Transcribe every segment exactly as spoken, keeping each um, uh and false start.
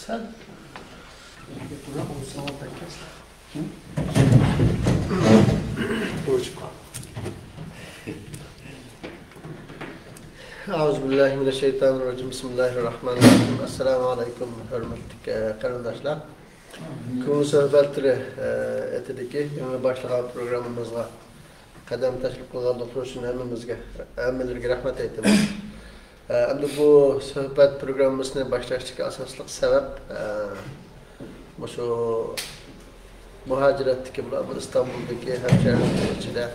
سەل. ئەئۇزۇ بىللاھى مىنەششەيتانىررەجىم. بىسمىللاھىررەھمانىررەھىم. ئەسسالامۇ ئەلەيكۇم، ھۆرمەتلىك، ئە، قېرىنداشلار. كۆڭۈل سۆھبەتلىرى، ئە، ئېتىدىكى يېڭى باشلىغان پروگراممىمىزغا قەدەم تەشرىپ قىلغانلىقلىرى ئۈچۈن ھەممىمىزگە، ھەممىلىرىگە رەھمەت ئېيتىمىز. ئە، ئەمدى بۇ سۆھبەت پروگراممىسىنى باشلاشتىكى ئاساسلىق سەۋەب، ئە، مۇشۇ مۇھاجىرەتتىكى، بۇلار بۇ ئىستانبۇلدىكى ھەمشەھىرىمىز ئىچىدە،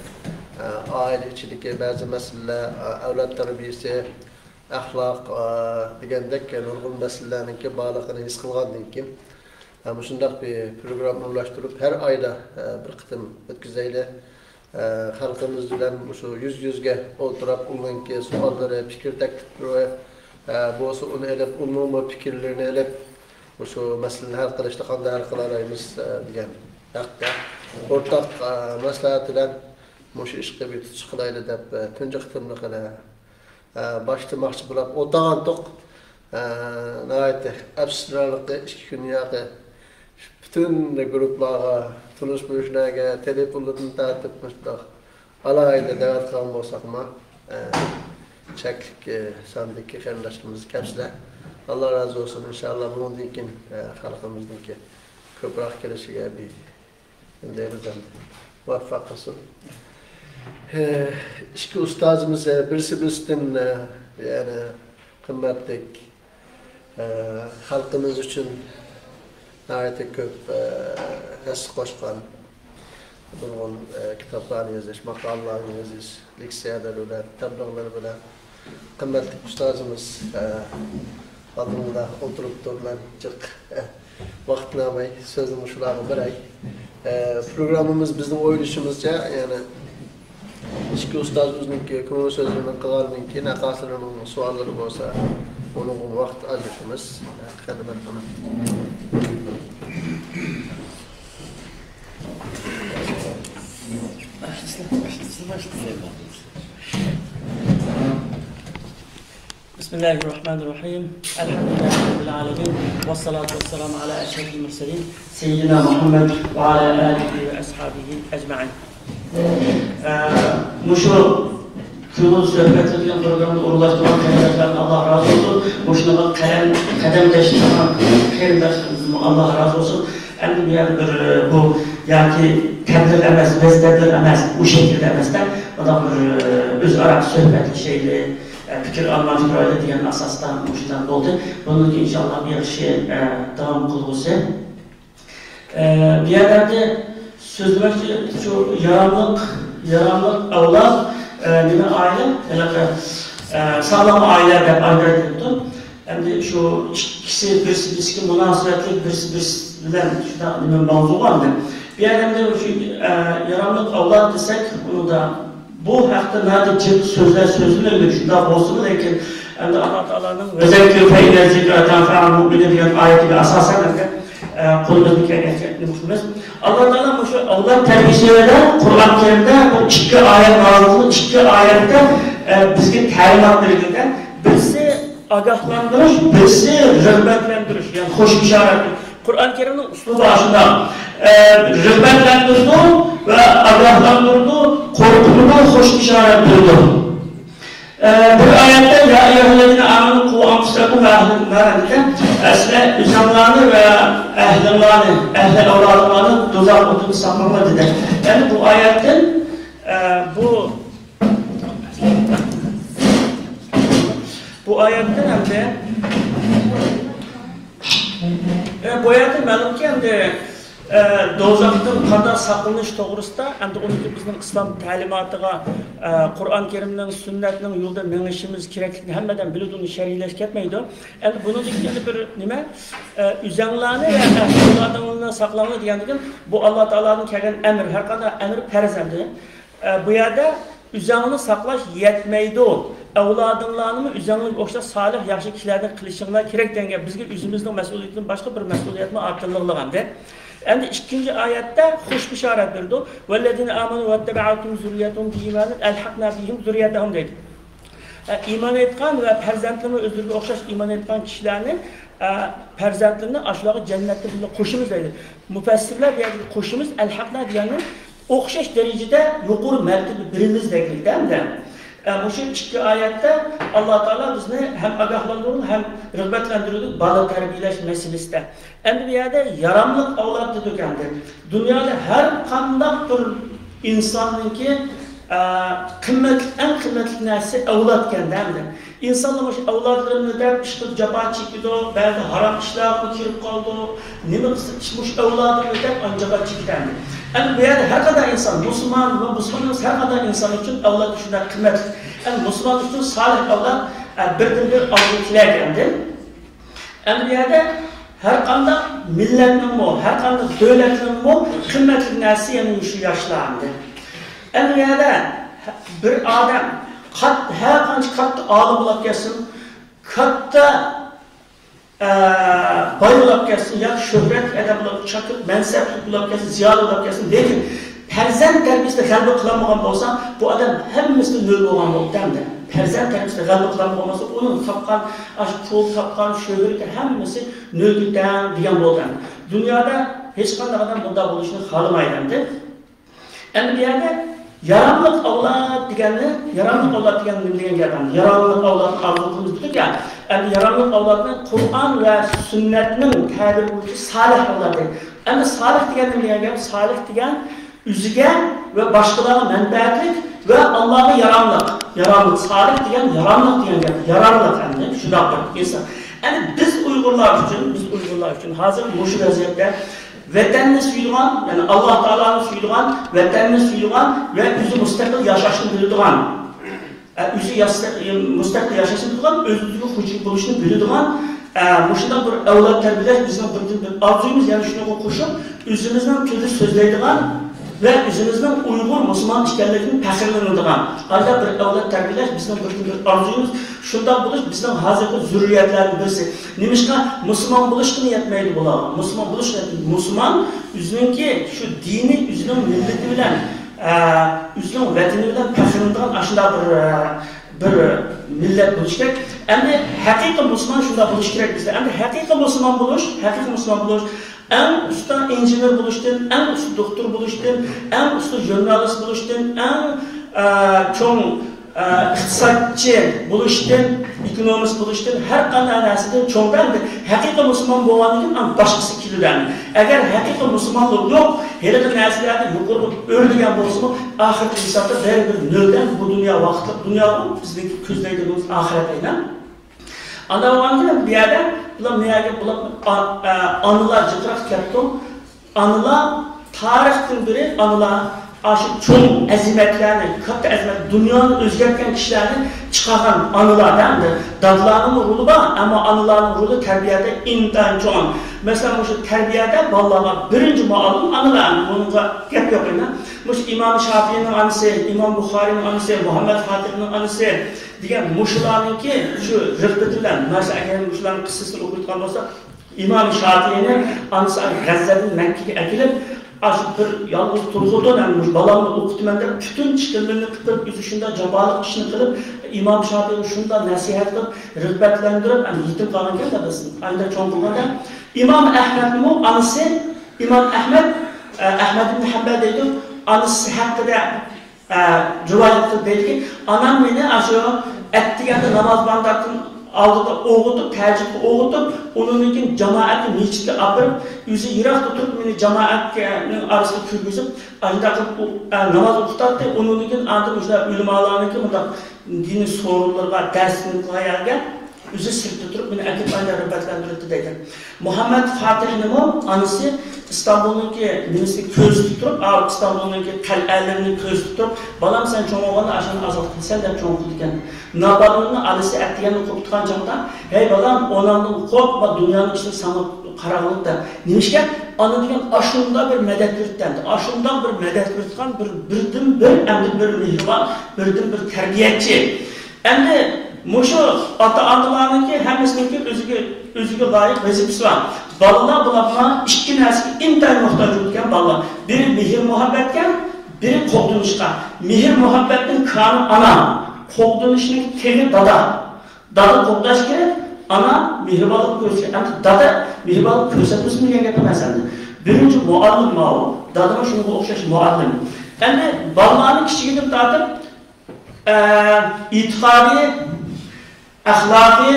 ئە، ئائىلە ئىچىدىكى بەزى مەسىلىلەر، ئە، ئەۋلاد تەربىيىسى، ئەخلاق، ئە، دېگەندەك نۇرغۇن مەسىلىلەرنىڭكى بارلىقىنى ھېس قىلغاندىن كېيىن، ئە، مۇشۇنداق بىر پروگرامما ئورۇنلاشتۇرۇپ، ھەر ئايدا، ئە، بىر قېتىم ئۆتكۈزەيلى. ئە، خەلقىمىز بىلەن مۇشۇ يۈز يۈزگە ئولتۇراپ، ئۇنىڭكى سوئاللىرى، پىكىر تەكلىپلىرى، ئە، بولسا ئۇنى ئېلىپ، ئۇنىڭمۇ پىكىرلىرىنى ئېلىپ، مۇشۇ مەسىلىنى ھەل قىلىشتا قانداق ھەل قىلالايمىز، ئە، دېگەن ھەقتە ئورتاق، ئە، مەسلىھەت بىلەن مۇشۇ ئىشقا بىر تۇتۇش قىلايلى دەپ، ئە، تۇنجى قېتىملىقىنى ئە، باشلىماقچى بولۇپ ئولتۇرغانتۇق. ئە، ناھايىتى ئەپسۇسلىنارلىقى، ئىككى كۈن ياقى پۈتۈن گۇرۇپپىلارغا، تونۇش بىلىشلەرگە تېلېفونلىرىدىن تارتىپ مۇشۇنداق ئالاھىدە دەۋەت قىلغان بولساقمۇ، ئە، چەكلىك، ئە، ساندىكى قېرىنداشلىرىمىز كەپسىلەر. ئاللا رازى بولسۇن. ئىنشاللا بۇنىڭدىن كېيىن، ئە، خەلقىمىزنىڭكى كۆپرەك كېلىشىگە بىر دەيمىز ئەمدى. مۇۋەپپەق قىلسۇن. ئىككى ئۇستازىمىز، بىرسى بىرسىدىن، يەنى قىممەتلىك، خەلقىمىز ئۈچۈن ناھايىتى كۆپ ھەسسە قوشقان، نۇرغۇن كىتابلارنى يېزىش، ماقالىلەرنى يېزىش، لېكسىيەلەر بىلەن، تەبلىغلىرى بىلەن قىممەتلىك ئۇستازىمىز، ئە، ئالدىمدا ئولتۇرۇپتۇ، مەن جىق، ئە، ۋاقىتنى ئالماي سۆزنى مۇشۇلارغا بېرەي. ئە، پروگراممىمىز بىزنىڭ ئويلىشىمىزچە، يەنى ئىككى ئۇستاز ئۆزىنىڭكى كۆڭۈل سۆزلىرىنى قىلغاندىن كېيىن، ھەققاسىلىرىنىڭ سوئاللىرى بولسا، ئۇنىڭغا ۋاقىت ئاجرىتىمىز. قېنى، مەرھەمەت. بسم الله الرحمن الرحيم. الحمد لله رب العالمين. والصلاة والسلام على أشرف المرسلين سيدنا محمد وعلى آله وأصحابه أجمعين. ئە، مۇشۇ كۆڭۈل سۆھبەتى دېگەن پروگراممىنى ئورۇنلاشتۇرغان قېرىنداشلاردىن ئاللا رازى بولسۇن. مۇشۇنىڭغا قەلەم، قەدەم تەشرىپ قىلغان قېرىنداشلىرىمىزدىن ئاللا رازى بولسۇن. ئەمدى بۇ يەردە بىر، ئە، بۇ ياكى تەبلىغ ئەمەس، ۋەز تەبلىغ ئەمەس، ئۇ شەكىلدە ئەمەستە، مۇنداق بىر، ئە، ئۆزئارا سۆھبەتلىشەيلى، ئە، پىكىر ئالماشتۇرايلى دېگەن ئاساستا مۇشۇنداق بولدى. بۇنىڭدىن كېيىن ئىنشاللا ياخشى، ئە، داۋام قىلغۇسى. ئە، بۇ يەردە سۆزلىمەكچى شۇ ياراملىق، ياراملىق ئەۋلاد، ئە، نېمە ئائىلە، ھېلىقى، ئە، ساغلام ئائىلە دەپ ئايرىپ ئېيتىپتۇ. ئەمدى شۇ ئىككىسى بىرسى بىرسىگە مۇناسىۋەتلىك، بىرسى بىرسى بىلەن شۇنداق نېمە مەۋزۇ بار ئەمدى. بۇ يەردە ئەمدى شۇ، ئە، ياراملىق ئەۋلاد دېسەك، ئۇنىڭدا بۇ ھەقتە ناھايىتى جىق سۆزلەر سۆزلىنىدۇ، شۇنداق بولسىمۇ، لېكىن ئەمدى ئاللا تائالانىڭ «ۋەزەككىر فەئىننە زىكرا تەنفەئۇل مۇئمىنىن» دېگەن ئايىتىگە ئاساسەن ئەمدى، ئە، قولىمىزدىن كەلگەنچە نېمە قىلىمىز. ئاللا تائالا مۇشۇ ئەۋلاد تەربىيەسىدە قۇرئان كەرىمدە بۇ ئىككى ئايەت نازىل قىلىپ، ئىككى ئايەتتە، ئە، بىزگە تەلىمات بەرگەندە، بىرسى ئاگاھلاندۇرۇش، بىرسى رىغبەتلەندۈرۈش، يەنى خوش بېشارەت. قۇرئان كەرىمنىڭ ئۇسلۇبى ئاشۇنداق. ئە، رىغبەتلەندۈرىدۇ ۋە ئاگاھلاندۇرىدۇ، قورقۇتىدۇ، خوش بېشارەت بېرىدۇ. ئە، بىر ئايەتتە، «يا أيها الذين آمنوا قوا أنفسكم وأهليكم نارا» دېگەن، ئە، سىلەر ئۆزۈڭلارنى ۋە ئەھلىڭلارنى، ئەھلى ئەۋلادىڭلارنى دوزاخ ئوتىدىن ساقلاڭلار دېدى. يەنى بۇ ئايەتتىن، ئە، بۇ بۇ ئايەتتىن ئەمدى، ئە، بۇ ئايەتتىن مەلۇمكى، ئەمدى، ئە، دوزاختىن قانداق ساقلىنىش توغرىسىدا، ئەمدى ئۇنىڭكى بىزنىڭ ئىسلام تەلىماتىغا، ئە، قۇرئان كەرىمنىڭ، سۈننەتنىڭ يولىدا مېڭىشىمىز كېرەكلىكىنى ھەممە ئادەم بىلىدۇ، ئۇنى شەرھلەش كەتمەيدۇ. ئەمدى بۇنىڭدىن كېيىن بىر نېمە، ئە، ئۆزەڭلارنى ۋە ئەھلى ئەۋلادىڭلارنى ساقلاڭلار دېگەندىن كېيىن، بۇ ئاللا تائالادىن كەلگەن ئەمر، ھەر قانداق ئەمر پەرز ئەمدى. ئە، بۇ يەردە ئۆزەڭنى ساقلاش يەتمەيدۇ، ئەۋلادىڭلارنىمۇ ئۆزەڭلەرگە ئوخشاش سالىھ، ياخشى كىشىلەردىن قىلىشىڭلار كېرەك دېگەن گەپ. بىزگە ئۆزىمىزنىڭ مەسئۇلىيىتىدىن باشقا بىر مەسئۇلىيەتمۇ ئارتىلىدىغان گەپ. ئەمدى ئىككىنچى ئايەتتە خوش بېشارەت بېرىدۇ. «والذين آمنوا واتبعتهم ذريتهم بإيمان ألحقنا بهم ذريتهم» دەيدۇ. ئە، ئىمان ئېيتقان ۋە پەرزەنتلىرىمۇ ئۆزلىرىگە ئوخشاش ئىمان ئېيتقان كىشىلەرنى ئە، پەرزەنتلىرىنى ئاشۇلارغا جەننەتتە بىللە قوشىمىز دەيدۇ. مۇپەسسىرلەر بۇ يەردىكى قوشىمىز، ئەلھەقنا دېگەننى ئوخشاش دەرىجىدە يۇقىرى مەرتىبە بېرىمىز دېگەنلىكتە ھەمدە، ئە، مۇشۇ ئىككى ئايەتتە ئاللا تائالا بىزنى ھەم ئاگاھلاندۇرىدۇ، ھەم رىغبەتلەندۈرىدۇ بالا تەربىيەلەش مەسىلىسىدە. ئەمدى بۇ يەردە ياراملىق ئەۋلاد دېدۇق ئەمدى. دۇنيادا ھەر قانداق بىر ئىنساننىڭكى، ئە، قىممەتلىك، ئەڭ قىممەتلىك نەرسىسى ئەۋلادكەن-دە ئەمدى. ئىنسانلار مۇشۇ ئەۋلادلىرىمنى دەپ ئىشقىلىپ جاپا چېكىدۇ، بەزى ھارام ئىشلارغا كىرىپ قالىدۇ. نېمە قىلسا ئىش مۇشۇ ئەۋلادىمنى دەپ ئانچە جاپا چېكىدۇ ئەمدى. ئەمدى بۇ يەردە ھەر قانداق ئىنسان، مۇسۇلمان ۋە مۇسۇلمان ئەمەس ھەر قانداق ئىنسان ئۈچۈن ئەۋلاد شۇنداق قىممەتلىك. ئەمدى مۇسۇلمان ئۈچۈن سالىھ ئەۋلاد، ئە، بىردىنبىر ئارزۇ تىلەك ئەمدى. ئەمدى بۇ يەردە ھەر قانداق مىللەتنىڭمۇ، ھەر قانداق دۆلەتنىڭمۇ قىممەتلىك نەرسىسى يەنە شۇ ياشلار ئەمدى. ئەمدى بۇ يەردە بىر ئادەم قات-، ھەر قانچە كاتتا ئالىم بولۇپ كەتسۇن، كاتتا، ئە، باي بولۇپ كەتسۇن، ياكى شۆھرەتلىك ئادەم بولۇپ، چاكىر مەنسەپلىك بولۇپ كەتسۇن، زىيالىي بولۇپ كەتسۇن، لېكىن پەرزەنت تەربىيىسىدە غەلىبە قىلالمىغان بولسا، بۇ ئادەم ھەممىسىدە نۆل بولغان بولدى ئەمدى. پەرزەنت تەربىيىسىدە غەلىبە قىلالمىغان بولسا، ئۇنىڭ تاپقان ئاشۇ پۇل، تاپقان شۆھرىتى ھەممىسى نۆلگە تەڭ دېگەن بولدى ئەمدى. دۇنيادا ھېچقانداق ئادەم بۇنداق بولۇشنى خالىمايدۇ ئەمدى. ئەمدى بۇ يەردە ياراملىق ئەۋلاد دېگەننى، ياراملىق ئەۋلاد دېگەن نېمە دېگەن گەپ ئەمدى؟ ياراملىق ئەۋلادنى ئارزۇ قىلىمىز دېدۇق يا. ئەمدى ياراملىق ئەۋلادنى قۇرئان ۋە سۈننەتنىڭ تەبىرى بويىچە سالىھ ئەۋلاد دەيدۇ. ئەمدى سالىھ دېگەن نېمە دېگەن گەپ؟ سالىھ دېگەن ئۆزىگە ۋە باشقىلارغا مەنپەئەتلىك ۋە ئاللاغا ياراملىق. ياراملىق، سالىھ دېگەن ياراملىق دېگەن گەپ. ياراملىق ئەمدى شۇنداق بىر ئىنسان. ئەمدى بىز ئۇيغۇرلار ئۈچۈن، بىز ئۇيغۇرلار ئۈچۈن ھازىر مۇشۇ ۋەزىيەتتە ۋەتەننى سۆيىدىغان، يەنى ئاللا تائالانى سۆيىدىغان، ۋەتەننى سۆيىدىغان ۋە ئۆزى مۇستەقىل ياشاشنى بىلىدىغان، ئە، ئۆزى ياس-، مۇستەقىل ياشاشنى بىلىدىغان، ئۆزىگە خوجا بولۇشنى بىلىدىغان، ئە، مۇشۇنداق بىر ئەۋلاد تەربىيەلەش بىزنىڭ بىردىنبىر ئارزۇيىمىز. يەنە شۇنىڭغا قوشۇپ، ئۆزىمىزنىڭ تىلىدا سۆزلەيدىغان ۋە ئۆزىمىزنىڭ ئۇيغۇر مۇسۇلمان ئىكەنلىكىدىن پەخىرلىنىدىغان، ئاشۇنداق بىر ئەۋلاد تەربىيەلەش بىزنىڭ بىردىنبىر ئارزۇيىمىز. شۇنداق بولۇش بىزنىڭ ھازىرقى زۆرۈرىيەتلەرنىڭ بىرسى. نېمىشقا؟ مۇسۇلمان بولۇشقىلا يەتمەيدۇ بۇلارغا. مۇسۇلمان بولۇش، مۇسۇلمان ئۆزىنىڭكى شۇ دىنى، ئۆزىنىڭ مىللىتى بىلەن، ئە، ئۆزىنىڭ ۋەتىنى بىلەن پەخىرلىنىدىغان ئاشۇنداق بىر، ئە، بىر مىللەت بولۇش كېرەك. ئەمدى ھەقىقىي مۇسۇلمان شۇنداق بولۇش كېرەك بىزدە. ئەمدى ھەقىقىي مۇسۇلمان بولۇش، ھەقىقىي مۇسۇلمان بولۇش ئەڭ ئۇستا ئىنژېنېر بولۇشتىن، ئەڭ ئۇستا دوختۇر بولۇشتىن، ئەڭ ئۇستا ژۇرنالىست بولۇشتىن، ئەڭ، ئە، چوڭ، ئە، ئىقتىسادچى بولۇشتىن، ئېكونومىست بولۇشتىن، ھەر قانداق نەرسىدىن چوڭدا ئەمدى ھەقىقىي مۇسۇلمان بولغاندىن كېيىن ئەڭ باشقىسى كېلىدۇ ئەمدى. ئەگەر ھەقىقىي مۇسۇلمانلىق يوق، ھېلىقى نەرسىلەردە يۇقىرىدا ئۆرلىگەن بولسىمۇ، ئاخىرقى ھېسابتا بەرىبىر نۆلدە بۇ دۇنيا ۋاقىتلىق دۇنيا، بىزنىڭ كۆزلەيدىغىنىمىز ئاخىرەت ئەينەن. ئانداق بولغاندىكىن بۇ يەردە بۇلار نېمەگە بۇلار ئا-، ئا-، ئانىلار جىقراق كەپتۇ. ئانىلار تارىختىن بېرى ئانىلار ئاشۇ چوڭ ئەزىمەتلەرنى، كاتتا ئەزىمەت، دۇنيانى ئۆزگەرتكەن كىشىلەرنى چىقارغان ئانىلاردا ئەمدى دادىلارنىڭمۇ رولى بار، ئەمما ئانىلارنىڭ رولى تەربىيەدە ئىنتايىن چوڭ. مەسىلەن، مۇشۇ تەربىيەدە بالىلارغا بىرىنچى مۇئەللىم ئانىلار، بۇنىڭغا گەپ يوق ئەمدى. مۇشۇ ئىمام شافىئىنىڭ ئانىسى، ئىمام بۇخارىينىڭ ئانىسى، مۇھەممەد فاتىھنىڭ ئانىسى، دېگەن مۇشۇلارنىڭكى شۇ رىغبىتى بىلەن، مانا ئەگەر مۇشۇلارنىڭ قىسسىسىنى ئوقۇيدىغان بولساق، ئىمام شافىئىنى ئانىسى غەززەدىن مەككىگە ئەكېلىپ، ئاشۇ بىر يالغۇز تۇرغۇزۇپ، مەن مۇشۇ بالامنى ئوقۇتىمەن دەپ، پۈتۈن چىقىملىرىنى قىلىپ، ئۆزى شۇنداق جاپالىق ئىشنى قىلىپ، ئىمام شافىئىنى شۇنداق نەسىھەت قىلىپ، رىغبەتلەندۈرۈپ، ئەمدى يېتىم قالغانكەن دادىسى. ئايدا چوڭ قىلغاندا، ئىمام ئەھمەدنىمۇ ئانىسى، ئىمام ئەھمەد، ئە، ئەھمەد ئىبن ھەمبەل دەيدۇ، ئانىسى ھەققىدە ئە، رىۋايەت قىلىپ دەيدىكى، ئانام مېنى ئاشۇ ئەتىگەندە ناماز بامداتتىن ئالدىدا ئويغىتىپ، تەھەججۇدقا ئويغىتىپ، ئۇنىڭدىن كېيىن جامائەتنى مەسچىتكە ئاپىرىپ، ئۆزى يىراقتا تۇرۇپ، مېنى جامائەتنىڭ ئارىسىدا كىرگۈزۈپ، ئاشۇنداق قىلىپ ئۇ، ئە، ناماز ئوقۇتاتتى. ئۇنىڭدىن كېيىن ئاندىن مۇشۇنداق ئۆلىمالارنىڭكى مۇنداق دىنىي سورۇنلىرىغا دەرسنى قىلغان يەرگە ئۆزى سىرتتا تۇرۇپ، مېنى ئەكېلىپ ئاندىن رىغبەتلەندۈرەتتى دەيدۇ. مۇھەممەد فاتىھنىمۇ ئانىسى ئىستانبۇلنىڭكى نېمىسىنى كۆزىتىپ تۇرۇپ، ئا، ئىستانبۇلنىڭكى قەلئەلىرىنى كۆزىتىپ تۇرۇپ، بالام، سەن چوڭ بولغاندا ئاشۇنى ئازاد قىلىسەن دەپ چوڭ قىلىدىكەن. ناپالېئوننى ئانىسى ئەتىگەندە قوپتۇرغان چاغدا، ھەي بالام، ئاناڭدىن قورق، بۇ دۇنيانىڭ ئىشىغا ساڭا قاراغلىق دە. نېمىشقا؟ ئانا دېگەن ئاشۇنداق بىر مەدەت بېرىدىكەن، ئاشۇنداق بىر مەدەت بېرىدىغان بىر، بىردىنبىر، ئەمدى بىر مېھرىبان، بىردىنبىر تەربىيەچى. ئەمدى مۇشۇ ئاتا-ئانىلارنىڭكى ھەممىسىنىڭكى ئۆزىگە، ئۆزىگە لايىق ۋەزىپىسى بار. بالىلار بۇلارغا ئىككى نەرسىگە ئىنتايىن موھتاج بولىدىكەن بالىلار. بىرى مېھىر-مۇھەببەتكە، بىرى قوغدىنىشقا. مېھىر-مۇھەببەتنىڭ كانى ئانا، قوغدىنىشنىڭ تېگى دادا. دادا قوغداش كېرەك، ئانا مېھرىبانلىق كۆرسىتىشى، ئەمدى دادا مېھرىبانلىق كۆرسەتمىسۇن دېگەن گەپ ئەمەس ئەمدى. بىرىنچى مۇئەللىم ماۋۇ. دادىمۇ شۇنىڭغا ئوخشاش مۇئەللىم. ئەمدى بالىلارنى كىچىكىدىن تارتىپ، ئە، ئېتىقادىي، ئەخلاقىي،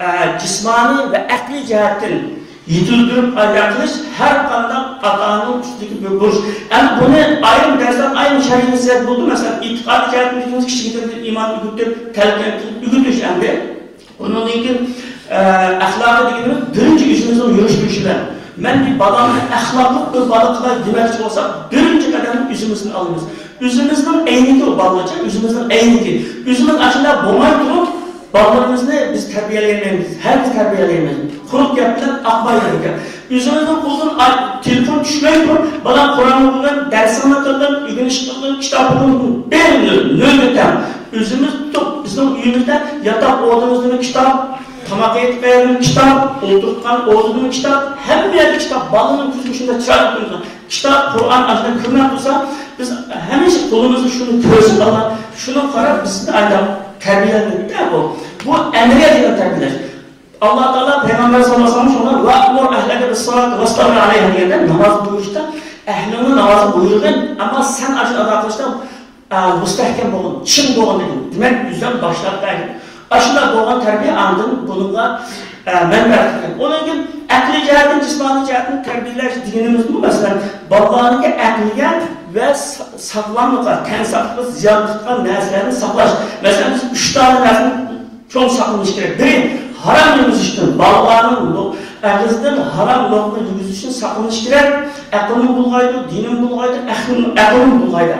ئە، جىسمانىي ۋە ئەقلىي جەھەتتىن يېتىلدۈرۈپ ئايلان قىلىش ھەر قانداق ئاتا-ئانىنىڭ ئۈستىدىكى بىر بۇرچ. ئەمدى بۇنى ئايرىم دەرسلەر، ئايرىم شەرھلىسەك بولىدۇ. مەسىلەن، ئېتىقادىي جەھەتتىن دېگىنىمىز كىچىكىدىن ئىمان ئۆگىتىپ، تەلقىن قىلىپ ئۆگىتىش ئەمدى. ئۇنىڭدىن كېيىن، ئە، ئەخلاقى دېگىنىمىز بىرىنچى ئۆزىمىزنىڭ يۈرۈش-تۇرۇشى بىلەن. مەن بىر بالامنى ئەخلاقلىق بىر بالا قىلاي دېمەكچى بولساق، بىرىنچى قەدەمنى ئۆزىمىزدىن ئالىمىز. ئۆزىمىزنىڭ ئەينىكى ئۇ بالىلارچە، ئۆزىمىزنىڭ ئەينىكى. ئۆزىمىز ئاشۇنداق بولماي تۇرۇپ، بالىلىرىمىزنى بىز تەربىيەلىيەلمەيمىز، ھەرگىز تەربىيەلىيەلمەيمىز. قۇرۇق گەپ بىلەن ئاقمايدىغان گەپ. ئۆزىمىزنىڭ قولىدىن ئاي-، تېلېفون چۈشمەي تۇرۇپ، بالا قۇرئان ئوقۇغىن، دەرسىڭنى قىلغىن، ئۆگىنىش قىلغىن، كىتاب ئوقۇغىن، بەرىمىز، نۆۋەتتە. ئۆزىمىز تۇتۇپ، بىزنىڭ ئۆيىمىزدە ياتاق ئورنىمىزدىمۇ كىتاب، تاماق يەيدىغان يەردىمۇ كىتاب، ئولتۇرغان ئورنىدىمۇ كىتاب، ھەممە يەردە كىتاب. بالىنىڭ كۆزىگە شۇنداق چىرايلىق كۆرۈنىدۇ. كىتاب، قۇرئان ئاشۇنداق كۆرۈنۈپ تۇرسا، بىز ھەمىشە قولىمىزدا شۇنى كۆرسە بالا، شۇنى قاراپ بىزنى ئايلاپ تەربىيەلەيدۇ بۇ. بۇ ئەمەلىيەت دېگەن تەربىيەلەش. ئاللا تائالا پەيغەمبەر ساللاللاھۇ ئەلەيھى ۋەسەللەم شۇڭا «ۋەئمۇر ئەھلەكە بىسسالاتى ۋەستەبىر ئەلەيھا» دېگەندە، ناماز بۇيرۇشتا ئەھلىڭنى نامازغا بۇيرۇغىن، ئەمما سەن ئاشۇنى ئادا قىلىشتا، ئە، مۇستەھكەم بولغىن، چىڭ بولغىن دېگەن. دېمەك، ئۆزۈڭ باشلاپ بەرگىن. ئاشۇنداق بولغان تەربىيە ئاندىن بۇنىڭغا، ئە، مەنبە قىلغان. ئۇنىڭدىن كېيىن ئەقلىي جەھەتتىن، جىسمانىي جەھەتتىن تەربىيەلەش دېگىنىمىزمۇ، مەسىلەن، بالىلارنىڭكى ئەقلىيە ۋە سا-، ساغلاملىققا، تەن ساقلىقىغا زىيان قىلىدىغان نەرسىلەرنى ساقلاش. مەسىلەن، بىز ئۈچ دانە نەرسىنى چوڭ ساقلىنىش كېرەك. بىرى، ھارام يېمىزىشتىن، بالىلارنىڭ لو-، ئېغىزىدىن ھارام لوقما يېگۈزۈشتىن ساقلىنىش كېرەك. ئەقلىمۇ بۇلغايدۇ، دىنىمۇ بۇلغايدۇ، ئەقلىم-، ئەقلىمۇ بۇلغايدۇ.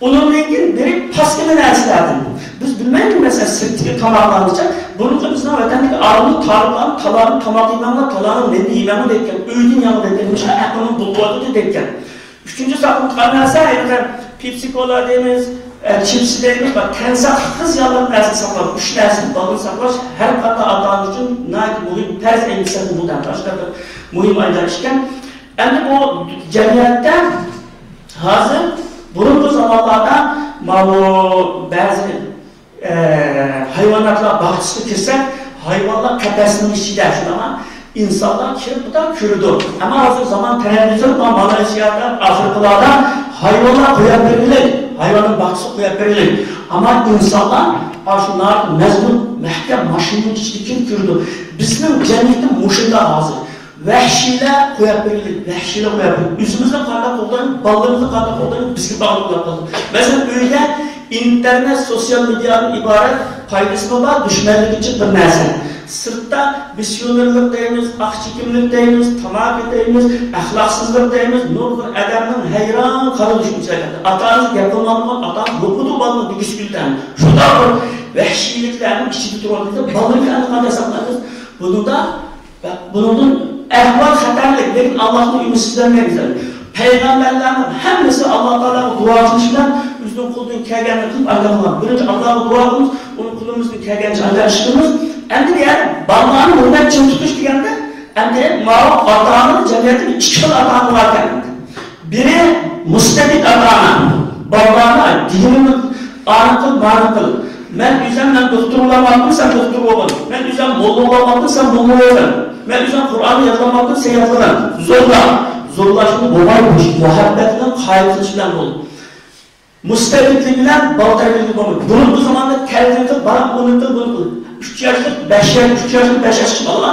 ئۇنىڭدىن كېيىن بىرى پاسكىنا نەرسىلەردىن. بىز بىلمەيمىز، مەسىلەن، سىرتتىكى تاماقلارنىچە. بۇرۇنقى بىزنىڭ ۋەتەندىكى ئالىملار تارىخلارنى، تالارنى تاماق يېمەڭلار، تالارنىڭ نېنىنى يېمەڭلار دەيدىكەن، ئۆيدىن يەڭلار دەيدىكەن، مۇشۇ ئەقلىمۇ بۇلغىيدۇ دەيدىكەن. ئۈچىنچى ساقلىنىدىغان نەرسە، ھېلىقى پېپسى كولا دەيمىز، ئە، چىپس دەيمىز، بار تەن ساقلىققا زىيانلىق نەرسىنى ساقلاش، ئۈچ نەرسىنى بالىنى ساقلاش ھەر قانداق ئاتا-ئانا ئۈچۈن ناھايىتى مۇھىم پەرز ئەينى ھېسابلىنىدۇ. بۇ دەل شۇنداق بىر مۇھىم ئايدىغان ئىشكەن. ئەمدى بۇ جەمئىيەتتە ھازىر بۇرۇنقى زامانلاردا ماۋۇ بەزى ئە، ھايۋاناتلار باغچىسىغا كىرسەك، ھايۋانلار قەپەسنىڭ ئىچىدە، شۇنداقمۇ؟ ئىنسانلار كىرىپ بۇدا كۆرىدۇ. ئەمما ھازىر زامان تەرەققىي قىلىپ، مانا مالايزىيادا، ئافرىقىلاردا ھايۋانلار قويۇپ بېرىلىپ، ھايۋاننىڭ باغچىسىغا قويۇپ بېرىلىپ. ئەمما ئىنسانلار ئاشۇ ناھايىتى مەزمۇن، مەھكەم ماشىنىنىڭ ئىچىدە كىرىپ كۆرىدۇ. بىزنىڭ جەمئىيىتىمىز مۇشۇنداق ھازىر. ۋەھشىيلەر قويۇپ بېرىلىپ، ۋەھشىيلەر قويۇپ بېرىلىپ. ئۆزىمىزنى قانداق قوغدايمىز، بالىلىرىمىزنى قانداق قوغدايمىز، بىزگە باغلىق بولۇپ قالدى. مەسىلەن، ئۆيدە ئىنتېرنېت، سوتسىيال مېدىيادىن ئىبارەت پايدىسىمۇ بار، دۈشمەنلىكى جىق بىر نەرسە. سىرتتا مىسسىيونېرلىق دەيمىز، ئاق چېكىملىك دەيمىز، تاماكا دەيمىز، ئەخلاقسىزلىق دەيمىز، نۇرغۇن ئادەمنىڭ ھەيران قالىدۇ شۇ ئىشلارغا. ئاتا-ئانىسى گەپ قىلمامدىغان، ئاتا-ئانىسى يوقىدۇ بالىنىڭ دېگۈسى كۈندە. شۇنداق بىر ۋەھشىيلىكلەرنىڭ ئىچىدە تۇرغان بىزدە بالىلىرىمىزنى قانداق ساقلايمىز؟ بۇنىڭدا بۇنىڭدىن ئەھۋال خەتەرلىك، لېكىن ئاللاھتىن ئۈمىدسىزلەنمەيمىز. پەيغەمبەرلەرنىڭ ھەممىسى ئاللا تائالاغا دۇئا قىلىش بىلەن ئۆزىنىڭ قولىدىن كەلگەننى قىلىپ ئايلانغان. بىرىنچى ئاللاغا دۇئا قىلىمىز، ئۇنىڭ قولىمىزدىن كەلگەنچە ئايلانىش قىلىمىز. ئەمدى يەنى بالىلارنى مۇنداق چىڭ تۇتۇش دېگەندە، ئەمدى ماۋۇ ئاتا-ئانا جەمئىيەتتە ئىككى خىل ئاتا-ئانا بار ئىكەن. بىرى مۇستەبىت ئاتا-ئانا، بالىلارنى دىنىنى ئانى قىل، مانى قىل. مەن ئۆزۈم، مەن دوختۇر بولالماپتىم، سەن دوختۇر بولغىن. مەن ئۆزۈم موللا بولالماپتىم، سەن موللا بولغىن. مەن ئۆزۈم قۇرئاننى يادلىماپتىم، سەن يادلىغىن. زورلا. زورلاشمۇ بولمايدۇ، مۇھەببەت بىلەن، قايىل قىلىش بىلەن بولىدۇ. مۇستەبىتلىك بىلەن بالا تەربىيەلىك بولمايدۇ. بۇنىڭ زامانىدا تەلقىن قىلىپ، بالا ئۇنى قىل، بۇنى قىل. ئۈچ ياشلىق، بەش ياش، ئۈچ ياشلىق، بەش ياشلىق بالىغا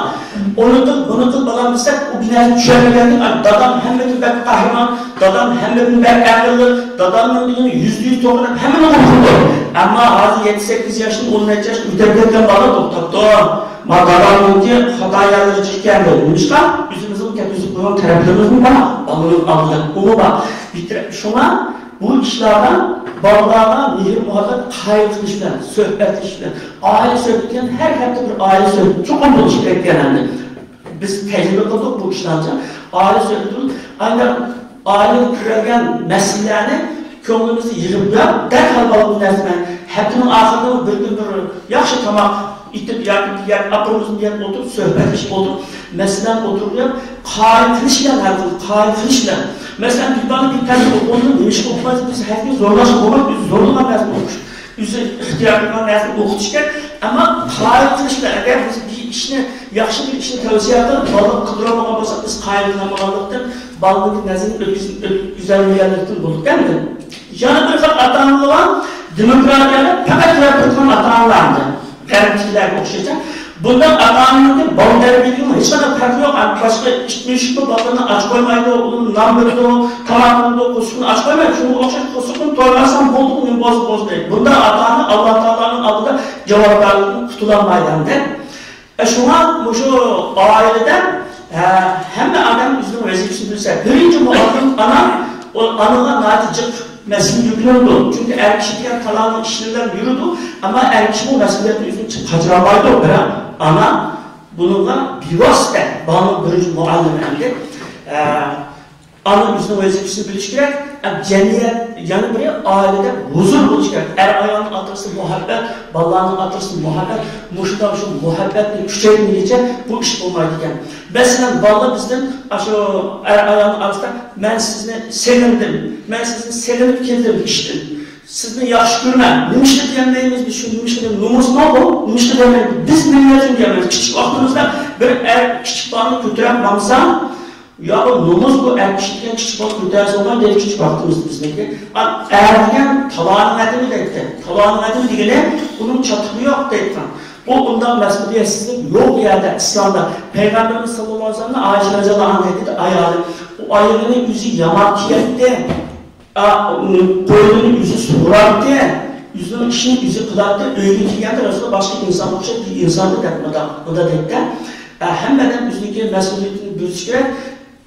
ئۇنى قىل، بۇنى قىل بالام دېسەك، ئۇ بىر نەرسە چۈشەنمىگەندىن، ئاي، دادام ھەممىدىن بەك قەھرىمان، دادام ھەممىدىن بەك ئەقىللىق، دادامنىڭ دېگىنى يۈزدە يۈز توغرا دەپ ھەممىنى قوبۇل قىلىدۇ. ئەمما ھازىر يەتتە، سەككىز ياشتىن ئون نەچچە ياشقا ئۆتۈپ كەتكەن بالا توختاپتۇ. ما دادامنىڭكى خاتا يەرلىرى جىق ئىكەن دەيدۇ. نېمىشقا؟ ئۆزىمىزنىڭ كەتكۈزۈپ قويغان تەرەپلىرىمىزمۇ بار، بالىنىڭ ئالدىدا ئۇمۇ بار. بىر تەرەپ-، شۇڭا بۇ ئىشلاردا بالىلارغا مېھىر-مۇھەببەت قايىل قىلىش بىلەن، سۆھبەتلىشىش بىلەن، ئائىلە سۆھبىتى دېگەن ھەر ھەپتە بىر ئائىلە سۆھبىتى چوقۇم بولۇشى كېرەك دېگەن ئەمدى. بىز تەجرىبە قىلدۇق بۇ ئىشلارنى. ئائىلە سۆھبىتى، ئاندىن ئائىلىدە كۆرۈلگەن مەسىلىلەرنى كۆڭلىمىزدە يىغىپ قويۇپ، دەرھال بالىنى نەرسە بىلەن ھەپتىنىڭ ئاخىرىدا بىر كۈن بىر ياخشى تاماق ئېتىپ ياكى بىر يەر ئاپىرىمىزمۇ يەپ ئولتۇرۇپ، سۆھبەتلىشىپ ئولتۇرۇپ، مەسىلىنى ئوتتۇرىغا قويۇپ، قايىل قىلىش بىلەن ھەل قىلىدۇ، قايىل قىلىش بىلەن. مەسىلەن، بىر بالا بىر تەربىيە ئوقۇغاندا نېمىشقا ئوقۇمايسىز؟ بىز ھەرگىز زورلاشقا بولمايدۇ، ئۆزى زورلىغان نەرسىنى ئوقۇش. ئۆزى ئىختىيار قىلغان نەرسىنى ئوقۇتۇش كېرەك. ئەمما قايىل قىلىش بىلەن، ئەگەر بىز بىر ئىشنى، ياخشى بىر ئىشنى تەۋسىيە قىلىپ، بالىغا قىلدۇرالمىغان بولساق، بىز قايىل قىلالمىغانلىقتىن، بالىنىڭكى نەزىرىنى ئۆتكۈزۈپ، ئۆتكۈزەلمىگەنلىكتىن بولدۇق ئەمدى. يەنە بىر خىل ئاتا-ئانىلار بار، دېموكراتىيەدە پەقەت يارىتىلغان ئاتا-ئانىلار ئەمدى. غەربتىكىلەرگە ئوخشايدۇ. بۇنداق ئاتا-ئانىنىڭكى بالا تەربىيەلىگە ھېچقانداق پەرقى يوق. باشقا ئىت مۈشۈكمۇ بالىنى ئاچ قويمايدۇ، ئۇنى نان بېرىدۇ، تاماق بېرىدۇ، قورسىقىنى ئاچ قويمايدۇ. شۇنىڭغا ئوخشاش قورسىقىنى تويماسام بولدى، نېمە بولسا بولدى دەيدۇ. بۇنداق ئاتا-ئانا ئاللا تائالانىڭ ئالدىدا جاۋابكارلىقتىن قۇتۇلالمايدۇ ئەمدى. ئە، شۇڭا مۇشۇ ئائىلىدە، ھە، ھەممە ئادەم ئۆزىنىڭ ۋەزىپىسىنى بىلسە، بىرىنچى مۇئەللىم ئانا، ئۇ ئانىغا ناھايىتى جىق مەسئۇلىيەت يۈكلىنىدۇ. چۈنكى ئەر كىشى دېگەن تالانتلىق ئىشلىرى بىلەن يۈرىدۇ، ئەمما ئەر كىشى بۇ مەسئۇلىيەتنى ئۆزىدىن چىقىپ قاچۇرالمايدۇ. بىراق ئانا بۇنىڭغا بىۋاسىتە، بالىنىڭ بىرىنچى مۇئەللىمى ئەمدى. ئە، ئانا ئۆزىنىڭ ۋەزىپىسىنى بىلىشى كېرەك. ئەم، جەمئىيەت، يەنە بىرى ئائىلىدە ھۇزۇر بولۇشى كېرەك. ئەر-ئايالنىڭ ئارىسىدا مۇھەببەت، بالىلارنىڭ ئارىسىدا مۇھەببەت، مۇشۇنداق شۇ مۇھەببەتنى كۈچەيتمىگىچە بۇ ئىش بولمايدىكەن. مەسىلەن، بالىلار بىزدىن ئاشۇ ئەر-ئايالنىڭ ئارىسىدا، مەن سىزنى سېغىندىم، مەن سىزنى سېغىنىپ كەلدىم ئىشتىن، سىزنى ياخشى كۆرىمەن، نېمىشقا دېيەلمەيمىز بىز شۇ، نېمىشقا دېيەلمەيمىز؟ نومۇسمۇ بۇ، نېمىشقا دېيەلمەيمىز؟ بىز نېمە ئۈچۈن دېيەلمەيمىز؟ كىچىك ۋاقتىمىزدا بىر ئەر كىچىك بالىنى كۆتۈرەپ ماڭسا، يا بۇ نومۇس، بۇ ئەر كىشى دېگەن كىچىك بالا كۆتۈرسە بولمايدۇ دەيدۇ كىچىك ۋاقتىمىزدا بىزنىڭكى. ئەر دېگەن تالانىڭ ئادىمى دەيتتى. تالانىڭ ئادىمى دېگىنى ئۇنىڭ چاتىقى يوق دەيتتى. بۇ ئۇنداق مەسئۇلىيەتسىزلىك يوق يەردە ئىسلامدا. پەيغەمبىرىمىز ساللاللاھۇ ئەلەيھى ۋەسەللەم ئائىشە رەزىياللاھۇ ئانھا دېدى، ئايالى، ئۇ ئايىغىنى ئۆزى ياماپ كىيەتتى. ئا، قوينىنى ئۆزى سوراپتى، ئۆزىنىڭ ئىشىنى ئۆزى قىلاتتى، ئۆيگە كەلگەندە رەسۇلۇللا باشقا ئىنسانغا ئوخشاپ بىر ئىنسان دەپ مۇنداق، مۇنداق دەيتتى. ئە، ھەممە ئادەم ئۆزىنىڭكى مەسئۇلىيىتىنى بىلىشى كېرەك.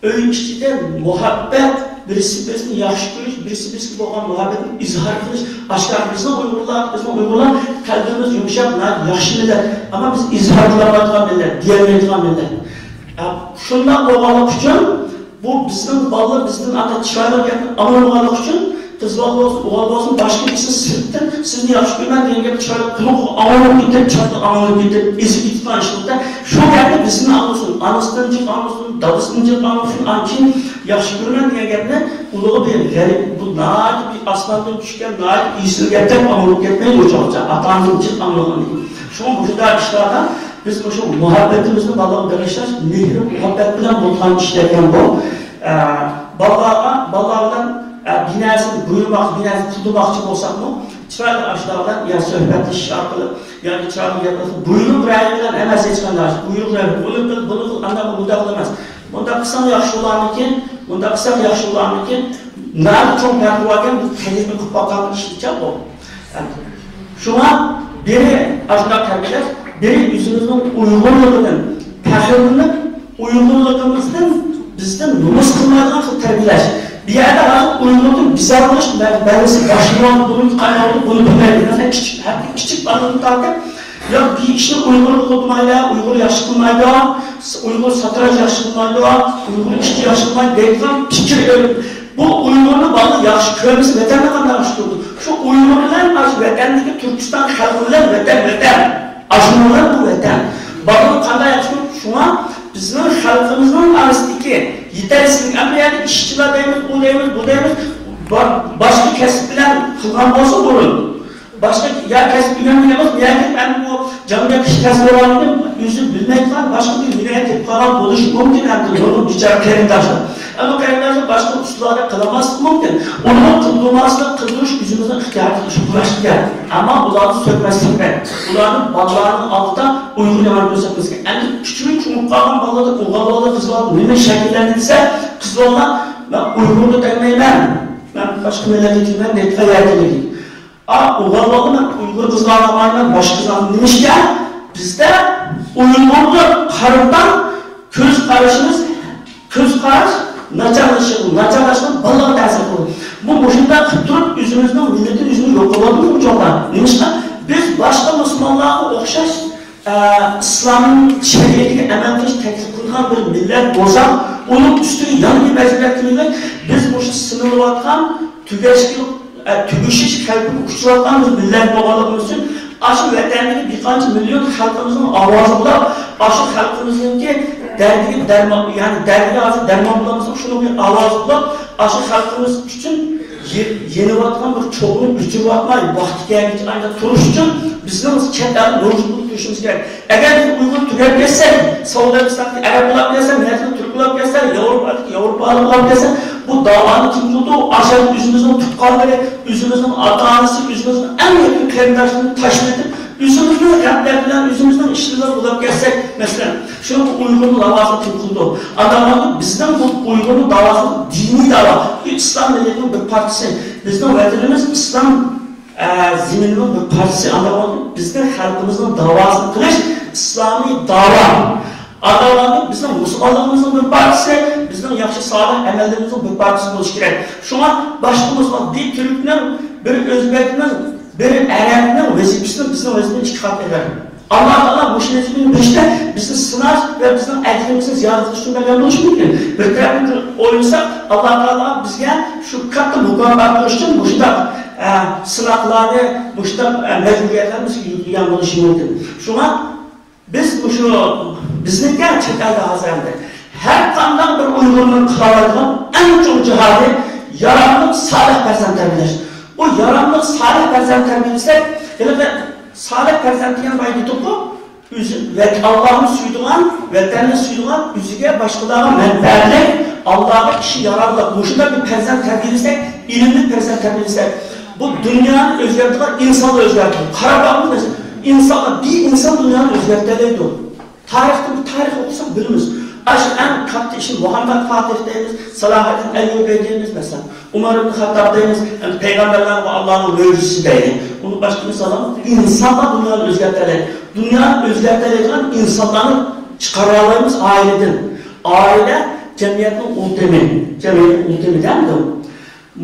ئۆي ئىچىدە مۇھەببەت، بىرسى بىرسىنى ياخشى كۆرۈش، بىرسى بىرسىگە بولغان مۇھەببەتنى ئىزھار قىلىش، ئاشكارا. بىزنىڭ ئۇيغۇرلار، بىزنىڭ ئۇيغۇرلار قەلبىمىز يۇمشاق، ناھايىتى ياخشى مىللەت. ئەمما بىز ئىزھار قىلالمايدىغان مىللەت، دېيەلمەيدىغان مىللەت. ئە، شۇنداق بولغانلىقى ئۈچۈن بۇ بىزنىڭ بالىلار بىزدىن ئاتا چىرايلىق گەپنى ئاڭلىمىغانلىقى ئۈچۈن، قىز بالا بولسۇن، ئوغۇل بولسۇن، باشقا بىرسى سىرتتىن سىزنى ياخشى كۆرىمەن دېگەن گەپ چىرايلىق قۇلىقىغا ئاڭلىنىپ كېتىپ، چاتىقى ئاڭلىنىپ كېتىپ، ئېزىپ كېتىدىغان ئىش بولسا، شۇ گەپنى بىزدىن ئاڭلىسۇن، ئانىسىدىن جىق ئاڭلىسۇن، دادىسىدىن جىق ئاڭلىسۇن، ئاندىن كېيىن ياخشى كۆرىمەن دېگەن گەپنى ئۇلىغا بىر غەرىب، بۇ ناھايىتى بىر ئاسماندىن چۈشكەن ناھايىتى ئېسىل گەپ دەپ ئاڭلىنىپ كەتمەيدۇ ئۇ چاغقىچە، ئاتا-ئانىسىدىن جىق ئاڭلىغاندىن كېيىن. شۇڭا مۇشۇنداق ئىشلاردا بىز مۇشۇ مۇھەببىتىمىزنى بالىلارغا بېغىشلاش، مېھرى مۇھەببەت بىلەن بولغان ئىش دەيدىغان بۇ. ئە، بالىلارغا، بالىلار بىلەن، ئە، بىر نەرسىنى بۇيرۇماق، بىر نەرسىنى قىلدۇرماقچى بولساقمۇ، چىرايلىق ئاشۇلار بىلەن يا سۆھبەتلىشىش ئارقىلىق، ياكى چىرايلىق گەپ قىلىپ، بۇيرۇق رەي بىلەن ئەمەس، ھېچقانداق ئىش. بۇيرۇق رەي، بۇنى قىل، بۇنى قىل، ئانداق قىل، مۇنداق قىل ئەمەس. مۇنداق قىلساڭ ياخشى بولارمىكىن، مۇنداق قىلساڭ ياخشى بولارمىكىن، ناھايىتى چوڭ پەرقى باركەن، بۇ تەجرىبە قىلىپ باققان ئىشىچە بۇ. شۇڭا بىرى ئاشۇنداق تەربىيەلەش، بىرى ئۆزىمىزنىڭ ئۇيغۇرلۇقىدىن پەخىرلىنىپ، ئۇيغۇرلۇقىمىزدىن بىزدىن نومۇس قىلمايدىغان قىلىپ تەربىيەلەش. بۇ يەردە ھازىر ئۇيغۇردىن بىزار بولۇش بەلگىسى باشلىنىۋاتىدۇ، بۇنى قاينىۋاتىدۇ، بۇنى بىلمەيدۇ. مەسىلەن، كىچىك، ھەتتا كىچىك بالىدىن تارتىپ، ياق، بۇ ئىشنى ئۇيغۇر قىلمايدۇ، ئۇيغۇر ياخشى قىلمايدۇ، ئۇيغۇر ساتىراش ياخشى قىلمايدۇ، ئۇيغۇر ئىشچى ياخشى قىلمايدۇ دەيدىغان پىكىر. بۇ ئۇيغۇرنى بالىلار ياخشى كۆرمىسە، ۋەتەندە قانداق ياخشى كۆرىدۇ؟ شۇ ئۇيغۇر بىلەن ئاشۇ ۋەتەندىكى تۈركىستان خەلقى بىلەن ۋەتەن، ۋەتەن. ئاشۇنىڭ بىلەن بۇ ۋەتەن. بالىلار قانداق ياخشى كۆرىدۇ؟ شۇڭا بىزنىڭ خەلقىمىزنىڭ ئارىسىدىكى يېتەرسىزلىك، ئەمدى يەنە ئىشچىلار دەيمىز، ئۇ دەيمىز، بۇ دەيمىز، با-، باشقا كەسىپ بىلەن قىلغان بولسا بۇرۇن. باشقا يا كەسىپ ئۆگەنگەن ئەمەس، ياكى ئەمدى بۇ جامائەت ئىش كەسپى بولغاندىن ئۆزى بىلمەيدىغان باشقا بىر مىللەتكە كېتىپ قالغان بولۇشى مۇمكىن. ئەمدى نۇرغۇن بىچارە قېرىنداشلار. ئەمما قېرىنداشلار باشقا ئۇسۇللاردا قىلالماسلىقى مۇمكىن. ئۇنىڭغا قىلدۇرماسلىق، قىلدۇرۇش ئۆزىمىزنىڭ ئىختىيارىمىز، شۇ قۇراشلىق گەپ. ئەمما ئۇلارنى سۆكمەسلىك كېرەك. ئۇلارنى بالىلارنىڭ ئالدىدا ئۇيغۇر يامان كۆرسەتمەسلىك. ئەمدى كۈچىمىز چوڭىيىپ قالغان بالىلاردا ئوغۇل بالا، قىز بالا نېمە شەكىللەندى دېسە، قىز بالىلار، مەن ئۇيغۇرغا تەگمەيمەن، مەن باشقا مىللەتكە تەگمەن دەيدىغان يەرگە كېلىدۇ. ئا، ئۇ ۋاللاللا مەن ئۇيغۇر قىزلارنى ئاڭلايمەن، باشقا قىزلارنى. نېمىشقا؟ بىزدە ئۇيغۇرغا قارىتا كۆز قارىشىمىز، كۆز قاراش ناچارلىشىپ، ناچارلاشقان بالىلارغا تەسىر قىلىدۇ. بۇ مۇشۇنداق قىلىپ تۇرۇپ ئۆزىمىزنىڭ مىللىتىنى ئۆزىمىز يوق قىلىۋاتىمىز بۇ چاغدا. نېمىشقا؟ بىز باشقا مۇسۇلمانلارغا ئوخشاش، ئە، ئىسلام شەرىئىتىگە ئەمەل قىلىش تەكلىپ قىلىدىغان بىر مىللەت بولساق، ئۇنىڭ ئۈستىگە يەنە بىر مەجبۇرىيەت كېلىدۇ. بىز مۇشۇ سىنىلىۋاتقان تۈگەشكە ئە، تۈگىشىش خەۋپىگە ئۇچراۋاتقان بىر مىللەت بولغانلىقىمىز ئۈچۈن، ئاشۇ ۋەتەندىكى بىر قانچە مىليون خەلقىمىزنىڭ ئاۋازى بولۇپ، ئاشۇ خەلقىمىزنىڭكى دەردىگە دەرمان، يەنى دەردىگە ھازىر دەرمان بولالمىساق، شۇنىڭ بىر ئاۋازى بولۇپ، ئاشۇ خەلقىمىز ئۈچۈن يېنىۋاتقان بىر چوغنى ئۆچۈرۈۋاتماي، ۋاقتى كەلگۈچە ئايدا تۇرۇش ئۈچۈن بىزنىڭ چەت ئەلدە نومۇس بولۇپ تۇرۇشىمىز كېرەك. ئەگەر بىز ئۇيغۇر تۈگەپ كەتسەك، سەئۇدى ئەرەبىستاندىكى ئەرەب بولاپ كەتسە، مەسىلەن، تۈرك بولاپ كەتسە، ياۋروپادىكى ياۋروپالىق بولۇپ كەتسە، بۇ داۋانى كىم قىلىدۇ؟ ئاشۇ ئۆزىمىزنىڭ تۇغقانلىرى، ئۆزىمىزنىڭ ئاتا-ئانىسى، ئۆزىمىزنىڭ ئەڭ يېقىن قېرىنداشلىرىنى تاشلىۋېتىپ، ئۆزىمىزنىڭ غەپلەت بىلەن ئۆزىمىزنىڭ ئىشلىرىدا بولۇپ كەتسەك، مەسىلەن، شۇ ئۇيغۇرنىڭ داۋاسىنى كىم قىلىدۇ؟ ئاندىن بىزنىڭ بۇ ئۇيغۇرنىڭ داۋاسى دىنىي داۋا. بۇ ئىسلام مىللىتىنىڭ بىر پارچىسى. بىزنىڭ ۋەتىنىمىز ئىسلام، ئە، زېمىنىنىڭ بىر پارچىسى. ئاندىن بىزنىڭ خەلقىمىزنىڭ داۋاسىنى قىلىش ئىسلامىي داۋا. ئاندىن بىزنىڭ مۇسۇلمانلىقىمىزنىڭ بىر پارچىسى، بىزنىڭ ياخشى سالىھ ئەمەللىرىمىزنىڭ بىر پارچىسى بولۇشى كېرەك. شۇڭا باشقا مۇسۇلمان، بىر تۈركنىڭ، بىر ئۆزبەكنىڭ، بىر ئەرەبنىڭ ۋەزىپىسىدىن بىزنىڭ ۋەزىپىمىز ئىككى قات ئېغىر. ئاللا تائالا مۇشۇ ۋەزىپىنى بېرىشتە بىزنى سىناش ۋە بىزنىڭ ئەجرىمىزنى زىيادە قىلىش ئۈچۈن بەرگەن بولۇشى مۇمكىن. بىر تەرەپتىن ئويلىساق، ئاللا تائالا بىزگە شۇ كاتتا مۇكاپات بېرىش ئۈچۈن مۇشۇنداق، ئە، سىناقلارنى، مۇشۇنداق، ئە، مەجبۇرىيەتلەرنى بىزگە يۈكلىگەن بولۇشى مۇمكىن. شۇڭا بىز مۇشۇ، بىزنىڭكى چەت ئەلدە ھازىر ئەمدى ھەر قانداق بىر ئۇيغۇرنىڭ قىلالايدىغان ئەڭ چوڭ جىھادى ياراملىق، سالىھ پەرزەنت تەربىيەلەش. بۇ ياراملىق، سالىھ پەرزەنت تەربىيەلىسەك، ھېلىقى سالىھ پەرزەنت دېگەن بايا دېدۇققۇ، ئۆزى ۋەت-، ئاللانى سۆيىدىغان، ۋەتەننى سۆيىدىغان، ئۆزىگە، باشقىلارغا مەنپەئەتلىك، ئاللاغا ئىشى ياراملىق، مۇشۇنداق بىر پەرزەنت تەربىيەلىسەك، ئىلىملىك پەرزەنت تەربىيەلىسەك، بۇ دۇنيانى ئۆزگەرتىدىغان ئىنساننى ئۆزگەرتىدۇ. قاراپ باقىمىز، ئىنسانلار، بىر ئىنسان دۇنيانى ئۆزگەرتەلەيدۇ. تارىختا، بۇ تارىخ ئوقۇساق بىلىمىز. ئاشۇ ئەڭ كاتتا ئىشنى مۇھەممەد فاتىھ دەيمىز، سالاھىددىن ئەييۇبى دەيمىز، مەسىلەن، ئۇمار ئىبن خەتتاب دەيمىز، يەنى پەيغەمبەرلەر ۋە ئاللانىڭ مۆجىزىسى دەيلى. ئۇنىڭ باشقا مىساللار، ئىنسانلار دۇنيانى ئۆزگەرتەلەيدۇ. دۇنيانى ئۆزگەرتەلەيدىغان ئىنسانلارنى چىقىرالايمىز ئائىلىدىن. ئائىلە جەمئىيەتنىڭ ئۇلتىمى، جەمئىيەتنىڭ ئۇلتىمى دەمدۇ؟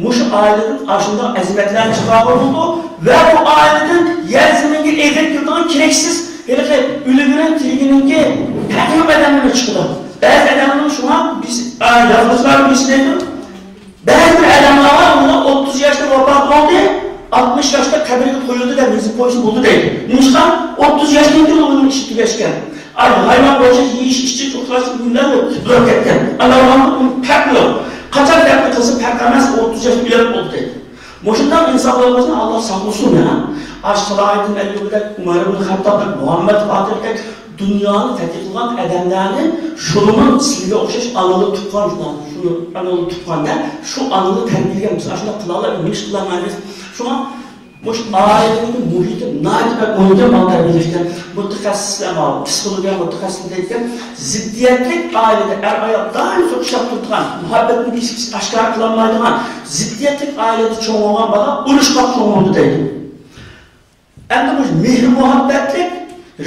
مۇشۇ ئائىلىدىن ئاشۇنداق ئەزىمەتلەرنى چىقارغىلى بولىدۇ ۋە بۇ ئائىلىدىن يەر زېمىنگە ئېغىپ كېلىدىغان كېرەكسىز، ھېلىقى ئۆلۈك بىلەن تىرىكنىڭكى پەرقى يوق ئادەملەرمۇ چىقىدۇ. بەزى ئادەملەرنىڭ شۇڭا بىز، ئا، يازغۇچىلار بىرسى دەيدۇ، بەزى بىر ئادەملەر بار، ئۇلار ئوتتۇز ياشتا ۋاپات بولدى، ئاتمىش ياشتا قەبرىگە قويۇلدى دەپ يېزىپ قويسا بولدى دەيدۇ. نېمىشقا؟ ئوتتۇز ياشتىن كېيىن ئۇنىڭ ئىشى تۈگەشكەن. ئاي، ھايۋان بولسا يېيىش، ئىچىش، ئۇخلاش، نېمىلەر بولۇپ كەتكەن. ئانا ئۇنىڭ پەرقى يوق. قاچان دەپنە قىلسا پەرق ئەمەس، ئوتتۇز ياشتا ئۆلۈپ بولدى دەيدۇ. مۇشۇنداق ئىنسانلىرىمىزنى ئاللا ساقلىسۇن يەنە. ئاش سالاھىدىن ئەييۇبىدەك، ئۇمار ئىبن خەتتابدەك، مۇھەممەد فاتىھدەك دۇنيانى تەتقىق قىلغان ئادەملەرنى شۇنىمۇ سىلىگە ئوخشاش ئانىلىق تۇغقان، شۇ ئانىلىق تۇغقاندا شۇ ئانىلىق تەربىيەلىگەن بىز ئاشۇنداق قىلالايمىز، نېمە ئىش قىلالمايمىز؟ شۇڭا مۇشۇ ئائىلىنىڭ مۇھىتى ناھايىتى بەك مۇھىم، بالا تەربىيەلەشتە مۇتەخەسسىسلەر بار، پسىخولوگىيە مۇتەخەسسىسى دەيدىكەن، زىددىيەتلىك ئائىلىدە ئەر-ئايال دائىم سوقۇشۇپ تۇرىدىغان، مۇھەببەتنى كىشى ئاشكارا قىلالمايدىغان، زىددىيەتلىك ئائىلىدە چوڭ بولغان بالا ئۇرۇشقاق چوڭ بولىدۇ دەيدۇ. ئەمدى بۇ مېھىر-مۇھەببەتلىك،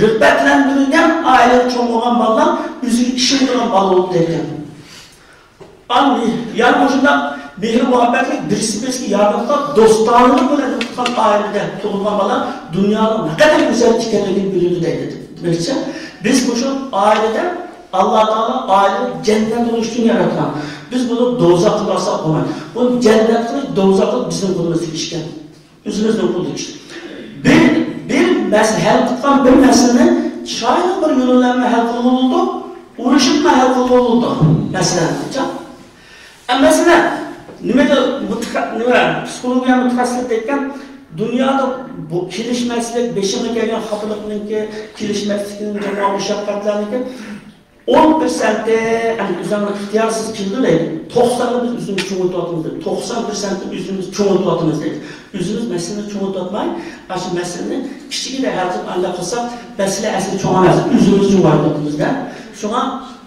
رىغبەتلەندۈرۈلگەن ئائىلىدە چوڭ بولغان بالىلار ئۆزىگە ئىشىنىدىغان بالا بولىدۇ دەيدىكەن. ئان-، يەنى مۇشۇنداق مېھىر-مۇھەببەتلىك، بىرسى-بىرسىگە ياردەم قىلىپ، دوستانىلىق بىلەن تۇغۇلغان ئائىلىدە تۇغۇلغان بالا دۇنيانىڭ نەقەدەر گۈزەل ئىكەنلىكىنى بىلىدۇ دەيدۇ. دېمەكچى، بىز مۇشۇ ئائىلىدە، ئاللا تائالا ئائىلىنى جەننەت بولۇش ئۈچۈن ياراتقان. بىز بۇنى دوزاخ قىلىۋالساق بولمايدۇ. بۇنى جەننەت قىلىش، دوزاخ قىلىش بىزنىڭ قولىمىزدىكى ئىش ئىكەن. ئۆزىمىزنىڭ قولىدىكى ئىش. بىر، بىر مەسىلە، ھەل قىلغان بىر مەسىلىنى چىرايلىق بىر يول بىلەن ھەل قىلغىلى بولىدۇ، ئۇرۇشۇپمۇ ھەل قىلغىلى بولىدۇ. مەسىلەن، ئە، مەسىلەن، نېمىدە مۇتەخە-، نېمە، پسىخولوگىيە مۇتەخەسسىسلىرى دەيدىكەن، دۇنيادا بۇ كېلىشمەسلىك، بېشىڭغا كەلگەن خاپىلىقنىڭكى، كېلىشمەسلىكنىڭ جاڭا مۇشەققەتلەرنىڭكى ئون پىرسەنتى، يەنى ئۆزۈڭنىڭ ئىختىيارسىز كېلىدۇ دەيدۇ. توقساننى بىز ئۆزىمىز چوڭىيتىۋاتىمىز دەيدۇ. توقسان پىرسەنتنى ئۆزىمىز چوڭىيتىۋاتىمىز دەيدۇ. ئۆزىمىز مەسىلىنى چوڭىيتىۋاتماي، ئاشۇ مەسىلىنى كىچىكىدە ھەل قىلىپ ئانداق قىلساق، مەسىلە ئەسلى چوڭ ئەمەس، ئۆزىمىز چوڭايتىۋاتىمىز دە. شۇڭا،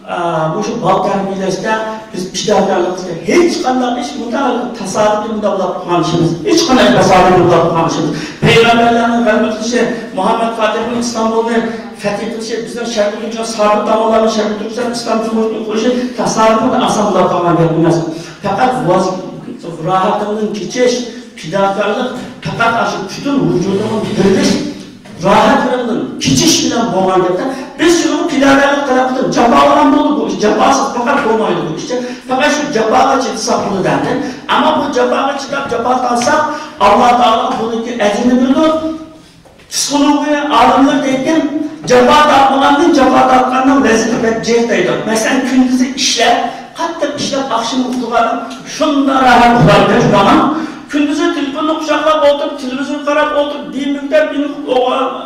ئا، مۇشۇ بالا تەربىيەلەشتە بىز پىداكارلىق قىلىشتا ھېچقانداق ئىش مۇتەئەللىق تاسادىپىي مۇنداق بولۇپ قالغان ئىشىمىز. ھېچقانداق تاسادىپىي مۇنداق بولۇپ قالغان ئىشىمىز. پەيغەمبەرلەرنىڭ غەلىبە قىلىشى، مۇھەممەد فاتىھنىڭ ئىستانبۇلنى فەتھ قىلىشى، بىزنىڭ شەرقىي تۈركىستان، سابىت داموللارنىڭ شەرقىي تۈركىستان ئىسلام جۇمھۇرىيىتىنى قۇرۇشى تاسادىپىي ئاسان بولۇپ قالغان گەپ ئەمەس. پەقەت ۋاز-، راھەتىڭدىن كېچىش، پىداكارلىق، پەقەت ئاشۇ پۈتۈن ۋۇجۇدۇڭنى بېرىش، راھەتلىرىڭدىن كېچىش بىلەن بولغان گەپتە. بىز شۇنىڭغا پىداكارلىق تەلەپ قىلدۇق، جاپالىغان بولدى بۇ ئىش، جاپاسىز پەقەت بولمايدۇ بۇ ئىش. پەقەت شۇ جاپاغا چىدىساق بولىدۇ دەدى. ئەمما بۇ جاپاغا چىداپ، جاپا تارتساق، ئاللا تائالا بۇنىڭكى ئەجرىنى بېرىدۇ. پسىخولوگىيە ئالىملىرى دەيدىكەن، جاپا تارتمىغاندىن جاپا تارتقاننىڭ لەززىتى بەك جىق دەيدۇ. مەسىلەن، كۈندۈزى ئىشلەپ، قاتتىق ئىشلەپ، ئاخشىمى ئۇخلىغان ئادەم شۇنداق راھەت ئۇخلايدىكەن، شۇنداقمۇ؟ كۈندۈزى تېلېفوننى قۇچاقلاپ ئولتۇرۇپ، تېلېۋىزور قاراپ ئولتۇرۇپ، دېمىكتە بىنى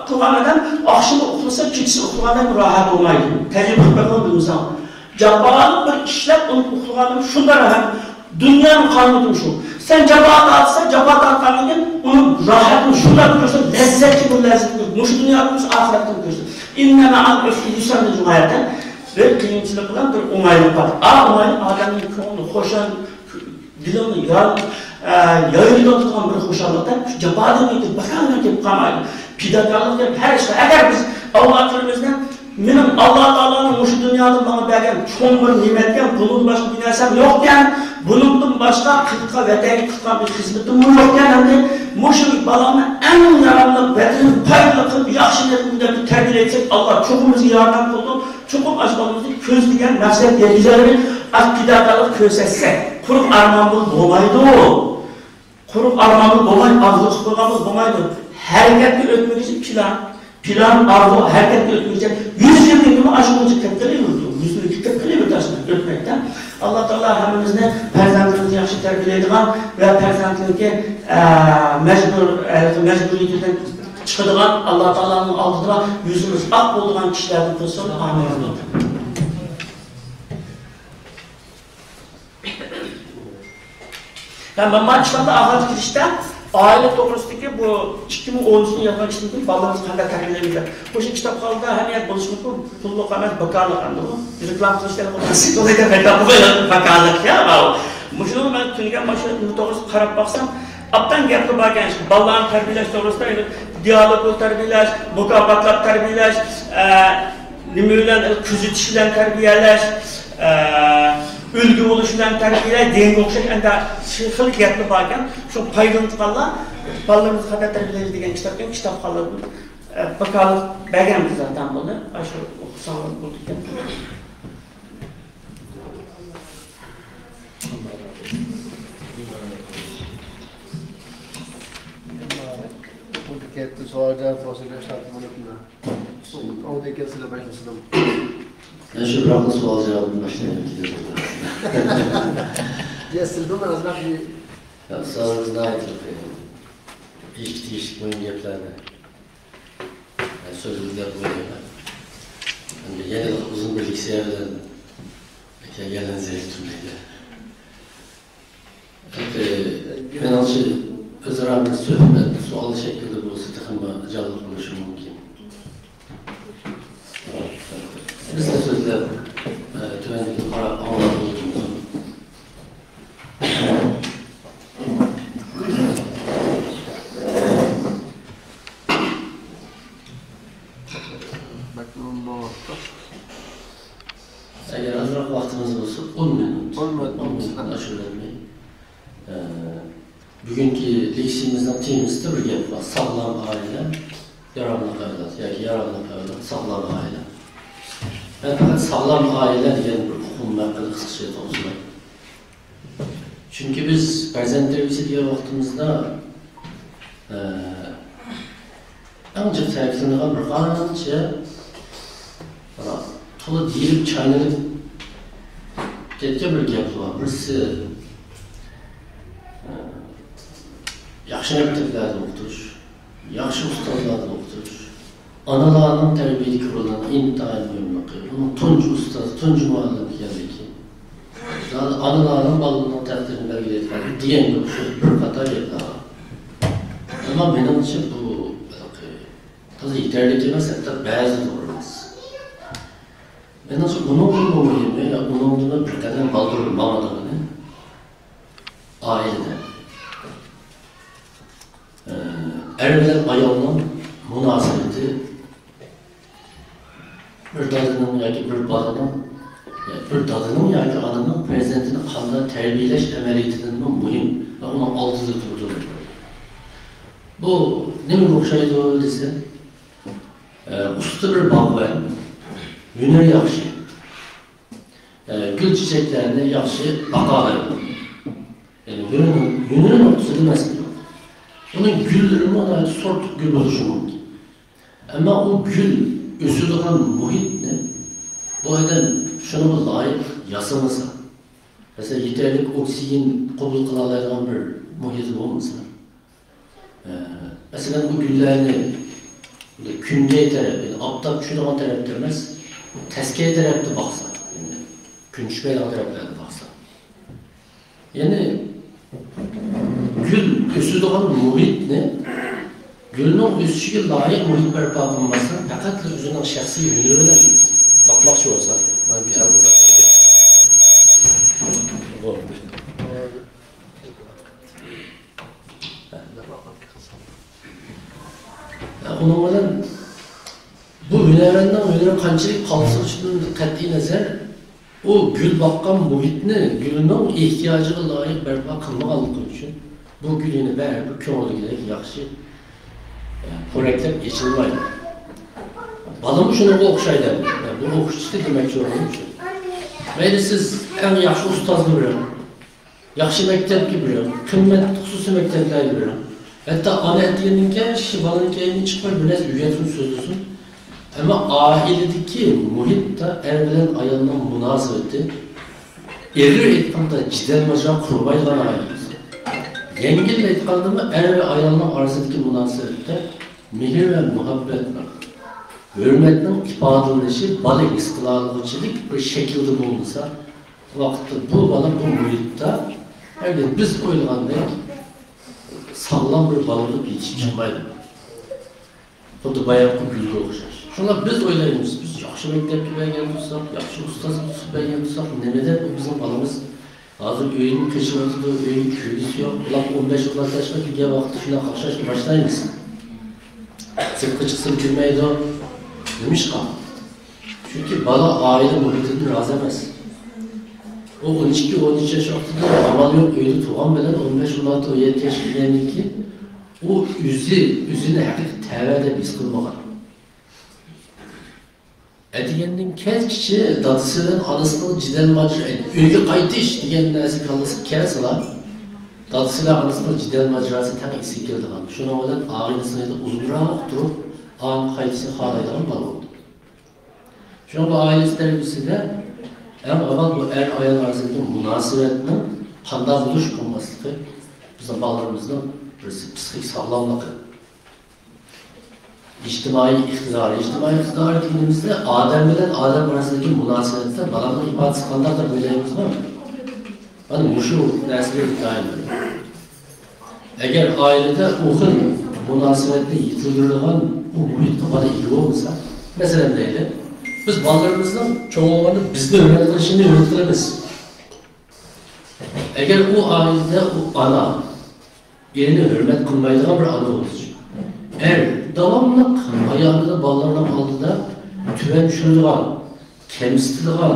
قىلغان ئادەم ئاخشىمى ئۇخلىسا، كېچىسى ئۇخلىغاندەك راھەت بولمايدۇ. تەجرىبە قىلىپ بېقىڭ، بىلمىسەڭ. جاپالىق بىر ئىشلەپ، ئۇنى ئۇخلىغان ئادەم شۇنداق راھەت. دۇنيانىڭ قانۇنى شۇ. سەن جاپا تارتسا، جاپا تارتقاندىن كېيىن ئۇنىڭ راھەتىنى شۇنداق كۆرسەڭ، لەززەتلىك بىر لەززەت كۆر. مۇشۇ دۇنيادا بولمىسا، ئاخىرەتتە كۆرسۇن. ئىننە مەئەل ئۇسرى يۇسرا دېگەن ئايەتتە بىر قىيىنچىلىق بىلەن بىر ئوڭايلىق بار. ئا، ئوڭايلىق ئادەمنىڭ كۆڭلىنى خۇشال، دىلىڭنى يار-، ئە، يايرىتىدىغان بىر خۇشاللىقتا شۇ جاپادىن ئۆتۈپ، بىكارغا كېلىپ قالمايدۇ. پىداكارلىق دەپ ھەر ئىشتا، ئەگەر بىز ئاللا تۈرىمىزدە، مېنىڭ ئاللا تائالانىڭ مۇشۇ دۇنيادا ماڭا بەرگەن چوڭ بىر نېمەتكەن، بۇنىڭدىن باشقا بىر نەرسەم يوقكەن، بۇنىڭدىن باشقا قىلىققا ۋەتەنگە قىلغان بىر خىزمىتىممۇ يوقكەن، ئەمدى مۇشۇ بالامنى ئەڭ ياراملىق، ۋەتىنىمگە پايدىلىق قىلىپ، ياخشى نىيەتلىك دەپ تەربىيەلىسەك، ئاللا چوقۇم بىزگە ياردەم قىلىدۇ. چوقۇم ئاشۇ بالىمىزنى كۆزلىگەن مەقسەت يەتكۈزەلمەي، ئاق پىداكارلىق كۆرسەتسەك، قۇرۇق ئارمان بىلەن بولمايدۇ. قۇرۇق ئارمان بىلەن بولمايدۇ، ئارزۇ قىلىپ قويغان بىلەن بولمايدۇ. ھەرىكەتكە ئۆتمىگۈچە پىلان، پىلان، ئارزۇ، ھەرىكەتكە ئۆتمىگۈچە يۈز يىلدىن كېيىن ئاشۇ بويىچە كېلىپ قېلىۋېرىدۇ. يۈز يىلدىن كېيىن كېلىپ قېلىۋېرىدۇ، ئاشۇنداق ئۆتمەيدۇ. ئاللا تائالا ھەممىمىزنى پەرزەنتىمىزنى ياخشى تەربىيەلەيدىغان ۋە پەرزەنتنىڭكى، ئە، مەجبۇر، ئە، مەجبۇرىيىتىدىن چىقىدىغان، ئاللا تائالانىڭ ئالدىدا يۈزىمىز ئاق بولىدىغان كىشىلەردىن قىلسۇن. ئامىن. ھە، مەن مانا كىتابتا ئاخىرقى كىرىشتە ئائىلە توغرىسىدىكى بۇ ئىككى مىڭ ئونىنچى يىل يازغان كىتابتىن بالىلىرىمىزغا قانداق تەربىيەلەيمىز دەپ. مۇشۇ كىتابخانىدا ھەممە يەردە بولۇشى مۇمكىن، پۇللۇق ئەمەس، بىكارلىق ئەمدى بۇ. رېكلاما قىلىش كېرەك بولماس. بىكارلىق يا، ماۋۇ. مۇشۇنى مەن تۈنۈگۈن مانا شۇ نېمە توغرىسىدا قاراپ باقسام، ئوبدان گەپلا باركەن، بالىلارنى تەربىيەلەش توغرىسىدا، يەنى دىئالوگنى تەربىيەلەش، مۇكاپاتلاپ تەربىيەلەش، ئە، نېمە بىلەن، كۆزىتىش بىلەن تەربىيەلەش، ئە، ئۈلگە بولۇش بىلەن تەربىيەلەش دېگەنگە ئوخشاش ئەندى شۇ خىل گەپلەر باركەن. شۇ پايدىلىنىدىغانلار بالىلىرىمىزنى قانداق تەربىيەلەيمىز دېگەن كىتابتىن، كىتابخانلىرىدىن، ئە، ۋاكالەت بەرگەنمىز زاتەن بۇنى. ئاشۇ ئوقۇساڭلار بولىدىكەن. Bu kette sual cevap olsun, beş altı minut mu? Ondan keyin sizlar boshlasizmi? Men shu bir savol javobini boshlayman. Yes, sizmi? Ozroq bir Ya, savol javobni aytib qo'ying. Eshitishga tegishli bo'lgan gaplarni. Men so'zimni deb qo'yayman. Endi yana uzun bir leksiya bilan kelganlar zeriktirmaydi. Endi, menimcha, o'zaro bir suhbat, savol shaklida bo'lsa, taqim jonli bo'lishi mumkin. Biz de so'zlab, e, tuvanlikni qarab anglab o'tdingiz. Agar ozroq vaqtimiz bo'lsa, o'n minut. O'n minut. O'n minutdan oshirmay. E, bugungi leksiyamizning temasida bir gap bor. Sog'lom oila, yaroqli avlod yoki yaroqli avlod, sog'lom oila. Men faqat sog'lom oila degan bir uqum haqida qisqacha to'xtalay. Chunki biz farzand tarbiyasi degan vaqtimizda, e, eng jiq ta'kidlanadigan bir qancha, mana, to'la deyilib chaynalib ketgan bir gap bor. Birisi, e, yaxshi maktablarda o'qitish, yaxshi ustozlarda o'qitish, ئانىلارنىڭ تەربىيەدىكى رولىنىڭ ئىنتايىن مۇھىملىقى، ئۇنىڭ تۇنجى ئۇستاز، تۇنجى مۇئەللىم ئىكەنلىكى، ئانىلارنىڭ بالىلىرىنىڭ تەقدىرىنى بەلگىلەيدىغانلىقى دېگەنگە ئوخشاش بىر قاتار گەپلەر بار. ئەمما مېنىڭچە بۇ ھېلىقى تازا يېتەرلىك ئەمەس، ھەتتا بەزىدە توغرا ئەمەس. مېنىڭچە ئۇنىڭدىنمۇ مۇھىمى، يا ئۇنىڭدىنمۇ بىر قەدەم بالدۇر ماڭىدىغىنى ئائىلىدە. ئەر بىلەن ئايالنىڭ مۇناسىۋىتى، بىر دادىنىڭ ياكى بىر بالىنىڭ، بىر دادىنىڭ ياكى ئانىنىڭ پەرزەنتىنى قانداق تەربىيەلەش ئەمەلىيىتىدىنمۇ مۇھىم ۋە ئۇنىڭ ئالدىدا تۇرىدۇ. بۇ نېمىگە ئوخشايدۇ دېسە، ئۇستا بىر باغۋەن، ھۈنىرى ياخشى. ئە، گۈل چېچەكلەرنى ياخشى باقالايدۇ. يەنى ھۈنىرى، ھۈنىرى نۇقتىسىدىن مەسىلە يوق. ئۇنىڭ گۈللىرىمۇ ناھايىتى سورتلۇق گۈل بولۇشى مۇمكىن. ئەمما ئۇ گۈل ئۆسىدىغان مۇھىتنى بۇ ئادەم شۇنىڭغا لايىق ياسىمىسا، مەسىلەن، يېتەرلىك ئوكسىگېن قوبۇل قىلالايدىغان بىر مۇھىتى بولمىسا، ئە، مەسىلەن، بۇ گۈللەرنى كۈنگەي تەرەپ، يەنى ئاپتاپ چۈشىدىغان تەرەپتە ئەمەس، تەسكەي تەرەپتە باقسا، يەنى كۈن چۈشمەيدىغان تەرەپلەردە باقسا. يەنى گۈل ئۆسىدىغان مۇھىتنى، گۈلنىڭ ئۆسۈشىگە لايىق مۇھىت بەرپا قىلماستىن، پەقەتلا ئۆزىنىڭ شەخسىي ھۈنىرى بىلەن باقماقچى بولسا، مانا بۇ ئەڭ قىزىق. ئۇنىڭ بىلەن بۇ ھۈنەرۋەننىڭ ھۈنىرى قانچىلىك قالسۇنىشىدىن قەتئىي نەزەر، ئۇ گۈل باققان مۇھىتنى گۈلنىڭ ئېھتىياجىغا لايىق بەرپا قىلمىغانلىقى ئۈچۈن بۇ گۈل يەنە بەرىبىر كۆڭۈلدىكىدەك ياخشى، ئە، پورەكلەپ ئېچىلمايدۇ. بالىمۇ شۇنىڭغا ئوخشايدۇ. بۇ ئوخشىتىشتا دېمەكچى بولغىنىم شۇ. مەيلى سىز ئەڭ ياخشى ئۇستازنى بېرىڭ، ياخشى مەكتەپكە بېرىڭ، قىممەتلىك خۇسۇسىي مەكتەپلەرگە بېرىڭ. ھەتتا ئانا ئەتىگەندىن كېيىن، كىشى بالىنى كەينىدىن چىقماي بىر نەرسە ئۆگەتسۇن، سۆزلىسۇن. ئەمما ئائىلىدىكى مۇھىتتا ئەر بىلەن ئايالنىڭ مۇناسىۋىتى، ئېغىر ئېيتقاندا، جېدەل ماجىرا قۇرمايدىغان ئائىلە بولسا، يەڭگىل ئېيتقاندىمۇ، ئەر ۋە ئايالنىڭ ئارىسىدىكى مۇناسىۋەتتە مېھىر ۋە مۇھەببەتنىڭ، ھۆرمەتنىڭ ئىپادىلىنىشى بالا ھېس قىلالىغۇچىلىك بىر شەكىلدە بولمىسا، ۋاقىتتا بۇ بالا بۇ مۇھىتتا، ھەرگىز بىز ئويلىغاندەك ساغلام بىر بالا بولۇپ يېتىشىپ چىقمايدۇ. خۇددى بايامقى گۈلگە ئوخشاش. شۇڭا بىز ئويلايمىز، بىز ياخشى مەكتەپكە بەرگەن بولساق، ياخشى ئۇستازغا تۇتۇپ بەرگەن بولساق، نېمە دەپ بۇ بىزنىڭ بالىمىز ھازىر ئۆيدىن قېچىۋاتىدۇ، ئۆيگە كىرگۈسى يوق. ئۇلار ئون بەش يىللار تاشلاپ كەلگەن ۋاقىتتا شۇنداق قاقشاشنى باشلايمىز. سىرتقا چىقسىمۇ كىرمەيدۇ. نېمىشقا؟ چۈنكى بالا ئائىلە مۇھىتىدىن رازى ئەمەس. ئۇ ئون ئىككى، ئون ئۈچ ياش ۋاقتىدا ئامال يوق ئۆيدە تۇرغان بىلەن ئون بەش، ئون ئالتە، ئون يەتتە ياشقا كىرگەندىن كېيىن ئۇ ئۆزى، ئۆزىنى ھەقىقىي تەۋە دەپ ھېس قىلمىغان. ئەتىگەندىن كەچكىچە دادىسى بىلەن ئانىسىنىڭ جېدەل ماجىرا، ئۆيگە قايتىش دېگەن نەرسە كاللىسىغا كەلسىلا، دادىسى بىلەن ئانىسىنىڭ جېدەل ماجىراسى تەڭ ئېسىگە كېلىدىغان. شۇنىڭ بىلەن ئائىلىسىنىڭ ئۇزۇنراق تۇرۇپ، ئاڭا قايتىشنى خالايدىغان بالا بولدى. شۇڭا بۇ ئائىلىسى تەربىيەسىدە ئەڭ ئاۋۋال بۇ ئەر-ئايال ئارىسىدىكى مۇناسىۋەتنىڭ قانداق بولۇش، بولماسلىقى بىزنىڭ بالىلىرىمىزنىڭ بىرسى پسىخىك ساغلاملىقى. ئىجتىمائىي ئىقتىدارى. ئىجتىمائىي ئىقتىدارى دېگىنىمىزدە ئادەم بىلەن ئادەم ئارىسىدىكى مۇناسىۋەتتە بالىنىڭ ئىپادىسى قانداق دەپ ئويلايمىزمۇ؟ مانا مۇشۇ نەرسىلەر ئىنتايىن مۇھىم. ئەگەر ئائىلىدە ئۇ خىل مۇناسىۋەتنى يېتىلدۈرىدىغان ئۇ مۇھىتقا بالا ئىگە بولمىسا، مەسىلەن دەيلى، بىز بالىلىرىمىزنىڭ چوڭ بولغاندا بىزنى ھۆرمەت قىلىشىنى ئۈمىد قىلىمىز. ئەگەر ئۇ ئائىلىدە ئۇ ئانا ئېرىنى ھۆرمەت قىلمايدىغان بىر ئانا بولسىچۇ؟ ئەر داۋاملىق ئايالىنى بالىلىرىنىڭ ئالدىدا تۆۋەن چۈشۈرىدىغان، كەمسىتىدىغان،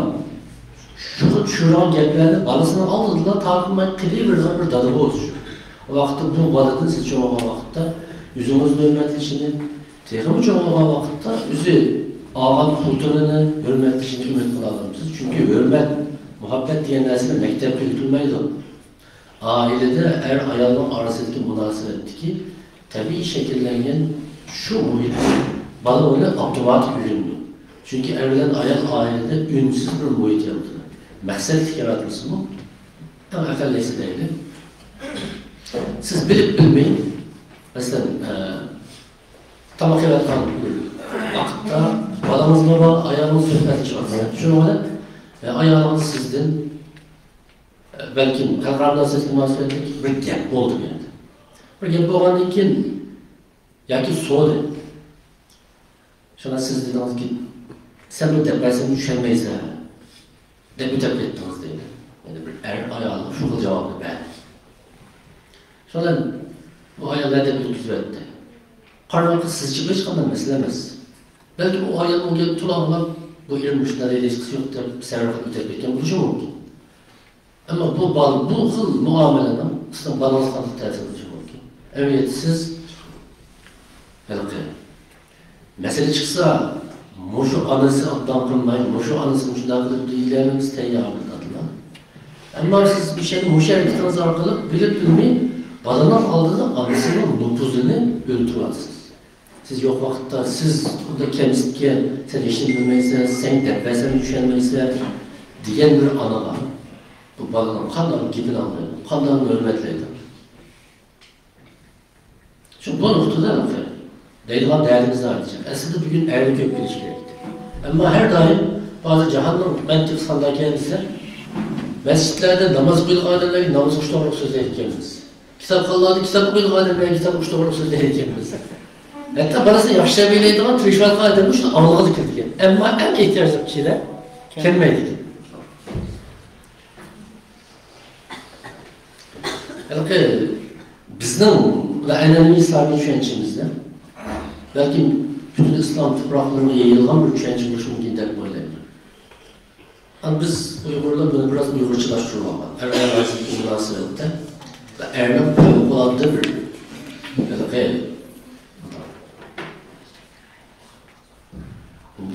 شۇغا چۈشۈرىدىغان گەپلەرنى بالىسىنىڭ ئالدىدىلا تارتماي قىلىۋېرىدىغان بىر دادا بولسىچۇ؟ ئۇ ۋاقىتتا بۇ بالىدىن سىز چوڭ بولغان ۋاقىتتا ئۆزىڭىزنى ھۆرمەتلىشىنى، تېخىمۇ چوڭ بولغان ۋاقىتتا ئۆزى ئالغان خوتۇنىنى ھۆرمەتلىشىنى ئۈمىد قىلالامسىز؟ چۈنكى ھۆرمەت، مۇھەببەت دېگەن نەرسىلەر مەكتەپتە ئۆگىتىلمەيدۇ. ئائىلىدە ئەر-ئايالنىڭ ئارىسىدىكى مۇناسىۋەتتىكى تەبىئىي شەكىللەنگەن شۇ مۇھىتتا بالا ئۇنى ئاپتوماتىك ئۆگىنىدۇ. چۈنكى ئەر بىلەن ئايال ئائىلىدە ئۈنسىز بىر مۇھىت يارىتىدۇ. مەقسەتلىك ياراتمىسىمۇ، ئەڭ ئەقەللىسى دەيلى. سىز بىلىپ بىلمەي، مەسىلەن، ئە، تاماق يەۋاتقان ۋاقىتتا بالىڭىزمۇ بار، ئايالىڭىز سۆھبەتلىشىۋاتىسىز. شۇنىڭ بىلەن، ئە، ئايالىڭىز سىزدىن، ئە، بەلكىم خەلقئارا مۇناسىۋەتكە مۇناسىۋەتلىك بىر گەپ بولدى بۇ يەردە. بىر گەپ بولغاندىن كېيىن ياكى سورىدى. شۇڭا سىز دېدىڭىزكى، سەن بۇ دەپ بەرسەم چۈشەنمەيسەن دەپ ئۆتەپ كەتتىڭىز دەيدۇ. يەنى بىر ئەر ئايالغا شۇ خىل جاۋابنى بەردى. شۇنىڭ بىلەن بۇ ئايال ھەدەپ ئۆتكۈزۈۋەتتى. قارىماققا سىزچە ھېچقانداق مەسىلە ئەمەس. بەلكىم ئۇ ئايال ئۇ گەپنى تولا ئاڭلاپ، بۇ ئېرىم مۇشۇنداق دەيدۇ، ھېچقىسى يوق دەپ سەۋر قىلىپ ئۆتۈپ كەتكەن بولۇشى مۇمكىن. ئەمما بۇ بال-، بۇ خىل مۇئامىلىنىڭ سىزنىڭ بالىڭىزغا قانداق تەسىر قىلىشى مۇمكىن؟ ئەمەلىيەتتە سىز ھېلىقى مەسىلە چىقسا، مۇشۇ ئانىسى ئابدان قىلماي، مۇشۇ ئانىسى مۇشۇنداق قىلىپ دېيىلەرمىز، تەييار بىلىدىغانلار. ئەمما سىز مۇشۇ، مۇشۇ ھەرىكىتىڭىز ئارقىلىق بىلىپ بىلمەي بالىنىڭ ئالدىدا ئانىسىنىڭ نوپۇزىنى ئۆلتۈرۈۋاتىسىز. سىز يوق ۋاقىتتا، سىز ئۇندا كەمسىتكەن، سەن ھېچنېمە بىلمەيسەن، سەن دەپ بەرسەممۇ چۈشەنمەيسەن دېگەن بىر ئانىغا بۇ بالىنىڭ قانداق گېپىنى ئاڭلايدۇ، قانداق ھۆرمەتلەيدۇ؟ شۇ بۇ نۇقتىدا دەيدىغان دەردىمىز ئايرىچە. ئەسلىدە بۈگۈن ئەرنى كۆپ كېلىش كېرەك ئىدى. ئەمما ھەر دايىم ھازىر جاھاننىڭ مەنتىقىسى قانداق ئىكەن دېسە، مەسچىتلەردە ناماز ئوقۇيدىغان ئادەملەرگە ناماز ئوقۇش توغرىلىق سۆزلەيدىكەنمىز. كىتابخانىلاردا كىتاب ئوقۇيدىغان ئادەملەرگە كىتاب ئوقۇش توغرىلىق سۆزلەيدىكەنمىز. ھەتتا بالىسى ياخشى تەربىيەلەيدىغان، تىرىشىۋاتقان ئادەم شۇ ئاڭلىغۇدەك كېلىدىكەن. ئەمما ئەڭ ئېھتىياجلىق كىشىلەر كەلمەيدىكەن. ھېلىقى بىزنىڭ ئەنئەنىۋى ئىسلامىي چۈشەنچىمىزدە، بەلكىم پۈتۈن ئىسلام تۇپراقلىرىغا يېيىلغان بىر چۈشەنچە بولۇشى مۇمكىن دەپ ئويلايمەن. ئەمما بىز ئۇيغۇرلار بۇنى بىراز ئۇيغۇرچىلاشتۇرۇۋالغان. ئەر ئايال ئارىسىدىكى مۇناسىۋەتتە ۋە ئەرنىڭ پەۋقۇلئاددە بىر، ھېلىقى،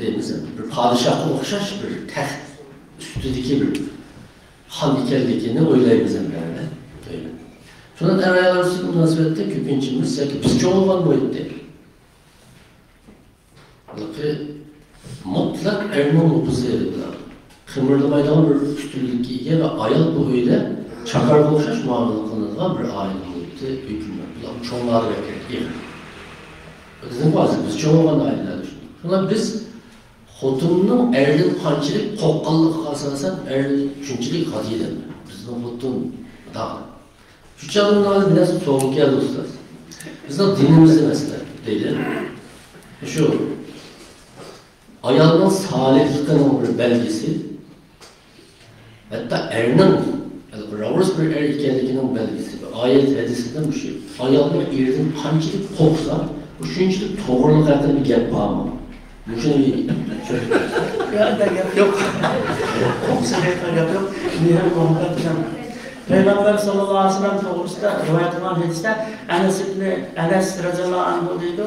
دەيمىز، بىر پادىشاھقا ئوخشاش بىر تەخت ئۈستىدىكى بىر خان ئىكەنلىكىنى ئويلايمىز ئەمدى. شۇنداق ئەر ئايال ئارىسىدىكى مۇناسىۋەتتە كۆپىنچىمىز ياكى بىز چوڭ بولغان مۇھىتتا ھېلىقى مۇتلەق ئەرنىڭ نوپۇزى بىلەن قىمىردىمايدىغان بىر ئۈستۈنلۈككە ئىگە ۋە ئايال بۇ ئۆيدە چاكارغا ئوخشاش مۇئامىلە قىلىنىدىغان بىر ئائىلە مۇھىتى ھۆكۈم سۈرىدۇ. بۇلار چوڭلارغا بەك ئېغىر. دېدىمغۇ ھازىر، بىز چوڭ بولغان ئائىلىلەردە شۇنداق. شۇڭا بىز خوتۇننىڭ ئەردىن قانچىلىك قورققانلىقىغا ئاساسەن، ئەر شۇنچىلىك غادىي ئادەم. بىزنىڭ خوتۇن داغ. شۇ چاغدا ماڭا بىر نەرسە سورىغۇم كەلدى، ئۇستاز. بىزنىڭ دىنىمىزدا مەسىلەن دەيلى، شۇ ئايالنىڭ سالىھلىقىنىڭ بىر بەلگىسى، ھەتتا ئەرنىڭ راۋۇرۇس بىر ئەر ئىكەنلىكىنىڭ بەلگىسى. بىر ئايەت ھەدىستە مۇشۇ، ئايالنىڭ ئېرىدىن قانچىلىك قورقسا، ئۇ شۇنچىلىك توغرىلىق ھەققىدە گەپ بارمۇ؟ مۇشۇنى يا، ئۇنداق گەپ يوق. قورقسا دەيدىغان گەپ يوق. مېھىر مۇھەببەت بىلەن. پەيغەمبەر ساللاللاھۇ ئەلەيھى ۋەسەللەم توغرىسىدا رىۋايەت قىلغان ھەدىستە ئەنەس ئىبنى، ئەنەس رەزىياللاھۇ ئەنھۇ دەيدۇ،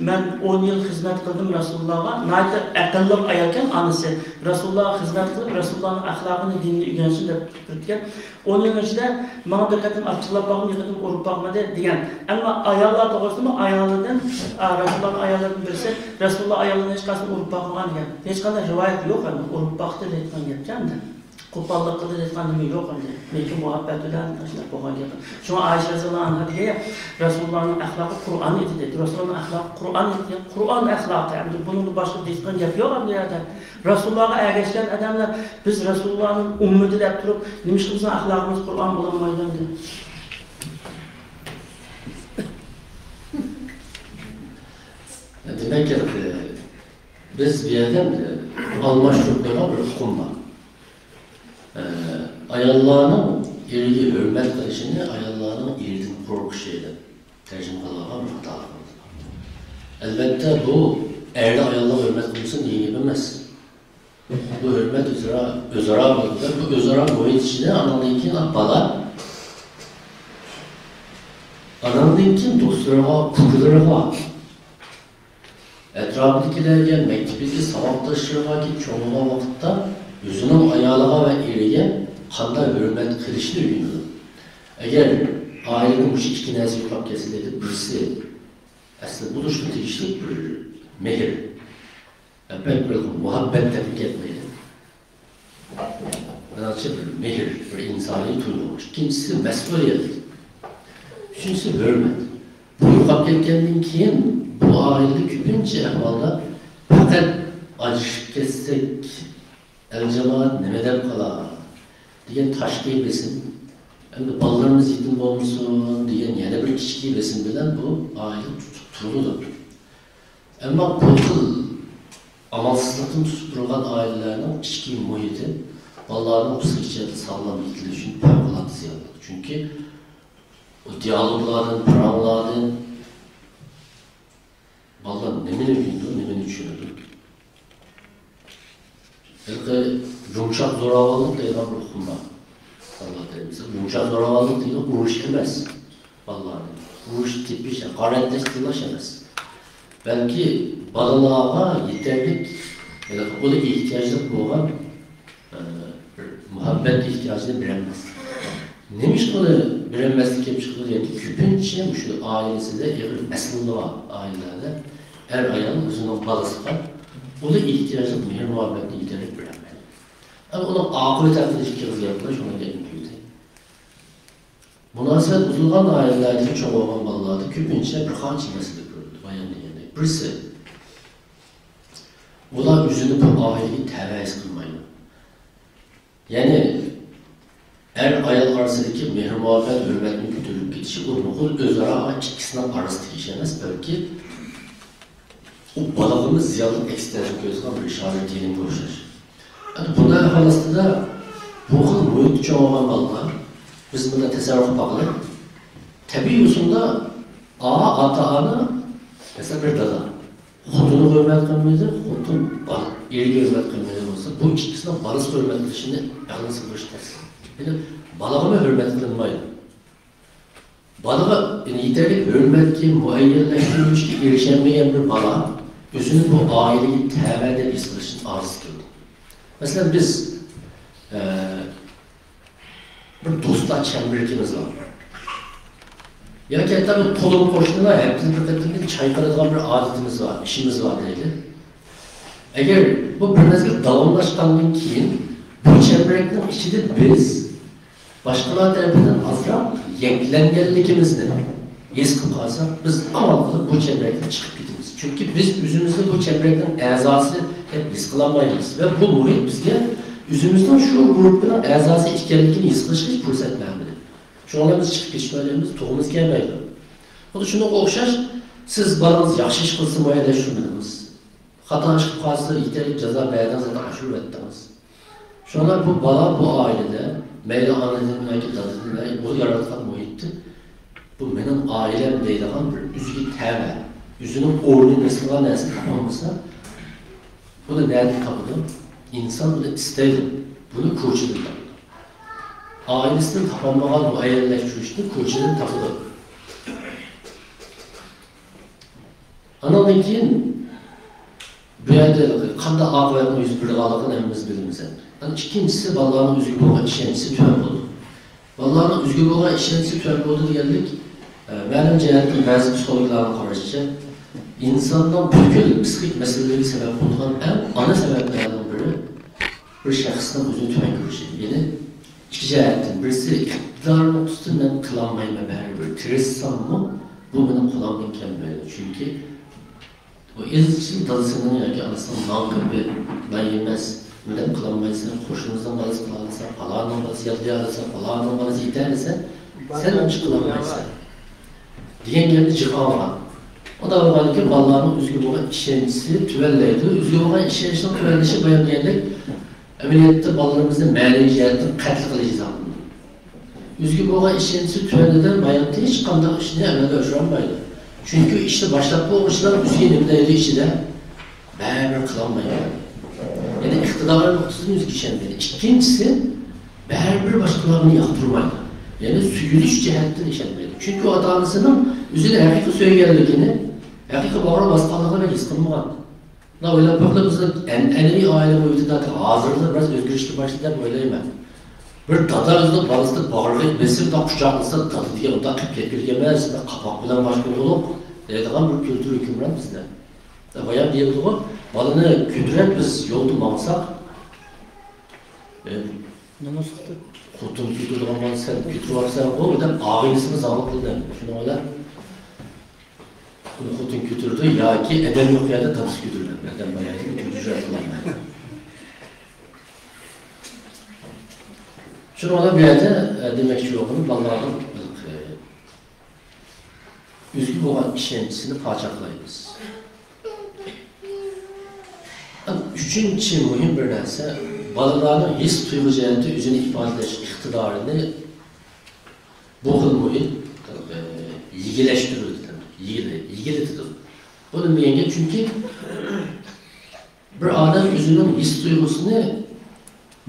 مەن ئون يىل خىزمەت قىلدىم رەسۇلۇللاغا. ناھايىتى ئەقىللىق ئايالكەن ئانىسى. رەسۇلۇللاغا خىزمەت قىلىپ، رەسۇلۇللانىڭ ئەخلاقىنى، دىنىنى ئۆگەنسۇن دەپ تۇرۇپتىكەن. ئون يىلنىڭ ئىچىدە ماڭا بىر قېتىم ئاچچىقلاپ باقمىدى، بىر قېتىم ئۇرۇپ باقمىدى دېگەن. ئەمما ئاياللار توغرىسىدىمۇ ئايالىدىن، ئا، رەسۇلۇللانىڭ ئاياللىرىدىن بىرسى، رەسۇلۇللا ئاياللىرىنى ھېچقايسىنى ئۇرۇپ باقمىغان دېگەن. ھېچقانداق رىۋايەت يوق ئەمدى، ئۇرۇپ باقتى دەيدىغان گەپكەن ئەمدى. قوپاللىق قىلدى دەيدىغان نېمە يوق ئەمدى. مېھرى مۇھەببەت بىلەن شۇنداق بولغان گەپ. شۇڭا ئائىشە رەزىياللاھۇ ئەنھا دېگەن، رەسۇلۇللانىڭ ئەخلاقى قۇرئان ئىدى دەيدۇ. رەسۇلۇللانىڭ ئەخلاقى قۇرئان ئىدى دېگەن. قۇرئان ئەخلاقى. ئەمدى بۇنىڭدىن باشقا دەيدىغان گەپ يوق ئەمدى يەردە. رەسۇلۇللاغا ئەگەشكەن ئادەملەر، بىز رەسۇلۇللانىڭ ئۈممىتى دەپ تۇرۇپ، نېمىشقا بىزنىڭ ئەخلاقىمىز قۇرئان بولالمايدۇ ئەمدى؟ دېمەك، بىز بۇ يەردە ئالماشتۇرۇپ قويغان بىر ئۇقۇم بار. ئاياللارنىڭ ئېرىگە ھۆرمەت قىلىشىنى ئاياللارنىڭ ئېرىدىن قورقۇشى دەپ تەرجىمە قىلىنغان بىر خاتالىق بولدى. ئەلۋەتتە، بۇ ئەرنى ئاياللار ھۆرمەت قىلمىسۇن دېگەن گەپ ئەمەس. بۇ ھۆرمەت ئۆزئارا، ئۆزئارا بولىدۇ. بۇ ئۆزئارا مۇھىت ئىچىدە ئاناندىن كېيىن بالا، ئاناندىن كېيىن دوستلىرىغا، ئۇكىلىرىغا، ئەتراپىدىكىلەرگە، مەكتىپىدىكى ساۋاقداشلىرىغا كېلىپ چوڭ بولغان ۋاقىتتا ئۆزىنىڭ ئايالىغا ۋە ئېرىگە قانداق ھۆرمەت قىلىشنى ئۆگىنىدۇ. ئەگەر ئائىلىدە مۇشۇ ئىككى نەرسە يوقاپ كەتسە دەيدۇ، بىرسى ئەسلى بولۇشقا تېگىشلىك بىر مېھىر، بەك بىر مۇھەببەت دەپ كەتمەيدۇ. مېنىڭچە، بىر مېھىر، بىر ئىنسانىي تۇيغۇ. ئىككىنچىسى، مەسئۇلىيەت. ئۈچىنچىسى، ھۆرمەت. بۇ يوقاپ كەتكەندىن كېيىن، بۇ ئائىلىدە كۆپىنچە ئەھۋالدا پەقەت ئاجرىشىپ كەتسەك، ئەل-جامائەت نېمە دەپ قالار دېگەن تاشقى بېسىم، ئەمدى بالىلىرىمىز يېتىم بولمىسۇن دېگەن يەنە بىر ئىچكى بېسىم بىلەن بۇ ئائىلە تۇتۇپ تۇرۇلىدۇ. ئەمما بۇ خىل ئامالسىزلىقتىن تۇتۇپ تۇرغان ئائىلىلەرنىڭ ئىچكى مۇھىتى بالىلارنىڭ پىسخىك جەھەتتە ساغلام يېتىلىشى ئۈچۈن پەۋقۇلئاددە زىيانلىق. چۈنكى ئۇ دىئالوگلاردىن، پاراڭلاردىن بالىلار نېمىنى ئۆگىنىدۇ، نېمىنى چۈشىنىدۇ؟ ھېلىقى يۇمشاق زوراۋانلىق دەيدىغان بىر ئۇقۇم بار. بالىلار تەربىيەسى. يۇمشاق زوراۋانلىق دېگەن ئۇرۇش ئەمەس. بالىلارنى ئۇرۇش، تېپىش، ھاقارەتلەش، تىللاش ئەمەس. بەلكى بالىلارغا يېتەرلىك، ھېلىقى ئۇلار ئېھتىياجلىق بولغان، ئە، بىر مۇھەببەت ئېھتىياجىنى بېرەلمەسلىك. نېمىشقا ئۇنى بېرەلمەسلىك كېلىپ چىقىدۇ دېگەندە، كۆپىنچە مۇشۇ ئائىلىسىدە ئېغىر مەسىلىلىرى بار ئائىلىلەردە ئەر-ئايال ئۆزىنىڭ بالىسىغا ئۇلا ئېھتىياجلىق مېھىر-مۇھەببەتنى يېتەرلىك بېرەلمەيدۇ. ئەمما ئۇنىڭ ئاقىۋىتى ھەققىدە ئىككى ئېغىز گەپ قىلىش ئۇنىڭ گەپنى تۈگىتەي. مۇناسىۋەت ئۇزۇلغان ئائىلىلەردىكى چوڭ بولغان بالىلاردا كۆپىنچە بىر قانچە مەسىلە كۆرۈلىدۇ. بايان دېگەندەك، بىرسى، ئۇلار ئۆزىنى بۇ ئائىلىگە تەۋە ھېس قىلمايدۇ. يەنى ئەر-ئايال ئارىسىدىكى مېھىر-مۇھەببەت، ھۆرمەتنىڭ كۆتۈرۈلۈپ كېتىشى، ئۇ نوقۇل ئۆزئارا ئىككىسىنىڭ ئارىسىدىكى ئىش ئەمەس، بەلكى ئۇ بالىغىمۇ زىيانلىق ئەكس تەسىر كۆرسىتىدىغان بىر ئىش، ھازىر دېگىنىمگە ئوخشاش. ئەمدى بۇنداق ئەھۋال ئاستىدا بۇ خىل مۇھىتتا چوڭ بولغان بالىلار، بىز بۇنداق تەسەۋۋۇر قىلىپ باقىلى. تەبىئىي ئۇسۇلدا ئا-، ئاتا-ئانا، مەسىلەن، بىر دادا خوتۇنىغا ھۆرمەت قىلمىدى، خوتۇن بالا، ئېرىگە ھۆرمەت قىلمىدى بولسا، بۇ ئىككىسىنىڭ بالىسىغا ھۆرمەت قىلىشىنى ئەقلىڭ سىغدۇرۇش تەس. يەنى بالىغىمۇ ھۆرمەت قىلىنمايدۇ. بالىغا يېتەرلىك ھۆرمەتكە، مۇئەييەنلەشتۈرۈلۈشكە ئېرىشەلمىگەن بىر بالا ئۆزىنى بۇ ئائىلىگە تەۋە دەپ ھېس قىلىشتىن ئاجىز كېلىدۇ. مەسىلەن، بىز، ئە، بىر دوستلار چەمبىرىكىمىز بار. ياكى ھەتتا بىر قولۇم قوشنىلار ھەپتىدە بىر قېتىم چاي قىلىدىغان بىر ئادىتىمىز بار، ئىشىمىز بار دەيلى. ئەگەر بۇ بىر مەزگىل داۋاملاشقاندىن كېيىن، بۇ چەمبىرەكنىڭ ئىچىدە بىز باشقىلار تەرىپىدىن ئازراق يەكلەنگەنلىكىمىزنى ھېس قىلىپ قالساق، بىز ئامال قىلىپ بۇ چەمبىرەكتىن چىقىپ كېتىمىز. چۈنكى بىز ئۆزىمىزنى بۇ چەمبىرەكنىڭ ئەزاسى دەپ ھېس قىلالمايمىز ۋە بۇ مۇھىت بىزگە ئۆزىمىزنىڭ شۇ گۇرۇپپىنىڭ ئەزاسى ئىكەنلىكىنى ھېس قىلىشقا ھېچ پۇرسەت بەرمىدى. شۇڭا بىز چىقىپ كېتىشمەيمىز، تۇغىمىز كەلمەيدۇ. خۇددى شۇنىڭغا ئوخشاش، سىز بالىڭىز ياخشى ئىش قىلسىمۇ ھەيدەشتۈرمىدىڭىز. خاتا ئىش قىلىپ قالسا، يېتەرلىك جازا بەردىڭىز، ھەتتا ئاشۇرۇۋەتتىڭىز. شۇڭا بۇ بالا بۇ ئائىلىدە مەيلى ئانىدىن ياكى دادىدىن ۋە ئۇ ياراتقان مۇھىتتىن بۇ مېنىڭ ئائىلەم دەيدىغان بىر ئۆزىگە تەۋە، ئۆزىنىڭ ئورنىنى بېسىدىغان نەرسىنى تاپالمىسا، بۇنى نەدىن تاپىدۇ؟ ئىنسان بۇنى ئىستەيدۇ. بۇنى كوچىدىن تاپىدۇ. ئائىلىسىدىن تاپالمىغان مۇئەييەنلەشتۈرۈشنى كوچىدىن تاپىدۇ. ئانىڭدىن كېيىن بۇ يەردە قانداق ئاقىۋەتنىڭ يۈز بېرىدىغانلىقىنى ھەممىمىز بىلىمىز. ئەمدى ئىككىنچىسى، بالىلارنىڭ ئۆزىگە بولغان ئىشەنچىسى تۆۋەن بولىدۇ. بالىلارنىڭ ئۆزىگە بولغان ئىشەنچىسى تۆۋەن بولىدۇ دېگەنلىك، ئە، مەلۇم جەھەتتىن بەزى پسىخولوگلارنىڭ قارىشىچە، ئىنساننىڭ پۈتكۈل پسىخىك مەسىلىلىرىگە سەۋەب بولىدىغان ئەڭ ئانا سەۋەبلەرنىڭ بىرى بىر شەخسنىڭ ئۆزىنى تۆۋەن كۆرۈشى. يەنى ئىككى جەھەتتىن، بىرسى ئىقتىدار نۇقتىسىدىن مەن قىلالمايمەن، بەرىبىر تىرىشساممۇ بۇ مېنىڭ قولۇمدىن كەلمەيدۇ. چۈنكى بۇ ئىزچىل دادىسىنىڭ ياكى ئانىسىنىڭ نان قېپى، نان يېمەس، نېمە قىلالمايسەن، قوشنىمىزنىڭ بالىسى قىلالىسا، پالانىنىڭ بالىسى يادلىيالىسا، پالانىنىڭ بالىسى يېتەلىسە، سەن نېمە قىلالمايسەن دېگەن گەپنى جىق ئاڭلىغان. ئۇنداق بولغاندىكىن بالىلارنىڭ ئۆزىگە بولغان ئىشەنچىسى تۆۋەنلەيدۇ. ئۆزىگە بولغان ئىشەنچنىڭ تۆۋەنلىشى بايان دېگەندەك ئەمەلىيەتتە بالىلىرىمىزنى مەنىۋى جەھەتتىن قەتل قىلىش ھېسابلىنىدۇ. ئۆزىگە بولغان ئىشەنچى تۆۋەندە بايان ھېچقانداق ئىشنى ئەمەلگە ئاشۇرالمايدۇ. چۈنكى ئىشنى باشلاپ بولغۇچىلار ئۆزى نېمە دەيدۇ ئىچىدە، بەرىبىر قىلالمايدۇ. يەنى ئىقتىدارى نۇقتىسىدىن ئۆزىگە ئىشەنمەيدۇ. ئىككىنچىسى، بەرىبىر باشقىلار ئۇنى ياقتۇرمايدۇ. يەنى سۆيۈلۈش جەھەتتىن ئىشەنمەيدۇ. چۈنكى ئاتا-ئانىسىنىڭ ئۆزىنى ھەقىقىي سۆيگەنلىكىنى، ھەقىقىي باغرىغا باسقانلىقىنى ھېس قىلمىغان. مۇنداق ئويلاپ بېقىڭلار، بىزنىڭ ئەنئەنىۋى ئائىلە مۇھىتىدا ھازىرلا بىراز ئۆزگىرىشكە باشلىدى دەپ ئويلايمەن. بىر دادا ئۆزىنىڭ بالىسىنى باغرىغا بېسىپ، مۇنداق قۇچاقلىسا، دادا دېگەن ئۇنداق قىلىپ گەپ كىرگەن ئەمەس، قاپاق بىلەن باشقا بولۇق دەيدىغان بىر كۈلتۈر ھۆكۈمران بىزدە. بايام دېيىلىدىغۇ، بالىنى كۆتۈرۈپ بىز يولدا ماڭساق، ئە، نومۇسلۇق دەپ. خوتۇن كۆتۈرىدىغان بالا سەن كۆتۈرۈۋاتىسەنغۇ دەپ ئائىلىسىمۇ زاڭلىق قىلدى. شۇنىڭ بىلەن ئۇنى خوتۇن كۆتۈرىدۇ ياكى ئادەم يوق يەردە دادىسى كۆتۈرىدۇ. ئادەم بار يەردە كۆتۈرۈش رەت قىلىنمايدۇ. شۇنىڭ بىلەن بۇ يەردە، ئە، دېمەكچى بولغىنىم بالىلارنىڭ، ئە، ئۆزىگە بولغان ئىشەنچىسىنى پاچاقلايمىز. ئۈچىنچى مۇھىم بىر نەرسە، بالىلارنىڭ ھېس تۇيغۇ جەھەتتە ئۆزىنى ئىپادىلەش ئىقتىدارىنى بۇ خىل مۇھىت، ئە، يىگلەشتۈرىدۇ، يىگلە-، يىگلىتىدۇ. بۇ نېمە دېگەن گەپ؟ چۈنكى بىر ئادەم ئۆزىنىڭ ھېس تۇيغۇسىنى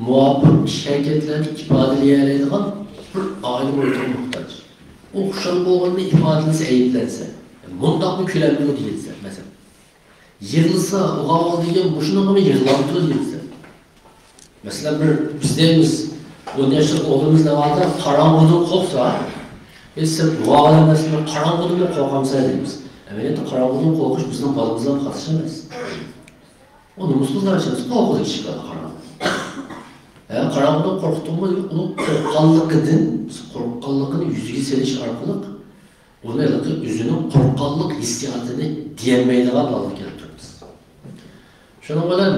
مۇۋاپىق ئىش ھەرىكەتلەردە ئىپادىلىيەلەيدىغان بىر ئائىلە مۇھىتىغا موھتاج. ئۇ خۇشال بولغىنىنى ئىپادىلىسە ئەيىبلەنسە، مۇنداقمۇ كۈلەمدۇ دېيىلسە، مەسىلەن. يىغلىسا، ئوغاۋ دېگەن مۇشۇنىڭغىمۇ يىغلامدۇ دېيىلسە. مەسىلەن، بىر بىز دەيمىز، ئون ياشلىق ئوغلىمىز ناۋادا قاراڭغۇدىن قورقسا، ئە، سەن ۋاۋا ئەمەسمۇ، قاراڭغۇدىنمۇ قورقامسەن دەيمىز. ئەمەلىيەتتە قاراڭغۇدىن قورقۇش بىزنىڭ بالىمىزغا خاس ئىش ئەمەس. ئۇ نومۇسسىزلار ئىچىمىز قورقىدۇ كىچىكلەر قاراڭغۇدىن. قاراڭغۇدىن قورقتۇڭمۇ؟ ئۇ قورققانلىقىدىن، قورققانلىقىنى يۈزىگە سېلىش ئارقىلىق ئۇنى ھېلىقى ئۆزىنىڭ قورققانلىق ھېسسىياتىنى دېيەلمەيدىغان ھالغا كەلتۈرىمىز. شۇنىڭ بىلەن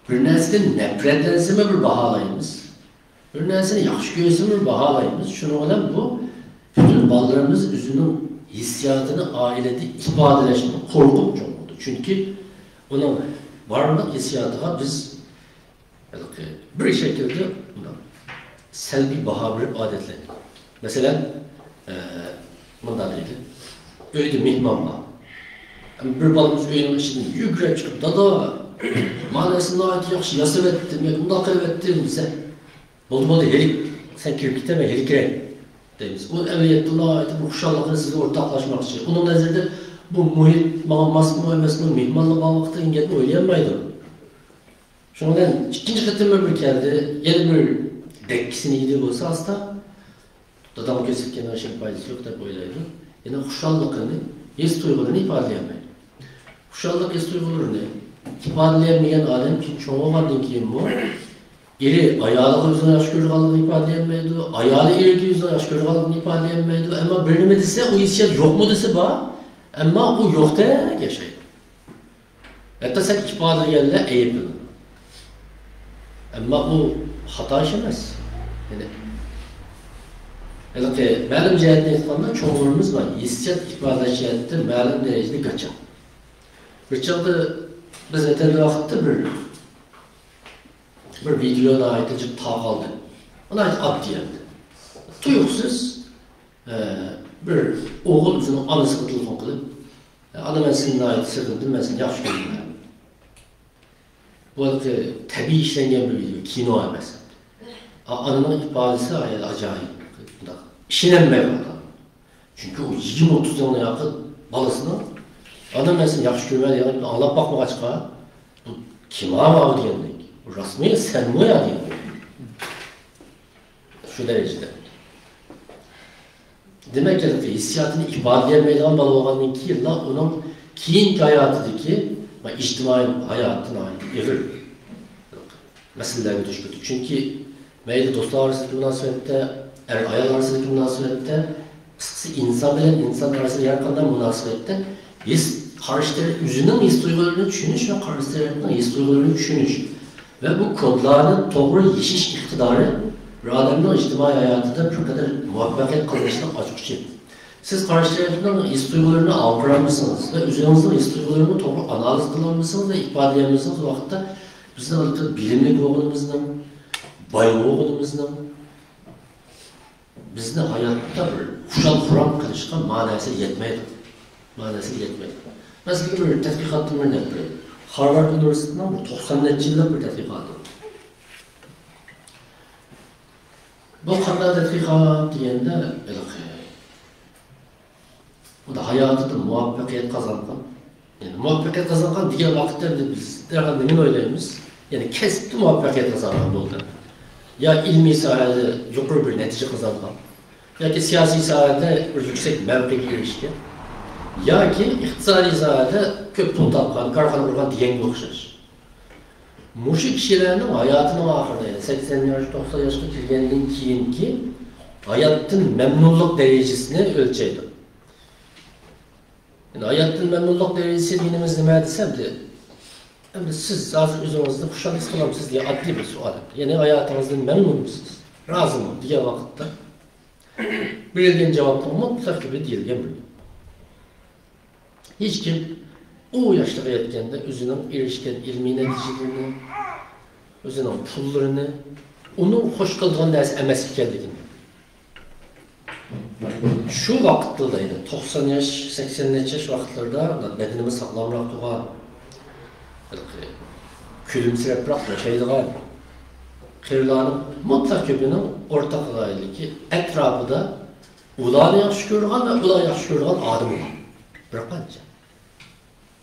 بىر نەرسىدىن نەپرەتلەنسىمۇ بىر باھالايمىز. بىر نەرسىنى ياخشى كۆرسىمۇ بىر باھالايمىز. شۇنىڭ بىلەن بۇ پۈتۈن بالىلىرىمىز ئۆزىنىڭ ھېسسىياتىنى ئائىلىدە ئىپادىلەشتىن قورقۇپ چوڭ بولىدۇ. چۈنكى ئۇنىڭ بارلىق ھېسسىياتىغا بىز ھېلىقى بىر شەكىلدە مۇنداق سەلبىي باھا بېرىپ ئادەتلەندۇق. مەسىلەن، ئە، مۇنداق دەيدۇ، ئۆيدە مېھمان بار. بىر بالىمىز ئۆينىڭ ئىچىدىن يۈگۈرۈپ چىقىپ، دادا، مانا سىز ناھايىتى ياخشى ياسىۋەتتىم ياكى مۇنداق قىلىۋەتتىم دېسە، بولدى، بولدى، ھېلى سەن كىرىپ كېتە، مەن ھېلى كىرەي دەيمىز. ئۇ ئەمەلىيەتتە ناھايىتى بىر خۇشاللىقىنى سىزگە ئورتاقلاشماقچى. ئۇنىڭ نەزىرىدە بۇ مۇھىت ماڭا ماسمۇ ئەمەسمۇ، مېھمانلار بار ۋاقىتتا دېگەن گەپنى ئويلىيالمايدۇ. شۇنىڭ بىلەن ئىككىنچى قېتىم بىر كەلدى، يەنە بىر دەككىسىنى يېدى بولسا ئاستا، داداڭغا كۆرسەتكەننىڭ ھېچ پايدىسى يوق دەپ ئويلايدۇ. يەنە خۇشاللىقىنى، ھېس تۇيغۇلىرىنى ئىپادىلىيەلمەيدۇ. خۇشاللىق ھېس تۇيغۇلىرىنى ئىپادىلىيەلمىگەن ئادەم كېيىن چوڭ بولغاندىن كېيىنمۇ ئېرى ئايالىغا ئۆزىنىڭ ياخشى كۆرىدىغانلىقىنى ئىپادىلىيەلمەيدۇ، ئايالى ئېرىگە ئۆزىنىڭ ياخشى كۆرىدىغانلىقىنى ئىپادىلىيەلمەيدۇ. ئەمما بىر نېمە دېسە، ئۇ ھېسسىيات يوقمۇ دېسە بار، ئەمما ئۇ يوقتەك ياشايدۇ. ھەتتا سەن ئىپادىلىگەنلەر ئەيىبلىنىدۇ. ئەمما ئۇ خاتا ئىش ئەمەس. يەنى، ھېلىقى مەلۇم جەھەتتىن ئېيتقاندا، چوڭلىرىمىز بار، ھېسسىيات ئىپادىلەش جەھەتتە مەلۇم دەرىجىدە گاچا. بىر چاغدا بىز ۋەتەندە ۋاقىتتا بىر، بىر ۋىدېئو ناھايىتى جىق تارقالدى. ناھايىتى ئاددىي ئەمدى. تۇيۇقسىز، ئە، بىر ئوغۇل ئۆزىنىڭ ئانىسىغا تېلېفون قىلىپ، ئانا، مەن سېنى ناھايىتى سېغىندىم، مەن سېنى ياخشى كۆرىمەن. بۇ ھېلىقى تەبىئىي ئىشلەنگەن بىر ۋىدېئو، كىنو ئەمەس. ئا-، ئانىنىڭ ئىپادىسى ھەقىقەتەن ئاجايىپ. بۇنداق ئىشىنەلمەي قالدى. چۈنكى ئۇ يىگىرمە ئوتتۇز يىلنىڭ ياقى بالىسىنىڭ، ئانا، مەن سېنى ياخشى كۆرىمەن دېگەن گەپنى ئاڭلاپ باقمىغاچقا، بۇ كىم ئاۋۇ دېگەندەك، راستمۇ يا سەنمۇ يا دېگەندەك. شۇ دەرىجىدە. دېمەك، ھېلىقى ھېسسىياتىنى ئىپادىلىيەلمەيدىغان بالا بولغاندىن كېيىنلا ئۇنىڭ كېيىنكى ھاياتىدىكى ۋە ئىجتىمائىي ھاياتى ناھايىتى ئېغىر مەسىلىلەرگە دۇچ كېلىدۇ. چۈنكى مەيلى دوستلار ئارىسىدىكى مۇناسىۋەتتە، ئەر-ئايال ئارىسىدىكى مۇناسىۋەتتە، قىسقىسى، ئىنسان بىلەن ئىنسان ئارىسىدا ھەر قانداق مۇناسىۋەتتە ھېس، قارشى تەرەپ ئۆزىنىڭ ھېس تۇيغۇلىرىنى چۈشىنىش ۋە قارشى تەرەپنىڭ ھېس تۇيغۇلىرىنى چۈشىنىش ۋە بۇ كودلارنى توغرا يېشىش ئىقتىدارى بىر ئادەمنىڭ ئىجتىمائىي ھاياتىدا بىر قەدەر مۇۋەپپەقىيەت قازىنىشنىڭ ئاچقۇچى. سىز قارشى تەرەپنىڭ ھېس تۇيغۇلىرىنى ئاڭقىرالمىسىڭىز ۋە ئۆزىڭىزنىڭ ھېس تۇيغۇلىرىنى توغرا ئانالىز قىلالمىسىڭىز ۋە ئىپادىلىيەلمىسىڭىز، ۋاقىتتا بىزنىڭ بىلىملىك بولغىنىمىزنىڭ، باي بولغىنىمىزنىڭ، بىزنى ھاياتتا بىر خۇشال-خۇرام قىلىشقا ماناسى يەتمەيدۇ. ماناسى يەتمەيدۇ. مەن سىزگە بىر تەتقىقاتتىن بىر نەپ بېرەي. خارۋارد ئۇنىۋېرسىتېتىنىڭ بىر توقسان نەچچە يىللىق بىر تەتقىقاتى. بۇ قانداق تەتقىقات دېگەندە، ھېلىقى بۇ ھاياتىدا مۇۋەپپەقىيەت قازانغان. يەنى مۇۋەپپەقىيەت قازانغان دېگەن ۋاقىتتا ئەمدى بىز دەرھال نېمىنى ئويلايمىز؟ يەنى كەسىپتە مۇۋەپپەقىيەت قازانغان بولدى. يا ئىلمىي ساھەدە يۇقىرى بىر نەتىجە قازانغان. ياكى سىياسىي ساھەدە بىر يۈكسەك مەۋقەگە ئېرىشكەن. ياكى ئىقتىسادىي ساھەدە كۆپ پۇل تاپقان، كارخانا قۇرغان دېگەنگە ئوخشاش. مۇشۇ كىشىلەرنىڭ ھاياتىنىڭ ئاخىرىدا، يەنى سەكسەن ياش، توقسان ياشقا كىرگەندىن كېيىنكى ھاياتتىن مەمنۇنلۇق دەرىجىسىنى ئۆلچەيدۇ. يەنى ھاياتتىن مەمنۇنلۇق دەرىجىسى دېگىنىمىز نېمە دېسە، ئەمدى، ئەمدى سىز ھازىر ئۆزىڭىزنى خۇشال ھېس قىلامسىز دېگەن ئاددىي بىر سوئال. يەنى ھاياتىڭىزدىن مەمنۇنمۇسىز، رازىمۇ دېگەن ۋاقىتتا بېرىلگەن جاۋابنىڭ مۇتلەق كۆپى دېيىلگەن بىر. ھېچكىم ئۇ ياشلىققا يەتكەندە ئۆزىنىڭ ئېرىشكەن ئىلمىي نەتىجىلىرىنى، ئۆزىنىڭ پۇللىرىنى، ئۇنىڭ خوش قىلىدىغان نەرسە ئەمەس ئىكەنلىكىنى. شۇ ۋاقىتلاردا، يەنى توقسان ياش، سەكسەن نەچچە ياش ۋاقىتلىرىدا بەدىنىمىز ساغلامراق تۇرغان، كۈلۈمسىرەپراق ياشايدىغان قېرىلارنىڭ مۇتلەق كۆپىنىڭ ئورتاق ئالاھىدىلىكى، ئەتراپىدا ئۇلارنى ياخشى كۆرىدىغان ۋە ئۇلار ياخشى كۆرىدىغان ئادىمى بار. بىر قانچە.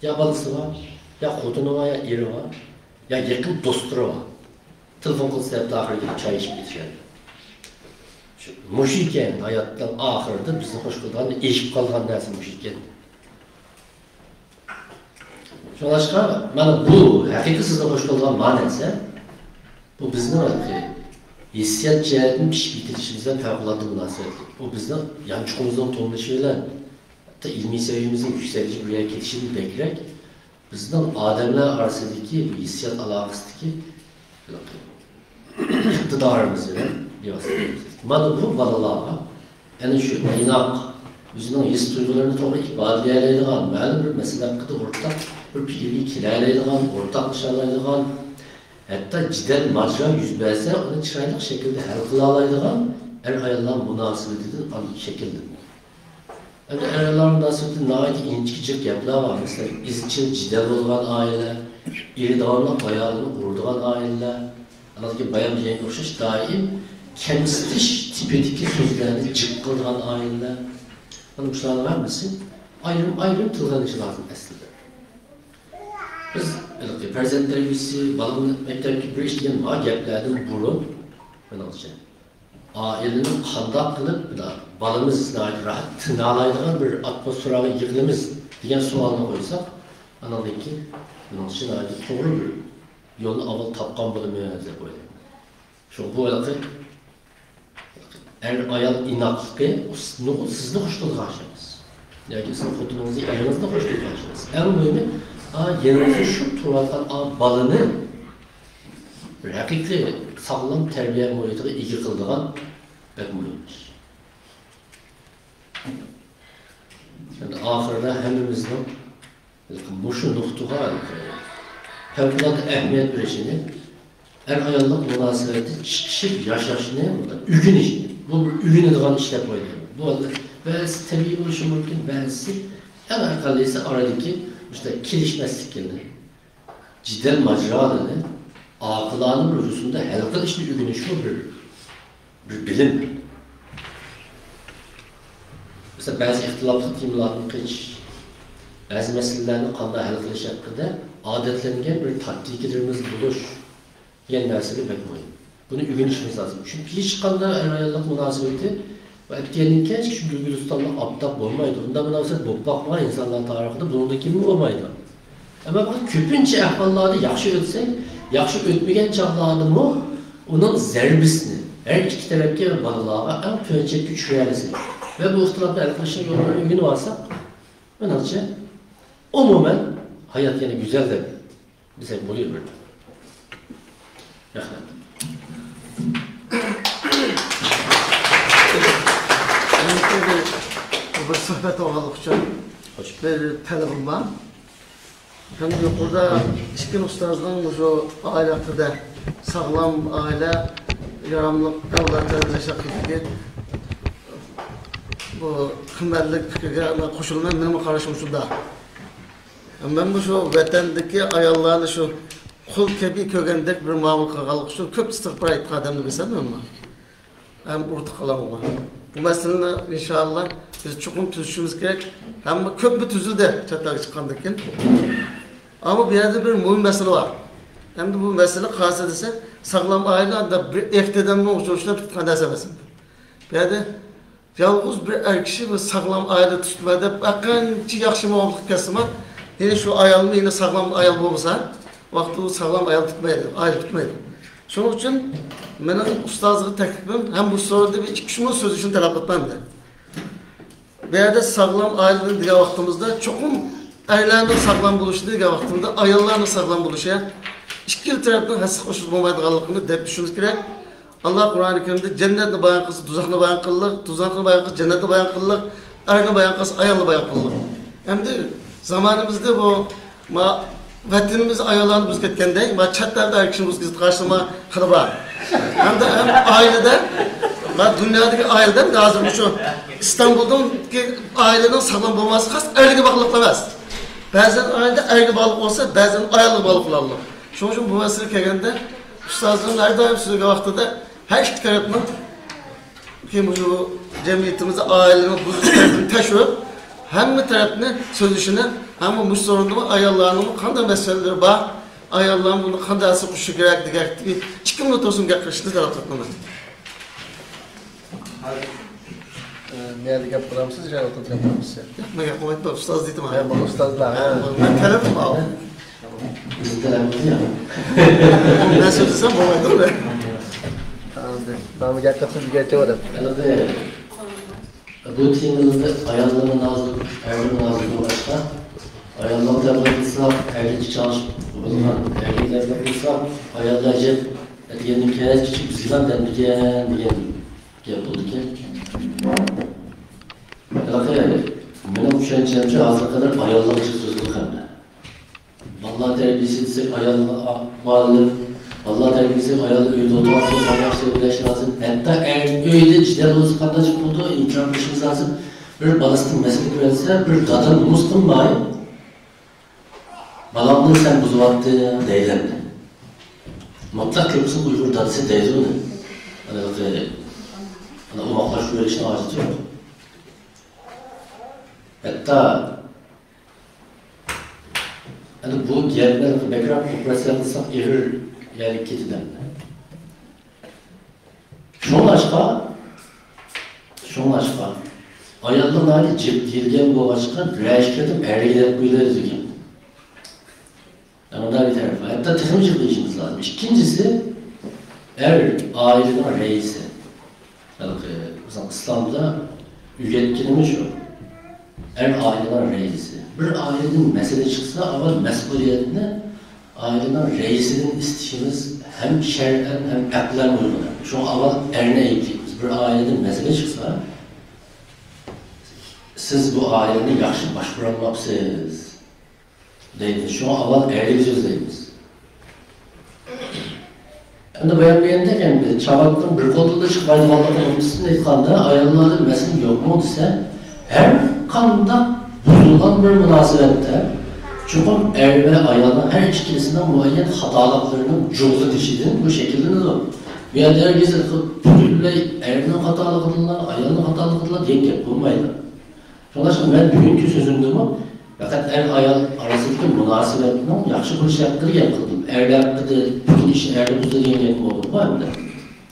يا بالىسى بار، يا خوتۇنى بار، يا ئېرى بار، يا يېقىن دوستلىرى بار. تېلېفون قىلسا، ھەپتە ئاخىرى كېلىپ چاي ئىچىپ كېتىشەلەيدۇ. شۇ، مۇشۇ ئىكەن ھاياتنىڭ ئاخىرىدا بىزنى خوش قىلىدىغان، ئېشىپ قالىدىغان نەرسە مۇشۇ ئىكەن. شۇڭلاشقا، مانا بۇ ھەقىقىي سىزنى خوش قىلىدىغان ما نەرسە. بۇ بىزنىڭ ھېلىقى ھېسسىيات جەھەتتىن پىشىپ يېتىلىشىمىز بىلەن پەۋقۇلئاددە مۇناسىۋەتلىك. بۇ بىزنىڭ يانچۇقىمىزنىڭ تولۇشى بىلەن، ھەتتا ئىلمىي سەۋىيەمىزنىڭ يۈكسەلگۈچە بىر يەرگە كېتىشىدىن بەكرەك، بىزنىڭ ئادەملەر ئارىسىدىكى بۇ ھېسسىيات ئالاقىسىدىكى ھېلىقى ئىقتىدارىمىز بىلەن بىۋاسىتە. مانا بۇ بالىلارغا ئەنە شۇ ئىناق، ئۆزىنىڭ ھېس-تۇيغۇلىرىنى توغرا ئىپادىلىيەلەيدىغان، مەلۇم بىر مەسىلە ھەققىدە ئورتاق بىر پىكىرگە كېلەلەيدىغان، ئورتاقلىشالايدىغان، ھەتتا جېدەل-ماجىرا يۈز بەرسە، ئۇنى چىرايلىق شەكىلدە ھەل قىلالايدىغان ئەر-ئاياللار مۇناسىۋىتىدىن ئاندىن شەكىللىنىدۇ. ئەمدى ئەر-ئاياللار مۇناسىۋىتىدە ناھايىتى ئىنچىكە جىق گەپلەر بار. مەسىلەن، ئىزچىل جېدەل بولغان ئائىلە، ئېرى داۋاملىق ئايالىنى ئۇرىدىغان ئائىلىلەر، ئانىڭدىن كېيىن بايام دېگەنگە ئوخشاش دائىم كەمسىتىش تىپىدىكى سۆزلەرنى جىق قىلىدىغان ئائىلىلەر. مانا مۇشۇلارنىڭ ھەممىسى ئايرىم-ئايرىم تىلغا ئېلىنىشى لازىم ئەسلىدە. بىز ھېلىقى پەرزەنت تەربىيىسى، بالىنى مەكتەپكە بېرىش دېگەن مانا گەپلەردىن بۇرۇن، مېنىڭچە، ئائىلىنى قانداق قىلىپ بالىمىز ناھايىتى راھەت تىنالايدىغان بىر ئاتموسفېراغا يىغىنىمىز دېگەن سوئالنى قويساق، ئانىڭدىن كېيىن مېنىڭچە ناھايىتى توغرا بىر يولنى ئاۋۋال تاپقان بولىمىز دەپ ئويلايمەن. شۇ بۇ ھېلىقى ئەر-ئايال ئىناقلىقى نۇقۇل سىزنى خۇش قىلىدىغان ئىش ئەمەس. ياكى سىزنىڭ خوتۇنىڭىزنى، ئېرىڭىزنى خۇش قىلىدىغان ئىش ئەمەس. ئەڭ مۇھىمى، ئا، يېنىڭىزدا شۇ تۇرۇۋاتقان ئا بالىنى بىر ھەقىقىي ساغلام تەربىيە مۇھىتىغا ئىگە قىلىدىغان بەك مۇھىم ئىش. ئەمدى ئاخىرىدا ھەممىمىزنىڭ مۇشۇ نۇقتىغا پەۋقۇلئاددە ئەھمىيەت بېرىشىنى، ئەر-ئاياللىق مۇناسىۋەتتە چىقىشىپ ياشاشنى ئۆگىنىشنى، بۇ بىر ئۆگىنىدىغان ئىش دەپ ئويلايمەن. بۇ بەزىسى تەبىئىي بولۇشى مۇمكىن، بەزىسى ئەڭ ئەقەللىسى ئارىدىكى مۇشۇنداق كېلىشمەسلىكلىرى، جېدەل-ماجىرالىرىنى ئاقىلانە بىر رۇسۇمدا ھەل قىلىشنى ئۆگىنىشمۇ بىر بىر بىلىم. مەسىلەن، بەزى ئىختىلاپلىق تېمىلاردىن قېچىش، بەزى مەسىلىلەرنى قانداق ھەل قىلىش ھەققىدە ئادەتلەنگەن بىر تاكتىكىلىرىمىز بولۇش دېگەن نەرسىگە بەك مۇھىم. بۇنى ئۆگىنىشىمىز لازىم. چۈنكى ھېچقانداق ئەر-ئاياللىق مۇناسىۋىتى بۇ ئەتىگەندىن كەچكىچە گۈلگۈلىستاندا ئاپتاپ بولمايدۇ. ئۇنداق مۇناسىۋەت بولۇپ باقمىغان ئىنسانلار تارىخىدا بۇنىڭدىن كېيىنمۇ بولمايدۇ. ئەمما بۇ كۆپىنچە ئەھۋاللاردا ياخشى ئۆتسەك، ياخشى ئۆتمىگەن چاغلاردىمۇ ئۇنىڭ زەربىسىنى ھەر ئىككى تەرەپكە ۋە بالىلارغا ئەڭ تۆۋەن چەككە چۈشۈرەلىسەك ۋە بۇ ئىختىلاپنى ھەل قىلىشنىڭ يوللىرىنى ئۆگىنىۋالساق، مېنىڭچە، ئومۇمەن، ھايات يەنە گۈزەل دەپ دېسەك بولۇۋېرىدۇ. رەھمەت. بىر سۆھبەت بولغانلىقى ئۈچۈن بىر تەلىپىم بار. ھەم يۇقىرىدا ئىككى ئۇستازنىڭ مۇشۇ ئائىلە ھەققىدە، ساغلام ئائىلە، ياراملىق ئەۋلاد تەربىيەلەش ھەققىدىكى بۇ قىممەتلىك پىكىرگە مەن قوشۇلىمەن. مېنىڭمۇ قارىشىم شۇنداق. مەن مۇشۇ ۋەتەندىكى ئاياللارنى شۇ قۇل كەبى كۆرگەندەك بىر مۇئامىلە قىلغانلىقى ئۈچۈن كۆپ ئىستىغپار ئېيتقان ئادەمنى بىلسەم مەنمۇ. ھەم ئۇرتۇق قالامغۇ. بۇ مەسىلىنى ئىنشائاللا بىز چوقۇم تۈزىتىشىمىز كېرەك. ھەممە كۆپمۇ تۈزۈلدى چەت ئەلگە چىققاندىن كېيىن. ئەمما بۇ يەردە بىر مۇھىم مەسىلە بار. ئەمدى بۇ مەسىلە قايسى دېسە، ساغلام ئائىلە بىر ئېغىر ئادەمنىڭ ئۇچرىشىدا پۈتۈپ قالغان نەرسە ئەمەس. بۇ يەردە يالغۇز بىر ئەر كىشى بىر ساغلام ئائىلە تۇتۇپ بەر دەپ، ھەرقانچە ياخشى مۇئامىلە قىلىپ كەتسىمۇ، يەنە شۇ ئايالمۇ يەنە ساغلام ئايال بولمىسا، ۋاقتى ئۇ ساغلام ئايال پۈتمەيدۇ، ئائىلە پۈتمەيدۇ. شۇنىڭ ئۈچۈن مېنىڭ ئۇستازغا تەكلىپىم، ھەم بۇ سورۇندا بىر ئىككى ئۈچ مىنۇت سۆزلىشىنى تەلەپ قىلىمەن مەن. بۇ يەردە ساغلام ئائىلىنى دېگەن ۋاقتىمىزدا، چوقۇم ئەرلەرنىڭ ساغلام بولۇشىنى دېگەن ۋاقتىمىزدا، ئاياللارنىڭ ساغلام بولۇشى، ئىككىلا تەرەپنىڭ ھەسسە قوشۇلۇپ بولمايدىغانلىقىنى دەپ چۈشىنىش كېرەك. ئاللا قۇرئانى كەرىمدە جەننەتنى بايان قىلسا، دوزاخنى بايان قىلدى، دوزاخنى بايان قىلسا، جەننەتنى بايان قىلدى، ئەرنى بايان قىلسا، ئايالنى بايان قىلدى. ئەمدى زامانىمىزدا بۇ، ما، ۋەتىنىمىزدە ئاياللارنى بۇزۇپ كەتكەندەك، ما، چەت ئەلدە ئەر كىشىنى بۇزۇپ كېتىدىغان خىلى بار. ھەمدە ھەم ئائىلىدە، ما، دۇنيادىكى ئائىلىدە ھازىر مۇشۇ ئىستانبۇلدىكى ئائىلىنىڭ ساغلام بولماسلىقى خاس ئەرگە باغلىق ئەمەس. بەزەن ئائىلىدە ئەرگە باغلىق بولسا، بەزەن ئايالغا باغلىق بولالىدۇ. شۇنىڭ ئۈچۈن بۇ مەسىلىگە كەلگەندە، ئۇستازنىڭ ھەر دائىم سۆزلىگەن ۋاقتىدا ھەر ئىككى تەرەپنىڭ، كېيىن مۇشۇ جەمئىيىتىمىزدە ئائىلىنىڭ بۇزۇلۇش تەرىپىنى تەكشۈرۈپ، ھەممە تەرەپنى سۆزلىشىنى، ھەممە مۇشۇ سورۇندىمۇ ئاياللارنىڭمۇ قانداق مەسىلىلىرى بار، ئاياللارمۇ بۇنى قانداق ھەسسە قوشۇشى كېرەك دېگەن ئىككى مىنۇت تولسۇن گەپ قىلىشنى تەلەپ قىلىمەن. ھازىر، ئە، نەدە گەپ قىلامسىز يا ئوتتۇرىدا گەپ قىلامسىز؟ ياق، مەن گەپ قىلمايتتىم، ئۇستاز دېدىم. ھە، مانا ئۇستازلار، ھە. مەن تەلەپىم بار. بىزنىڭ تەلەپىمىز يوق. مەن سۆزلىسەم بولمايدۇ. مەن بۇ گەپ قىلسام بىزگە ئېيتىۋاتىدۇ. ھېلىقى بۇ تېمىلاردا ئاياللارمۇ نازۇك، ئەرلەرمۇ نازۇك بولغاچقا، ئاياللارغا دەۋر قىلساق، ئەرلەرگە چالىشىپ بولغان، ئەرلەرگە دەۋر قىلساق، ئاياللار جىق دېگەندىن كەچ كىچىك بىزگە دەمدىكەن دېگەن گەپ بولىدىكەن. ھېلىقى مېنىڭ چۈشەنچەمچە ھازىرغا قەدەر ئاياللارغا جىق سۆز قىلغان. بالىلار تەربىيەسى دېسەك، ئاياللار مۇئەللىم، بالىلار تەربىيەسى دېسەك، ئاياللار ئۆيدە ئولتۇرۇپ قانداق سۆزلەش لازىم. ھەتتا ئەر ئۆيدە جىدەل بولسا قانداق بولىدۇ، ئىنكار قىلىشىمىز لازىم. بىر بالىسىدىن مەسىلە كۆرسە، بىر دادا نومۇس قىلماي، بالامنى سەن بۇزۇۋەتتىڭ دەيدۇ. مۇتلەق كۆپىسى ئۇيغۇر دادىسى دەيدۇ ئۇنى. ئانا ئوماقلاشتۇرۇۋېلىشنىڭ ھاجىتى يوق. ھەتتا ئەنە بۇ گەپنى بەكرەك ئوپېراتسىيە قىلساق ئېغىر يەرگە كېتىدۇ. شۇڭلاشقا، شۇڭلاشقا ئاياللار ناھايىتى جىق دېيىلگەن بولغاچقا، بىرەر ئىككى قېتىم ئەرگە دەپ قويۇلىدىكەن. مۇنداق بىر تەرەپ بار. ھەتتا تېخىمۇ جىق دېيىشىمىز لازىم. ئىككىنچىسى، ئەر ئائىلىنىڭ رەئىسى. ھېلىقى بىزنىڭ ئىسلامدا ئۆگەتكىنىمىز شۇ. ئەر ئائىلىنىڭ رەئىسى. بىر ئائىلىدىن مەسىلە چىقسا، ئاۋۋال مەسئۇلىيەتنى ئائىلىنىڭ رەئىسىدىن ئىستىشىمىز ھەم شەرئەن، ھەم ئەقلەن ئۇيغۇن. شۇڭا ئاۋۋال ئەرنى ئەيىبلەيمىز. بىر ئائىلىدىن مەسىلە چىقسا، سىز بۇ ئائىلىنى ياخشى باشقۇرالماپسىز دەيدۇ. شۇڭا ئاۋۋال ئەرگە سۆزلەيمىز. ئەمدى بايام دېگەندەك، ئەمدى چاۋاكنىڭ بىر قولدىن چىقمايدىغانلىقى نۇقتىسىدىن ئېيتقاندا، ئاياللاردا مەسىلە يوقمۇ دېسە، ھەر قانداق بۇزۇلغان بىر مۇناسىۋەتتە چوقۇم ئەر ۋە ئايالنىڭ ھەر ئىككىلىسىنىڭ مۇئەييەن خاتالىقلىرىنىڭ جۇغلىتىشىدىن بۇ شەكىللىنىدۇ. بۇ يەردە ھەرگىز پۈتۈنلەي ئەرنىڭ خاتالىقىدىنلا، ئايالنىڭ خاتالىقىدىنلا دېگەن گەپ بولمايدۇ. شۇڭلاشقا مەن بۈگۈنكى سۆزۈمدىمۇ پەقەت ئەر-ئايال ئارىسىدىكى مۇناسىۋەتنىڭ ياخشى بولۇشى ھەققىدە گەپ قىلدىم. ئەرلەر ھەققىدە پۈتۈن ئىش ئەردە بۇزۇلدى دېگەن گەپ بولدىمغۇ ئەمدى.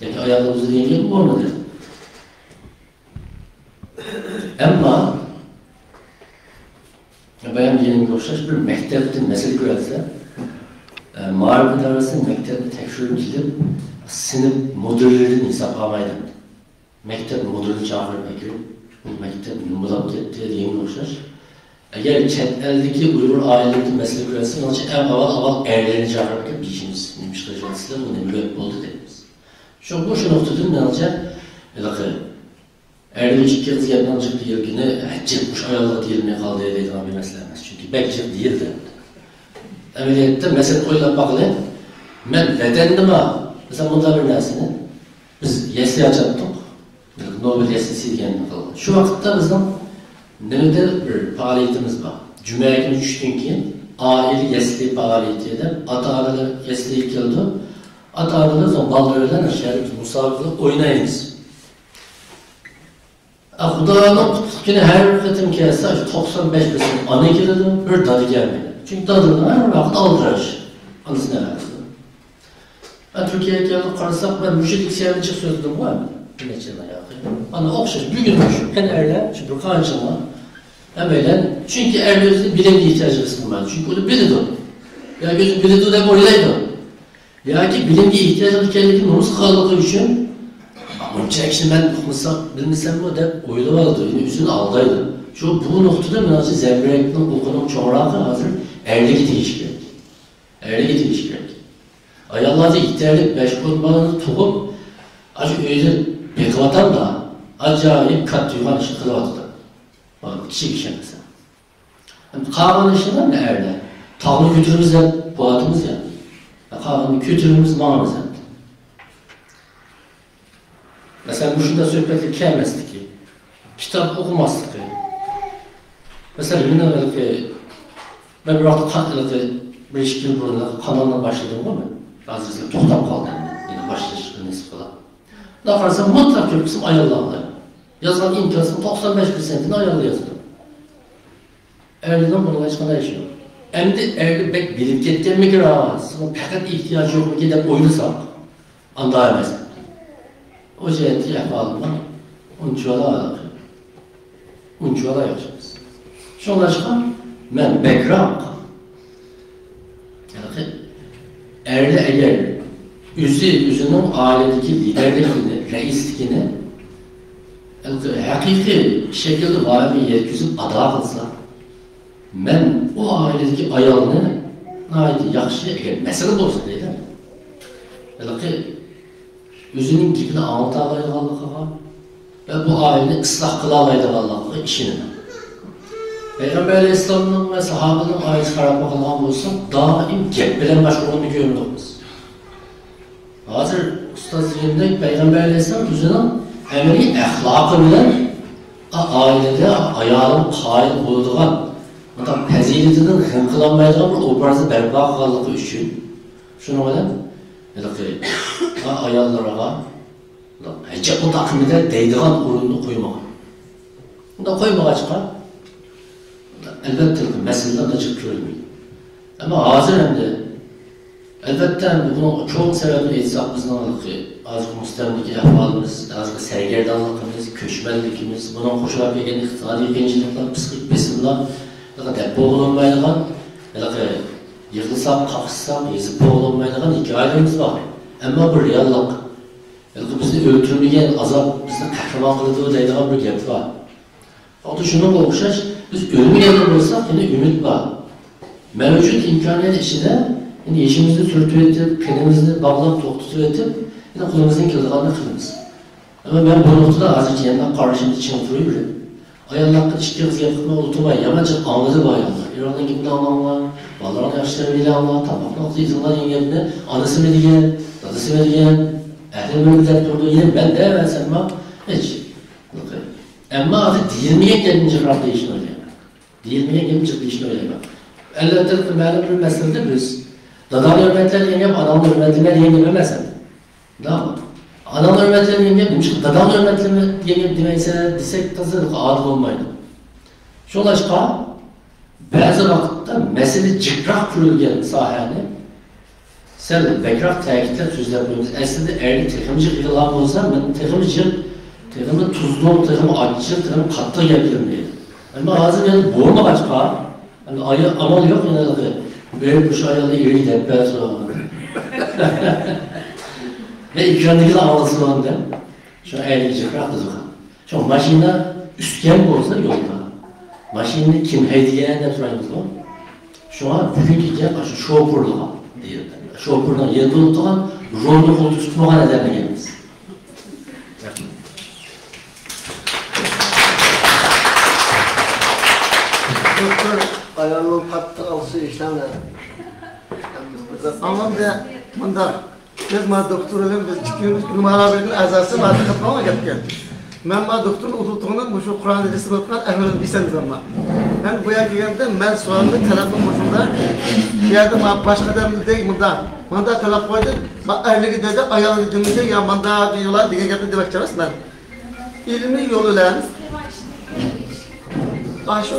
ياكى ئايالدا بۇزۇلدى دېگەن گەپ بولمىدى. ئەمما بايام دېگەنگە ئوخشاش بىر مەكتەپتە مەسىلە كۆرۈلسە، ئە، مائارىپ ئىدارىسى مەكتەپنى تەكشۈرۈپ كېلىپ، سىنىپ مۇدىرلىرىدىن ھېساب ئالمايدۇ. مەكتەپ مۇدىرىنى چاقىرىپ ئەكىرىپ، بۇ مەكتەپ نېمە بولاپ كەتتى دېگەنگە ئوخشاش. ئەگەر چەت ئەلدىكى ئۇيغۇر ئائىلىلىرىدە مەسىلە كۆرسە، مېنىڭچە ئەڭ ئاۋۋال، ئاۋۋال ئەرلەرنى چاقىرىپ كېلىپ، يېشىمىز نېمە ئىش قىلىشىۋاتىسىلەر، بۇ نېمە گەپ بولدى دەيمىز. شۇڭا بۇ شۇ نۇقتىدىن مېنىڭچە ھېلىقى ئەرلەر ئىككى قىز گەپنىڭ جىق دېيىلگىنى، جىق مۇشۇ ئاياللارغا دېيىلمەي قالدى دەيدىغان بىر مەسىلە ئەمەس. چۈنكى بەك جىق دېيىلدى. ئەمەلىيەتتە مەسىلىنى ئويلاپ باقىلى. مەن ۋەتەندىمۇ، مەسىلەن، مۇنداق بىر نەرسىنى، بىز يەسلى ئاچاتتۇق. نوبېل يەسلىسى دېگەننى قىلغان. شۇ ۋاقىتتا بىزنىڭ نېمىدە بىر پائالىيىتىمىز بار. جۈمە كۈنى چۈشتىن كېيىن ئائىلە يەسلى پائالىيىتى دەپ، ئاتا-ئانىلار يەسلىگە كېلىدۇ. ئاتا-ئانىلار بالىلىرى بىلەن شەرىپ مۇسابىقە ئوينايمىز. ئا، خۇدانىڭ قۇتلۇق كۈنى ھەر قېتىم كەلسە، شۇ توقسان بەش پىرسەنت ئانا كېلىدۇ، بىر دادا كەلمەيدۇ. چۈنكى دادىنى ھەر ۋاقىت ئالدىراش. ئانىسىنى ئەۋەتىدۇ. ئا، تۈركىيەگە كەلدۇق، قارىساق، مەن مۇشۇ لېكسىيەنى جىق سۆزلىدىمغۇ ئەمدى. بىر نەچچە يىل ئاياغى. ئانا ئوخشاش، بۈگۈن مۇشۇ. قېنى ئەرلەر، شۇ بىر قانچىڭلار. ھەممەيلەن، چۈنكى ئەرلەر ئۆزىنى بىلىمگە ئېھتىياجلىق ھېس قىلمايدۇ. چۈنكى ئۇنى بىلىدۇ. ياكى ئۆزى بىلىدۇ دەپ ئويلايدۇ. ياكى بىلىمگە ئېھتىياجلىق ئىكەنلىكىنى نومۇس قىلغانلىقى ئۈچۈن، ئۇنچە كىشى مەن ئۇقمىسام، بىلمىسەممۇ دەپ ئويلىۋالىدۇ، يەنى ئۆزىنى ئالدايدۇ. شۇ بۇ نۇقتىدا مېنىڭچە زەمبىرەكنىڭ ئوقىنىڭ چوڭراقى ھازىر ئەرلەرگە تېگىشى كېرەك. ئەرلەرگە تېگىشى كېرەك. ئاياللاردا يېتەرلىك بەش-ئون بالىنى تۇغۇپ، ئاشۇ ئۆيدە بېقىۋاتامدا، ئاجايىپ كاتتا يوغان ئىشنى قىلىۋاتىدۇ. كىشىگە ئىشەنمىسە. قالغان ئىشلار ئەمدى ئەرلەر. تاغنى كۆتۈرىمىز دەپ بولاتىمىز يا. قالغاننى كۆتۈرىمىز، ماڭىمىز ئەمدى. مەسىلەن، مۇشۇنداق سۆھبەتلەرگە كەلمەسلىكى، كىتاب ئوقۇماسلىقى. مەسىلەن، مېنىڭ ھېلىقى، مەن بىر ۋاقىت قا-، ھېلىقى بىر ئىككى يىل بۇرۇن قانالنى باشلىدىمغۇ مەن. ھازىر توختاپ قالدى ئەمدى. يەنە باشلىشىشقا نېسىپ قىلا. مۇنداق قارىسام، مۇتلەق كۆپىسى ئاياللار. يازغان ئىنكاسنىڭ توقسان بەش پىرسەنتىنى ئاياللار يازىدۇ. ئەرلەرنىڭ بۇنىڭغا ھېچقانداق ئىشى يوق. ئەمدى ئەرلەر بەك بىلىپ كەتكەنمىكىن راست، پەقەت ئېھتىياج يوقمىكىن دەپ ئويلىساق، ئانداق ئەمەس. ئۇ جەھەتتىكى ئەھۋالىمۇ ئۇنچىۋالا، ئۇنچىۋالا ياخشى ئەمەس. شۇڭلاشقا مەن بەكرەك ئەرلەر ئەگەر ئۆزى، ئۆزىنىڭ ئائىلىدىكى لىدەرلىكىنى، رەئىسلىكىنى ھەقىقىي شەكىلدە ۋايىمغا يەتكۈزۈپ ئادا قىلسا، مەن ئۇ ئائىلىدىكى ئايالنى ناھايىتى ياخشى، ئەگەر مەسىلە بولسا دەيدۇ، ھېلىقى ئۆزىنىڭ گېپىنى ئاڭلىتالايدىغانلىقىغا ۋە بۇ ئائىلىنى ئىسلاھ قىلالايدىغانلىقىغا ئىشىنىمەن. پەيغەمبەر ئەلەيھىسسالامنىڭ ۋە ساھابىنىڭ ئائىلىسىغا قاراپ باقىدىغان بولساق، دائىم گەپ بىلەن مەشغۇللىنىپ يۈرمىدۇق بىز. ھازىر ئۇستاز دېگەندەك، پەيغەمبەر ئەلەيھىسسالام ئۆزىنىڭ ئەمەلىي ئەخلاقى بىلەن ئا-، ئائىلىدە ئايالىغا قايىل بولىدىغان، مۇنداق پەزىلىتىدىن غەم قىلالمايدىغان بىر ئوبرازنى بەرپا قىلغانلىقى ئۈچۈن، شۇنىڭ بىلەن ھېلىقى ئا-، ئاياللىرىغا ھەجەپ ئۇنداق قىلمىدى دەيدىغان ئورۇندا قويمىغان. ئۇنداق قويمىغاچقا، ئەلۋەتتە، مەسىلىلەر جىق كۆرۈلمەيدۇ. ئەمما ھازىر ئەمدى، ئەلۋەتتە، ئەمدى بۇنىڭ چوڭ سەۋەبىنى ئېيتساق، بىزنىڭ ھازىرقى مۇستەملىكە ئەھۋالىمىز، ھازىرقى سەرگەردانلىقىمىز، كۆچمەنلىكىمىز، بۇنىڭغا قوشۇلۇپ كەلگەن ئىقتىسادىي قىيىنچىلىقلار، پسىخىك بېسىملار، ھېلىقى دەپ بولغىلى بولمايدىغان، ھېلىقى يىغلىساق، قاقشىساق، يېزىپ بولغىلى بولمايدىغان ھېكايىلىرىمىز بار. ئەمما بۇ رېئاللىق. ھېلىقى بىزنى ئۆلتۈرمىگەن، ئازاب بىزنى قەھرىمان قىلىدۇ دەيدىغان بىر گەپ بار. خۇددى شۇنىڭغا ئوخشاش، بىز ئۆلمىگەندە بولساق، يەنە ئۈمىد بار. مەۋجۇت ئىمكانىيەت ئىچىدە يەنە يېشىمىزنى سۈرتۈۋېتىپ، قېنىمىزنى باغلاپ توختىتىۋېتىپ، يەنە قولىمىزدىن كېلىدىغاننى قىلىمىز. ئەمما مەن بۇ نۇقتىدا ھازىرچە يەنە قارىشىمنى چىڭ تۇرۇۋېرىپ، ئاياللارغا ئىككى ئېغىز گەپ قىلماي ئولتۇرماي، يامان جىق ئاڭلىدى بۇ ئاياللار. ئېرىڭنىڭ گېپىنى ئاڭلاڭلار، بالىلارنى ياخشى تەربىيەلەڭلار، تاماقنى ۋاقتىدا يېسىڭلار دېگەن گەپنى ئانىسىمۇ دېگەن، دادىسىمۇ دېگەن، ئەھلىمۇ دەپ تۇرىدۇ. يەنە مەن دەۋەرسەممۇ ھېچ. ئەمما ھازىر دېيىلمىگەن گەپنى جىقراق دېيىشنى ئويلايمەن. دېيىلمىگەن گەپنى جىق دېيىشنى ئويلايمەن. ئەلۋەتتە، مەلۇم بىر مەسىلىدە بىز داداڭنى ھۆرمەتلە دېگەن گەپ ئاناڭنى ھۆرمەتلىمە دېگەن گەپ ئەمەس ئەمدى. ئۇنداقمۇ؟ ئاناڭنى ھۆرمەتلە دېگەن گەپ، نېمىشقا داداڭنى ھۆرمەتلىمە دېگەن گەپ دېمەيسەن دېسەك، تازا ئادىل بولمايدۇ. شۇڭلاشقا، بەزى ۋاقىتتا مەسىلە جىقراق كۆرۈلگەن ساھەنى سەل بەكرەك تەكىتلەپ سۆزلەپ قويىمىز. ئەسلىدە ئەرگە تېخىمۇ جىق يىغلىغان بولسا، مەن تېخىمۇ جىق، تېخىمۇ تۇزلۇق، تېخىمۇ ئاچچىق، تېخىمۇ قاتتىق گەپلىرىم دەيدۇ. ئەمما ھازىر يەنە بولمىغاچقا، ئەمدى ئايا-، ئامال يوق يەنە، بېرىپ مۇشۇ ئايالنى ئېرىگە دەپ بەرسۇن. ۋە ئېكراندىكىلەر ئاڭلىسۇن دەپ، شۇ ئەرگە جىقراق دېدۇق. شۇ ماشىنا ئۈسكەن بولسا يولدا، ماشىنىنى كىم ھەيدىگەن دەپ سورايمىزغۇ؟ شۇڭا بۈگۈنكى گەپ ئاشۇ شوپۇرلىغان دېيىلدى. شوپۇرنىڭ يېنىدا ئولتۇرغان، رولنى قولدا تۇتمىغان ئادەم دېگەنمىز. دوكتور، ئايالنىڭ قاتتىق ئالىسى ئىشلەڭلار. ئاڭلامدە مۇنداق. بىز ما دوكتور بىلەن بىز ئىككىمىز ئۆلىمالار بىرلىكىنىڭ ئەزاسى، ما دىققەت قىلغان گەپكەن. مەن ما دوكتورنى ئولتۇرتقىنىم مۇشۇ قۇرئان ھەدىستىن ئۆتكەن ئەھۋالنى بىلسەم دېدىم ما. مەن بۇ يەرگە كەلگەندە مەن سوئالنى تەلەپنى مۇشۇندا، بۇ يەردە ما باشقا ئادەمدەك مۇندا، مۇندا تەلەپ قويدى، ما ئەرلىكى دېدى، ئايالى دېمىدى، يا مۇندا دېگەنلار دېگەن گەپنى دېمەكچى ئەمەس مەن. ئىلمىي يول بىلەن ئاشۇ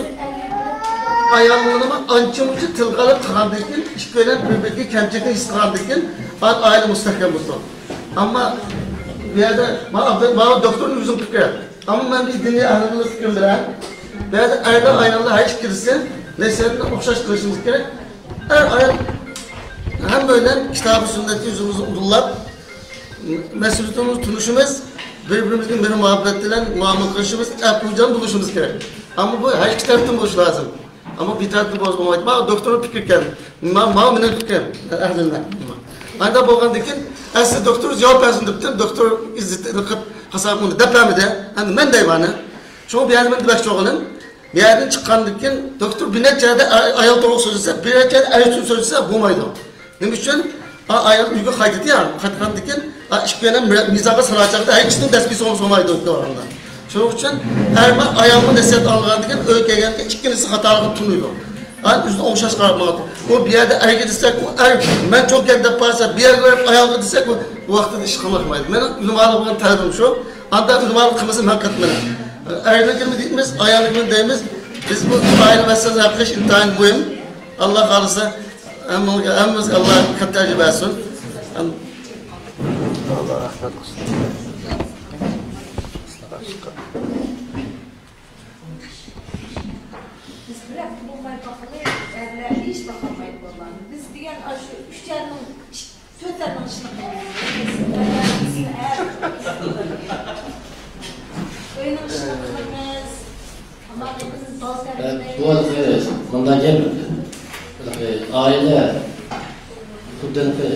ئاياللىرىنىمۇ ئانچە-مۇنچە تىلغا ئېلىپ قىلغاندىن كېيىن، ئىككىيلەن بىر-بىرىگە كەمچىلىكنى ھېس قىلغاندىن كېيىن، ئائىلە مۇستەھكەم بولىدۇ. ئەمما بۇ يەردە مانا، مانا دوكتورنىڭ ئۆزىنىڭ پىكرى. ئەمما مەن بىر دىنىي ئەھلىمنىڭ پىكرى بىلەن، بۇ يەردە ئەرلەر، ئاياللار ھەر ئىككىلىسى نەسىھەتنى ئوخشاش قىلىشىمىز كېرەك. ئەر، ئايال ھەممەيلەن كىتابى سۈننەتكە يۈزىمىزنى ئۇدۇللاپ، مەسئۇلىيىتىمىزنى تونۇشىمىز، بىر-بىرىمىزگە مېھىر-مۇھەببەت بىلەن مۇئامىلە قىلىشىمىز، ئەپۇچان بولۇشىمىز كېرەك. ئەمما بۇ ھەر ئىككى تەرەپتىن بولۇشى لازىم. ئەمما بىر تەرەپتىن بولسا بولمايدۇ. مانا دوكتورنىڭ پىكرى ئىكەن. ما-، ماۋۇ مېنىڭ پىكرىم، ئەھلىلەر. ئانداق بولغاندىن كېيىن، ئەسلى دوكتور جاۋاب بەرسۇن دەپتىم، دوكتور ئىززىتى قىلىپ قالسا ئۇنى دەپ بەرمىدى. ئەمدى مەن دەيمەن. شۇڭا بۇ يەردە مەن دېمەكچى بولغىنىم، بۇ يەردىن چىققاندىن كېيىن دوكتور بىر نەچچە يەردە ئاي-، ئايال توغرا سۆزلىسە، بىر نەچچە يەردە ئەر ئۈچۈن سۆزلىسە بولمايدۇ. نېمە ئۈچۈن؟ ئا، ئايال ئۆيگە قايتىدۇ يا، قايتقاندىن كېيىن، ئا، ئىككىيلەن مىزانغا سالار چاغدا ھەر ئىككىسىنىڭ دەسمى سوڭ سومايدۇ ئۆيگە بارغاندا. شۇنىڭ ئۈچۈن ئەر بىلەن ئايالمۇ نەسىھەت ئاڭلىغاندىن كېيىن ئۆيگە كەلگەندە ئىككىلىسى خاتالىقىنى تونۇيدۇ. ئا، ئۆزىنى ئوڭشاش قاراپ ماڭىدۇ. ئۇ بۇ يەردە ئەرگە دېسەك، ئۇ ئەر مەن چوڭكەن دەپ بارسا، بۇ يەرگە بېرىپ ئايالغا دېسەك، ئۇ، ئۇ ۋاقتىدا ئىش قىلماقمايدۇ. مېنىڭ ئۆلىمالىق بولغان تەلىپىم شۇ. ئاندا ئۆلىمالىق قىلمىسا مەن قاتنىمايمەن. ئەرنىڭكىنى دەيمىز، ئايالنىڭكىنى دەيمىز. بىز بۇ ئائىلە مەسىلىسىنى ھەل قىلىش ئىنتايىن مۇھىم. ئاللا خالىسا، ھەممىڭىزگە، ھەممىمىزگە ئاللا كاتتا ئەجىر بەرسۇن. ئاللا رەھمەت قىلسۇن. بىز بىر ھەپتە بولماي باققىلى، ئەرلەر ھېچ باقالمايدۇ بالىلارنى. بىز دېگەن ئاشۇ ئۈچ ئەرنىڭ ئىش تۆتلەرنىڭ ئىشىنى قىلىمىز. ئۆينىڭ ئىشىنى قىلىمىز. تاماق يەيمىز، بالا تەربىيەلەيمىز. بۇ ھېلىقى مۇنداق گەپ. ھېلىقى ئائىلە خۇددى ھېلىقى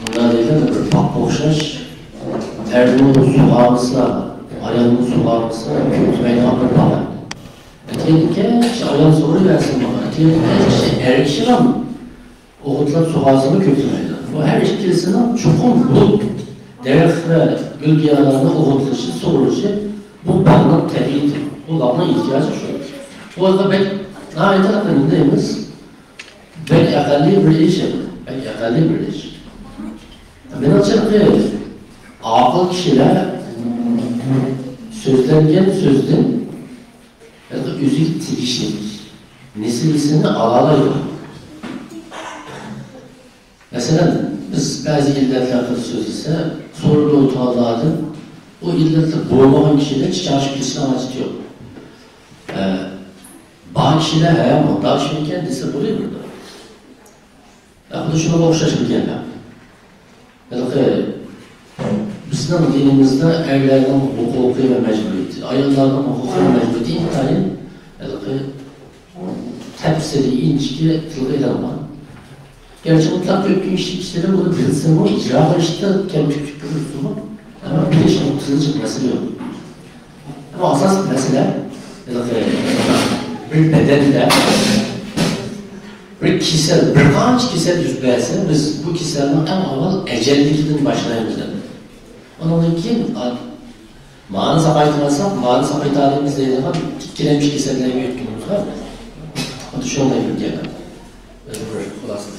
مۇنداق دەيدۇ، بىر باغقا ئوخشاش. ئەرمۇ سۇغارمىسا، ئايالمۇ سۇغارمىسا، كۆكلىمەيدىغان بىر باغ. ئەتىگەن كەچ ئايال سۇغۇرۇۋەرسىن ماڭا. ئەتىگەن كەچ ئەر كىشىغىمۇ ئوغۇتلاپ سۇغارسىمۇ كۆكلىمەيدۇ. بۇ ھەر ئىككىلىسىنىڭ چوقۇم بۇ دەرەخ ۋە گۈل-گىياھلارنى ئوغۇتلىشى، سۇغۇرۇشى، بۇ باغنىڭ تەبىئىتى، بۇ باغنىڭ ئېھتىياجى شۇ. بۇ ھەقتە بەك ناھايىتى نېمە دەيمىز؟ بەك ئەقەللىي بىر ئىش ئەمدى. بەك ئەقەللىي بىر ئىش. مېنىڭچە، ئاقىل كىشىلەر سۆزلەنگەن سۆزدىن ئۆزىگە تېگىشلىك نېسىۋىسىنى ئالالايدۇ. مەسىلەن، بىز بەزى ئىللەتلەر ھەققىدە سۆزلىسە، سورۇندا ئولتۇرغانلاردىن ئۇ ئىللەتلىك بولمىغان كىشىدەك چاچىشىپ كېتىشنىڭ ھاجىتى يوق. ئە، بار كىشىلەر، ھە، مۇنداق ئىش ئىكەن دېسە بولۇۋېرىدۇ. ئە، خۇددى شۇنىڭغا ئوخشاش بىر گەپ. ھېلىقى بىزنىڭ دىنىمىزدا ئەرلەرنىڭ ھوقۇقى ۋە مەجبۇرىيىتى، ئاياللارنىڭ ھوقۇقى ۋە مەجبۇرىيىتى ئىنتايىن ھېلىقى تەپسىلىي، ئىنچىكە تىلغا ئېلىنغان. گەرچە مۇتلەق ھۆكۈم ئىشلىتىشلىرى بۇنى بىلسىمۇ، ئىجرا قىلىشتا كەمچىلىك كۆرسىمۇ، ئەمما بىلىش نۇقتىسىدا جىق مەسىلە يوق. ئەمما ئاساسلىق مەسىلە، ھېلىقى بىر بەدەندە بىر كېسەل، بىر قانچە كېسەل يۈز بەرسە، بىز بۇ كېسەلنىڭ ئەڭ ئاۋۋال ئەجەللىكىدىن باشلايمىز دەپ. ئۇنىڭدىن كېيىن، ئا، مانى ساقايتىۋالساق، مانى ساقايتالايمىز دەيدىغان ئىككىلەمچى كېسەللەرگە يۆتكىلىمىز بار. خۇددى شۇنداق بىر گەپ. بىر خۇلاسە.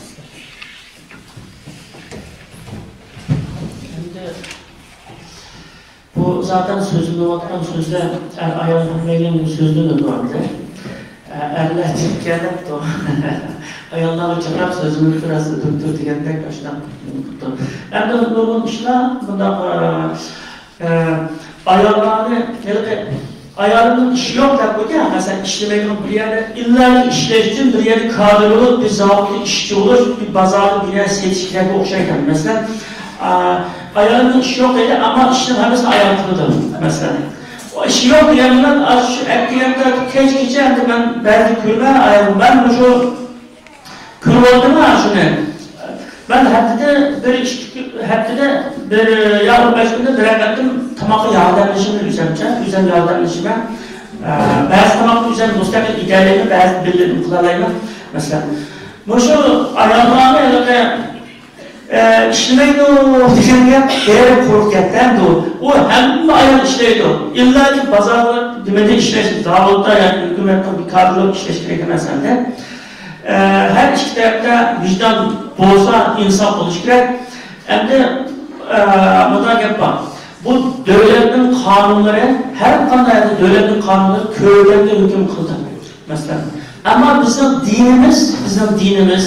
ئەمدى بۇ زاتەن سۆزلىنىۋاتقان سۆزلەر ئەر-ئايال ھەممەيلەن سۆزلىنىدۇ ئەمدى. ئە، ئەرلەر چىقىپ كېلىپتۇ. ئاياللارغا چىقىپ سۆزلىنىپ تۇراسىز، دوكتور دېگەندەك ئاشۇنداق قىپتۇ. ئەمدى نۇرغۇن ئىشلار بۇنداق، ئە، ئە، ئاياللارنى ھېلىقى ئايالىمنىڭ ئىشى يوق دەپ قويدى. مەسىلەن، ئىشلىمەيدىغان بىر يەردە ئىللا ئىشلەش ئۈچۈن بىر يەردە كادىر بولۇپ، بىر زاۋۇتتا ئىشچى بولۇش، بىر بازاردا بىر نەرسە سېتىش كېرەككە ئوخشايدۇ. مەسىلەن، ئا، ئايالىمنىڭ ئىشى يوق دەيدۇ، ئەمما ئىشنىڭ ھەممىسىنى ئايال قىلىدۇ. مەسىلەن، ئۇ ئىشى يوق دېگەن بىلەن، ئا، شۇ ئەتىگەندە كەچكىچە ئەمدى مەن بەزىدە كۆرىمەن، ئايال، مەن مۇشۇ كۆرۈۋالدىم ھە شۇنى. مەن ھەپتىدە بىر ئىككى، ھەپتىدە بىر يا بىر بەش كۈندە بىرەر قېتىم تاماققا ياردەملىشىمەن ئۆزەمچە، ئۆزەم ياردەملىشىمەن. ئە، بەزى تاماقنى ئۆزەم مۇستەقىل ئېتەلەيمەن، بەزى بىللە قىلالايمەن. مەسىلەن، مۇشۇ ئاياللارنى ھېلىقى، ئە، ئىشلىمەيدۇ دېگەن گەپ بەرىپ قۇرۇپ كەتتى ئەمدى ئۇ. ئۇ ھەممە ئايال ئىشلەيدۇ. ئىللاكى بازاردا نېمىدە ئىشلەش، زاۋۇتتا ياكى ھۆكۈمەتنىڭ بىر كادىرى بولۇپ ئىشلەش كېرەك ئەمەس ئەمدى. ئە، ھەر ئىككى تەرەپتە ۋىجدان بولسا، ئىنساپ بولۇشى كېرەك. ئەمدى، ئە، مۇنداق گەپ بار. بۇ دۆلەتنىڭ قانۇنلىرى، ھەر قانداق يەردە دۆلەتنىڭ قانۇنلىرى كۆرگەنگە ھۆكۈم قىلىدۇ، مەسىلەن. ئەمما بىزنىڭ دىنىمىز، بىزنىڭ دىنىمىز،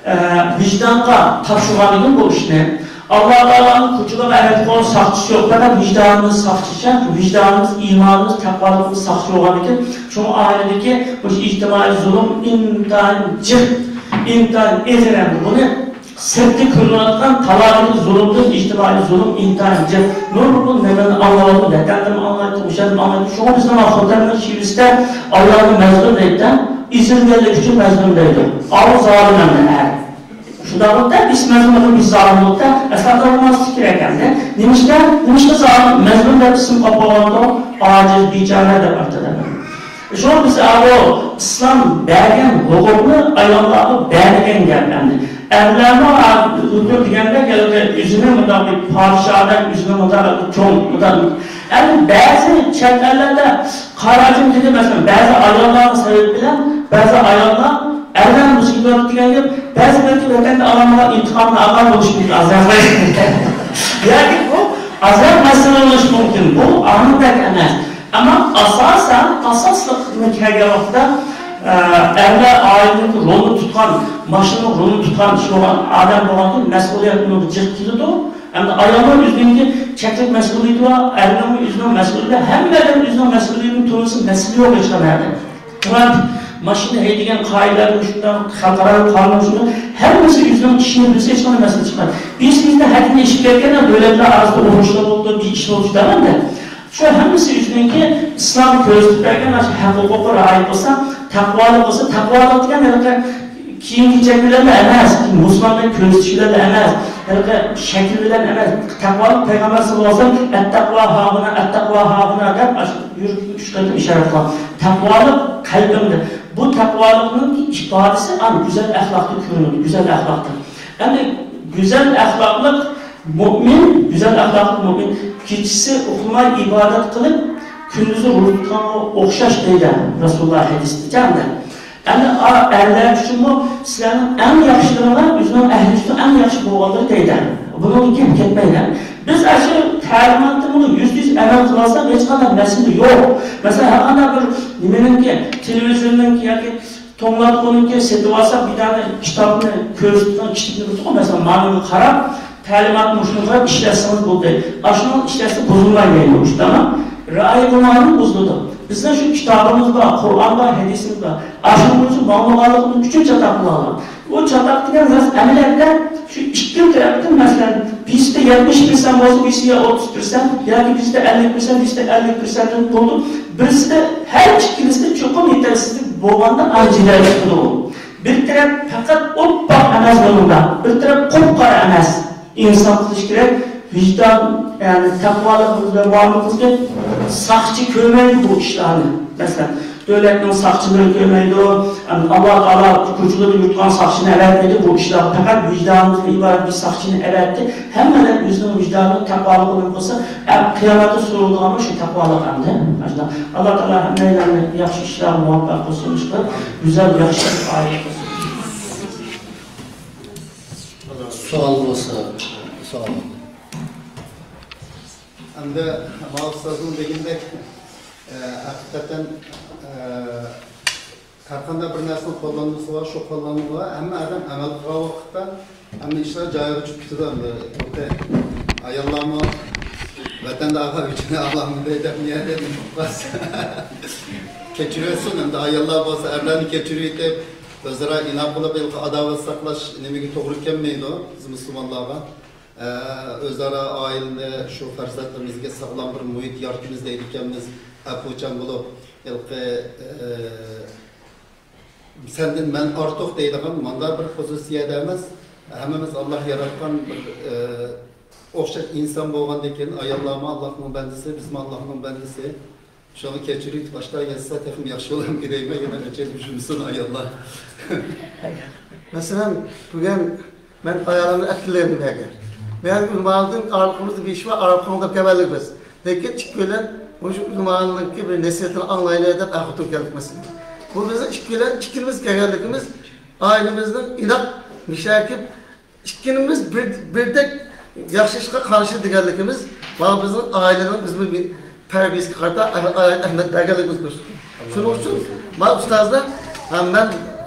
ئە، ۋىجدانغا تاپشۇرغانىدى بۇ ئىشنى. ئاللا تائالانىڭ كوچىلىرىغا ئەۋەتكەن ساقچىسى يوق، پەقەت ۋىجدانىمىز ساقچىچە، ۋىجدانىمىز، ئىمانىمىز، تەقۋالىقىمىز ساقچى بولغاندىكىن، شۇڭا ئائىلىدىكى مۇشۇ ئىجتىمائىي زۇلۇم ئىنتايىن جىق، ئىنتايىن ئېغىر ئەمدى. بۇنى سىرتتا كۆرۈنۈۋاتقان تالاھىدىكى زۇلۇمدىن، ئىجتىمائىي زۇلۇم ئىنتايىن جىق. نۇرغۇن نېمىنى ئاڭلاۋاتىمىز، ۋەتەندىمۇ ئاڭلايتتۇق، مۇشۇدىن ئاڭلايتتۇق. شۇڭا بىزنىڭ خوتەننىڭ شېۋىسىدە ئاللانى مەزلۇم دەيدۇ، ئېزىلگەنلىكى ئۈچۈن مەزلۇم دەيدۇ. ئاۋۇ زالىم ئەمدى ئەر. شۇنداقلىقتا بىز مەزلۇم، بىز زالىم بولۇپتا، ئەسلىدە بولماسلىق كېرەك ئەمدى. نېمىشقا، نېمىشقا زالىم، مەزلۇم دەپ ئىسىم قويۇپ قويغاندۇ؟ ئاجىز، بىچارە دەپ ئاتىدۇ. شۇڭا بىز ئاۋۇ ئىسلام بەرگەن ھوقۇقنى ئاياللارغا بەرمىگەن گەپ ئەمدى. ئەرلەرمۇ ھۆكۈم دېگەندەك ھېلىقى ئۆزىنى مۇنداق بىر پادىشاھدەك، ئۆزىنى مۇنداق چوڭ، مۇنداق. ئەمدى بەزى چەت ئەللەردە قارىغىن دېدى، مەسىلەن، بەزى ئاياللارنىڭ سەۋەبى بىلەن بەزى ئاياللار ئەرلەر مۇشۇ گەپ دېگەن گەپ، بەزى بەلكى ۋەتەندە ئالامىغان ئىنتىقامنى ئالغان بولۇشى مۇمكىن ئازراق. ياكى بۇ ئازراق مەسىلە بولۇشى مۇمكىن. بۇ ئامىل بەك ئەمەس. ئەمما ئاساسەن، ئاساسلىقىنى كەلگەن ۋاقىتتا، ئە، ئەرلەر ئائىلىنىڭ رولىنى تۇتقان، ماشىنىنىڭ رولىنى تۇتقان كىشى بولغان ئادەم بولغانكىن، مەسئۇلىيەت ئۇنىڭغا جىق كېلىدۇ. ئەمدى ئايالنىڭ ئۆزىنىڭكى چەكلىك مەسئۇلىيىتى بار، ئەرنىڭمۇ ئۆزىنىڭ مەسئۇلىيىتى، ھەممە ئادەم ئۆزىنىڭ مەسئۇلىيىتىنى تونۇسا مەسىلە يوق ھېچقانداق يەردە. شۇڭا ماشىنا ھەيدىگەن قائىدىلەر مۇشۇنداق، خەلقئارا قانۇن شۇنداق، ھەممىسى ئۆزىنىڭ ئىشىنى بىلسە ھېچقانداق مەسىلە چىقمايدۇ. بىز بىزدە ھەددىنى ئېشىپ كەتكەن دۆلەتلەر ئارىسىدا ئۇرۇشلار بولۇپتۇ، بىر ئىش بولۇپتۇ دەيمەن-دە. شۇ ھەممىسى ئۆزىنىڭكى ئىسلام كۆرسىتىپ بەرگەن مانا شۇ ھەق ھوقۇققا رىئايە قىلسا، تەقۋالىق بولسا، تەقۋالىق دېگەن ھېلىقى كىيىم كېچەك بىلەنلا ئەمەس، مۇسۇلماننى كۆرسىتىش بىلەنلا ئەمەس، ھېلىقى شەكىل بىلەن ئەمەس. تەقۋالىق پەيغەمبەر ساللاللاھۇ ئەلەيھى ۋەسەللەم، «ئەتتەقۋا ھاھۇنا، ئەتتەقۋا ھاھۇنا» دەپ، ئاشۇ يۈرىكىگە ئۈچ قېتىم ئىشارە قىلغان. تەقۋالىق قەلبىڭدە. بۇ تەقۋالىقنىڭ ئىپادىسى ئەڭ گۈزەل ئەخلاقتا كۆرۈنىدۇ، گۈزەل ئەخلاقتا. يەنى گۈزەل ئەخلاقلىق مۆمىن، گۈزەل ئەخلاقلىق مۆمىن كېچىسى ئۇخلىماي ئىبادەت قىلىپ، كۈندۈزى روزا تۇتقانغا ئوخشاش دەيدۇ رەسۇلۇللا ھەدىستە. ئەمدى ئا-، ئەرلەر ئۈچۈنمۇ سىلەرنىڭ ئەڭ ياخشىلىرىڭلار ئۆزىنىڭ ئەھلى ئۈچۈن ئەڭ ياخشى بولغانلىرى دەيدۇ. بۇنىڭغا كەپ كەتمەيلى. بىز ئاشۇ تەلىماتنى بۇنى يۈزدە يۈز ئەمەل قىلالىساق، ھېچقانداق مەسىلە يوق. مەسىلەن، ھەر قانداق بىر نېمىنىڭكى، تېلېۋىزورنىڭكى ياكى توڭلاتقۇنىڭكى سېتىۋالساق، بىر دانە كىتابنى كۆرسىتىدىغان كىتابنى بىلىدىغۇ، مەسىلەن، مانىڭغا قاراپ، تەلىماتنى مۇشۇنىڭغا قاراپ ئىشلەتسىڭىز بولدى. ئاشۇنىڭ ئىشلەتسە بۇزۇلمايدۇ ئۇ ئىش، تامام. رىئايە قىلمىغاندىن بۇزۇلىدۇ. بىزنىڭ شۇ كىتابىمىز بار، قۇرئان بار، ھەدىسىمىز بار. ئاشۇنىڭ ئۆزى ماڭمىغانلىقىمىز ئۈچۈن چاتاق قىلىۋالغان. ئۇ چاتاق دېگەن راست ئەمەلىيەتتە شۇ ئىككىلا تەرەپتىن، مەسىلەن، بىرسىدە يەتمىش پىرسەنت بولسا، بىرسىدە ئوتتۇز پىرسەنت، ياكى بىرسىدە ئەللىك پىرسەنت، بىرسىدە ئەللىك پىرسەنت بولىدۇ. بىرسىدە، ھەر ئىككىلىسىدە چوقۇم يېتەرسىزلىك بولغاندا ئاجىزلىق چىقىدۇ. بىر تەرەپ پەقەت ئوپپاق ئەمەس بۇنىڭدا، بىر تەرەپ قۇپقارا ئەمەس. ئىنساپ قىلىش كېرەك. ۋىجدان، يەنى تەقۋالىق بىلەن مۇئامىلە قىلىش كېرەك. ساقچى كۆرمەيدۇ بۇ ئىشلارنى. مەسىلەن، دۆلەتنىڭ ساقچىلىرى كۆرمەيدۇ. ئاللا تائالا كوچىلاردا يۈرىدىغان ساقچىنى ئەۋەتمەيدۇ. بۇ ئىشلار پەقەت ۋىجدانىمىزدىن ئىبارەت بىر ساقچىنى ئەۋەتتى. ھەممەيلەن ئۆزىنىڭ ۋىجدانىنى، تەقۋالىقىنى قىلسا، ئە، قىيامەتتە سورىلىدىغان شۇ تەقۋالىق ئەمدى. ئاللا تائالا ھەممەيلەننى ياخشى ئىشلارغا مۇۋەپپەق قىلسۇن، ئىشقىلىپ گۈزەل، ياخشى ئائىلە قىلسۇن. سوئال بولسا، سوئال. ئەمدى ماۋۇ ئۇستازنىڭ دېگىنىدەك، ئە، ھەقىقەتەن، ئە، ھەر قانداق بىر نەرسىنىڭ قوللانمىسى بار، شۇ قوللانمىغا ھەممە ئادەم ئەمەل قىلغان ۋاقىتتا ھەممە ئىشلار جايىغا چۈشۈپ كېتىدۇ ئەمدى. ئاياللارمۇ ۋەتەندە ئالغان ئۆچىنى ئالالمىدى دەپ نىيەتلەرنى قىلىپ قالسا. كەچۈرۈۋەتسۇن ئەمدى، ئاياللار بولسا ئەرلەرنى كەچۈرۈۋېتىپ، ئۆزئارا ئىناق بولۇپ، ھېلىقى ئاداۋەت ساقلاش نېمىگە توغرا كەلمەيدۇ بىز مۇسۇلمانلارغا. ئە، ئۆزئارا ئائىلىنى، شۇ پەرزەنتلىرىمىزگە ساغلام بىر مۇھىت يارىتىمىز دەيدىكەنمىز، ئەپۇچان بولۇپ، ھېلىقى، ئە، سەندىن مەن ئارتۇق دەيدىغان مانداق بىر پوزىتسىيەدە ئەمەس. ھەممىمىز ئاللا ياراتقان بىر، ئە، ئوخشاش ئىنسان بولغاندىن كېيىن، ئاياللارمۇ ئاللانىڭ بەندىسى، بىزمۇ ئاللانىڭ بەندىسى. شۇڭا كەچۈرۈپ باشلاپ يەتسە تېخىمۇ ياخشى بولامدۇ دەيمەن، يەنە ئۆچەيلىك يۈرمىسۇن ئاياللار. مەسىلەن، بۈگۈن مەن ئايالىمنى ئەتكىلەيمەن بۇ يەرگە. بۇ يەرگە ئۆلىمالىدىن ئارىلىقىمىزدا بىر ئىش بار، ئارىلىقىڭدا كەلگەنلىك بىز. لېكىن ئىككى بىلەن مۇشۇ ئۆلىمالىنىڭكى بىر نەسىھەتىنى ئاڭلايلى دەپ ئەر خوتۇن كەلدۇق مەسىلەن. بۇ بىزنىڭ ئىككى بىلەن ئىككىمىز كەلگەنلىكىمىز ئائىلىمىزنىڭ ئىناق مۇشەكىل ئىككىمىز بىر، بىردەك ياخشى ئىشقا قارشى دېگەنلىكىمىز، مانا بىزنىڭ ئائىلىنىڭ بىزنىڭ بىر تەربىيەسىگە قارىتا ئالاھىدە ئەھمىيەت بەرگەنلىكىمىز كۆرسىتىدۇ. شۇنىڭ ئۈچۈن مانا ئۇستازلار ھەم مەن،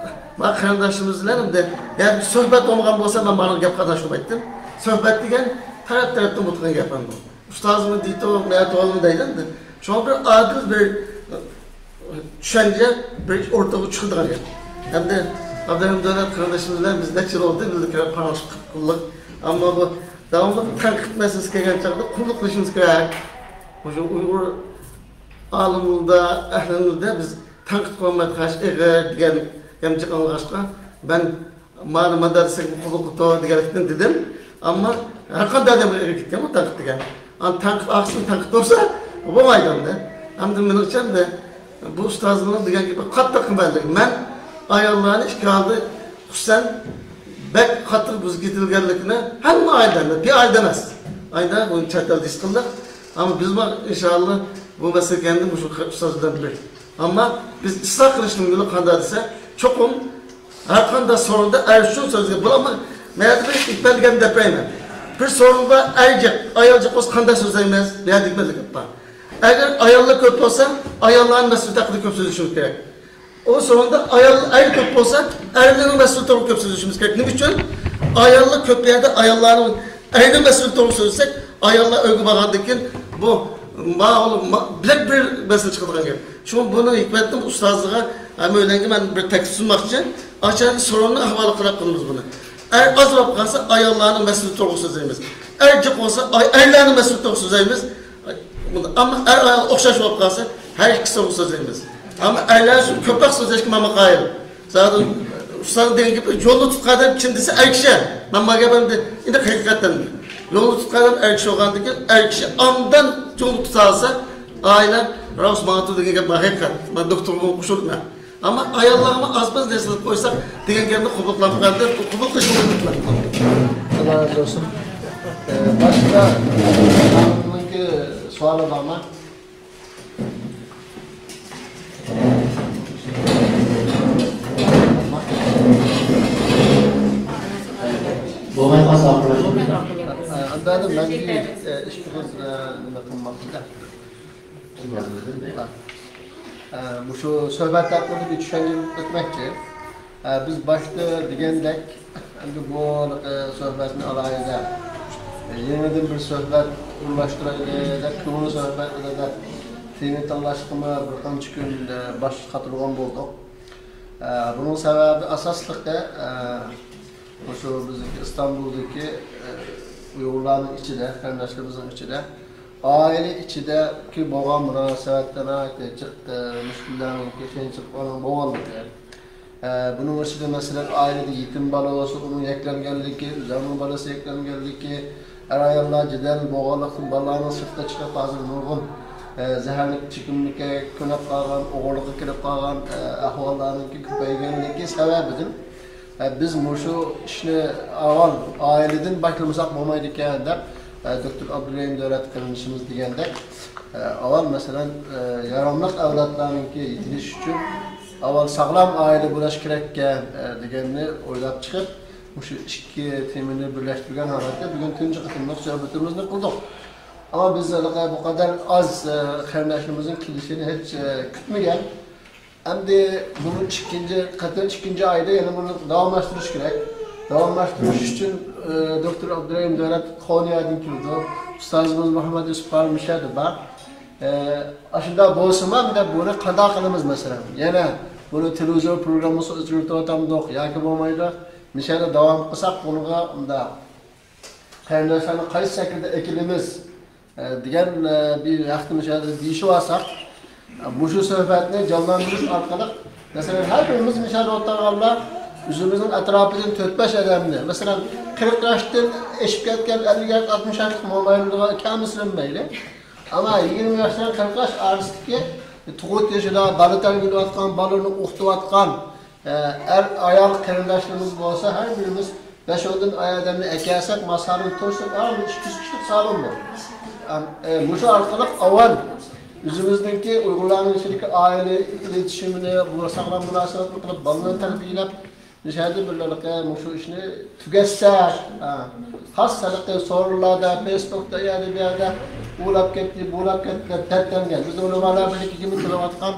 مانا قېرىنداشلىرىمىز بىلەن ئەمدى، يەنى سۆھبەت بولمىغان بولسا، مەن مانا گەپ قاتناشتۇرمايتتىم. سۆھبەت دېگەن تەرەپ تەرەپتىن بولىدىغان گەپ ئەمدى. ئۇستازمۇ دېيتۇ، مەن توغرىمۇ دەيدۇ ئەمدى. شۇڭا بىر ئادىل بىر چۈشەنچە بىر ئورتىغا چىقىدىغان گەپ. ئەمدى ئابدۇرېھىم دۆلەت قېرىندىشىمىز بىلەن بىز نەچچە يىل بولدى، بىللە كىرىپ پاراڭلىشىپ قىلدۇق. ئەمما بۇ داۋاملىق تەنقىد مەسىلىسى كەلگەن چاغدا قۇللۇق قىلىشىمىز كېرەك. مۇشۇ ئۇيغۇر ئالىملىرىدا، ئەھلىمىزدە بىز تەنقىد قىلمايدىغان ئىش ئېغىر دېگەن گەپنى جىق ئاڭلىغاچقا، مەن مانا مۇنداق دېسەك، بۇ قۇللۇققا توغرا دېگەنلىكتىن دېدىم. ئەمما ھەر قانداق ئادەم ئېغىر كەتكەن بۇ تەنقىد دېگەن. ئانا تەنقىد ئارقىسىدىن تەنقىد بولسا، بولمايدۇ ئەمدى. ئەمدى مېنىڭچە ئەمدى بۇ ئۇستازنىڭ دېگەن گېپى قاتتىق قىممەتلىك. مەن ئاياللارنى ئىككى ھالدا خۇسۇسەن بەك قاتتىق بۇزۇپ كېتىلگەنلىكىنى ھەممە ئائىلىدە، بىر ئائىلىدە ئەمەس. ئايدا بۇنى چەت ئەلدە ھېس قىلدۇق. ئەمما بىزمۇ ئىنشائاللا بۇ مەسىلىگە ئەمدى مۇشۇ ئۇستاز بىلەن بىر. ئەمما بىز ئىسلاھ قىلىشنىڭ يولى قانداق دېسە، چوقۇم ھەر قانداق سورۇندا ئەر شۇ سۆزگە بولىدۇ. مەن ھازىر بىر ئىپادىگەن دەپ بېرەيمەن. بىر سورۇن بار، ئەر جىق، ئايال جىق بولسا قانداق سۆزلەيمىز؟ بۇ يەردە نېمە گەپ بار؟ ئەگەر ئاياللار كۆپ بولسا، ئاياللارنىڭ مەسئۇلىيىتى ھەققىدە كۆپ سۆزلىشىمىز كېرەك. ئۇ سورۇندا ئايال، ئەر كۆپ بولسا، ئەرلەرنىڭ مەسئۇلىيىتى توغرا كۆپ سۆزلىشىمىز كېرەك. نېمە ئۈچۈن؟ ئاياللار كۆپ يەردە ئاياللارنىڭ، ئەرنىڭ مەسئۇلىيىتى توغرا سۆزلىسەك، ئاياللار ئۆيگە بارغاندىن كېيىن بۇ ماۋۇ ما-، بىلەك بىر مەسىلە چىقىدىغان گەپ. شۇڭا بۇنىڭ ھېكمەتىنى ئۇستازلىرىغا ھەممەيلەنگە مەن بىر تەكلىپ سۇنماقچى. ئاشۇ سورۇننى ھاۋالە قىلىپ قىلىمىز بۇنى. ئەر ئاز بولۇپ قالسا، ئاياللارنىڭ مەسىلىسى توغرىسىدا سۆزلەيمىز. ئەر جىق بولسا، ئاي-، ئەرلەرنىڭ مەسىلىسى توغرىسىدا سۆزلەيمىز. ئەمما ئەر ئايال ئوخشاش بولۇپ قالسا، ھەر ئىككىسى توغرىسىدا سۆزلەيمىز. ئەمما ئەرلەر ئۈچۈن كۆپرەك سۆزلەشكە مەن قايىل. زادى ئۇستاز دېگەن گېپى، يولنى تۇتقان ئادەم كىم دېسە، ئەر كىشى. مەن ما گەپ ئەمدى، ئەمدى ھەقىقەتەن يولنى تۇتقان ئادەم ئەر كىشى بولغاندىن كېيىن، ئەر كىشى ئاندىن يولنى تۇتالىسا، ئائىلە راۋۇس ماڭىدۇ دېگەن گەپ ھەقىقەت. مەن دوختۇرغا قوشۇلىمەن. ئەمما ئاياللارغا ئاز-ماز نەرسە قىلىپ قويساق دېگەن گەپنى قوبۇل قىلمىغاندەك، قوبۇل قىلىشنى ئۈمىد قىلىمەن. ئاللا رازى بولسۇن. ئە، باشقا ئاغىنىمنىڭكى سوئالى بارمۇ؟ بولماي قالسا ئاخىرلاشتۇرۇڭ. ئە، ئەمدى مەن ئىككى قىز، ئە، نېمە قىلماقچىدا. ئە، مۇشۇ سۆھبەت ھەققىدە بىر چۈشەنچە ئۆتمەكچى. ئە، بىز باشتا دېگەندەك، ئەمدى بۇ، ئە، سۆھبەتنى ئالاھىدە، ئە، يېڭىدىن بىر سۆھبەت ئورۇنلاشتۇرايلى دەپ، كۆڭۈل سۆھبەتلىرى دەپ تېما تاللاشقىمۇ بىر قانچە كۈن، ئە، باش قاتۇرغان بولدۇق. ئە، بۇنىڭ سەۋەبى ئاساسلىقى، ئە، مۇشۇ بىزنىڭكى ئىستانبۇلدىكى، ئە، ئۇيغۇرلارنىڭ ئىچىدە، قېرىنداشلىرىمىزنىڭ ئىچىدە ئائىلە ئىچىدىكى بولغان مۇناسىۋەتتە ناھايىتى جىق، ئە، مۇشكىلىلەرنىڭكى، قىيىنچىلىقلارنىڭ بولغانلىقى. ئە، بۇنىڭ ئىچىدە، مەسىلەن، ئائىلىدە يېتىم بالا بولسا، ئۇنىڭ يەكلەنگەنلىكى، ئۆزلەرنىڭ بالىسى يەكلەنگەنلىكى، ئەر-ئاياللار جېدەل بولغانلىقتىن، بالىلارنىڭ سىرتقا چىقىپ، ھازىر نۇرغۇن، ئە، زەھەرلىك چېكىملىككە كۆنۈپ قالغان، ئوغرىلىققا كىرىپ قالغان، ئە، ئەھۋاللارنىڭكى كۆپەيگەنلىكى سەۋەبىدىن، ئە، بىز مۇشۇ ئىشنى ئاۋۋال ئائىلىدىن باشلىمىساق بولمايدىكەن، دەپ، ئە، دوكتور ئابدۇرېھىم دۆلەت قېرىندىشىمىز دېگەندەك، ئە، ئاۋۋال، مەسىلەن، ئە، ياراملىق ئەۋلادلارنىڭكى يېتىلىشى ئۈچۈن ئاۋۋال ساغلام ئائىلە بولۇش كېرەككەن، ئە، دېگەننى ئويلاپ چىقىپ، مۇشۇ ئىككى تېمىنى بىرلەشتۈرگەن ھالەتتە بۈگۈن تۇنجى قېتىملىق سۆھبىتىمىزنى قىلدۇق. ئەمما بىز ھېلىقى بۇ قەدەر ئاز، ئە، قېرىنداشلىرىمىزنىڭ كېلىشىنى ھېچ، ئە، كۈتمىگەن. ئەمدى بۇنى ئىككىنچى قېتىم، ئىككىنچى ئايدا يەنە بۇنى داۋاملاشتۇرۇش كېرەك. داۋاملاشتۇرۇش ئۈچۈن، ئە، دوكتور ئابدۇرېھىم دۆلەت قونيادىن كېلىدۇ. ئۇستازىمىز مۇھەممەد يۈسۈپ قارى مۇشۇ يەردە بار. ئە، ئاشۇنداق بولسىمۇ، بۇنى قانداق قىلىمىز، مەسىلەن؟ يەنە بۇنى تېلېۋىزور پروگراممىسى ئۆتكۈزۈۋاتامدۇق ياكى بولمايدۇ؟ مۇشۇ يەردە داۋام قىلساق، بۇنىڭغا مۇنداق قېرىنداشلارنى قايسى شەكىلدە ئەكېلىمىز، ئە، دېگەن، ئە، بىر ھەقتە مۇشۇ يەردە دېيىشىۋالساق، ئە، مۇشۇ سۆھبەتنى جانلاندۇرۇش ئارقىلىق، مەسىلەن، ھەر بىرىمىز مۇشۇ يەردە ئولتۇرغانلار ئۆزىمىزنىڭ ئەتراپىدىن تۆت-بەش ئادەمنى، مەسىلەن، قىرىق ياشتىن ئېشىپ كەتكەن، ئەللىك ياش، ئاتمىش ياشلىق مومايلىرىغا كەلمىسىمۇ مەيلى. ئەمما يىگىرمە ياشتىن قىرىق ياش ئارىسىدىكى تۇغۇت يېشىدا بالا تەربىيەلەۋاتقان، بالىنى ئوقۇتۇۋاتقان، ئە، ئەر، ئايال قېرىنداشلىرىمىز بولسا، ھەر بىرىمىز بەش-ئوندىن ئايال ئادەمنى ئەكەلسەك، ما سالون تولسا، ئىككى يۈز كىشىلىك سالون بۇ. ئەم، ئە، مۇشۇ ئارقىلىق ئاۋۋال ئۆزىمىزنىڭكى ئۇيغۇرلارنىڭ ئىچىدىكى ئائىلە ئىلىتىشىمىنى، بۇ ساغلام مۇناسىۋەتنى قىلىپ، بالىلارنى تەربىيەلەپ، مۇشۇ يەردە بىر مۇشۇ ئىشنى تۈگەتسەك، ھە، خاس ھېلىقى سورۇنلاردا، فېيسبۇكتا، ئۇ يەردە، بۇ يەردە ئۇلاپ كەتتى، بۇلاپ كەتتى دەپ دەردلەنگەن. بىز ئۇلىمالار بىرلىكىگىمۇ كېلىۋاتقان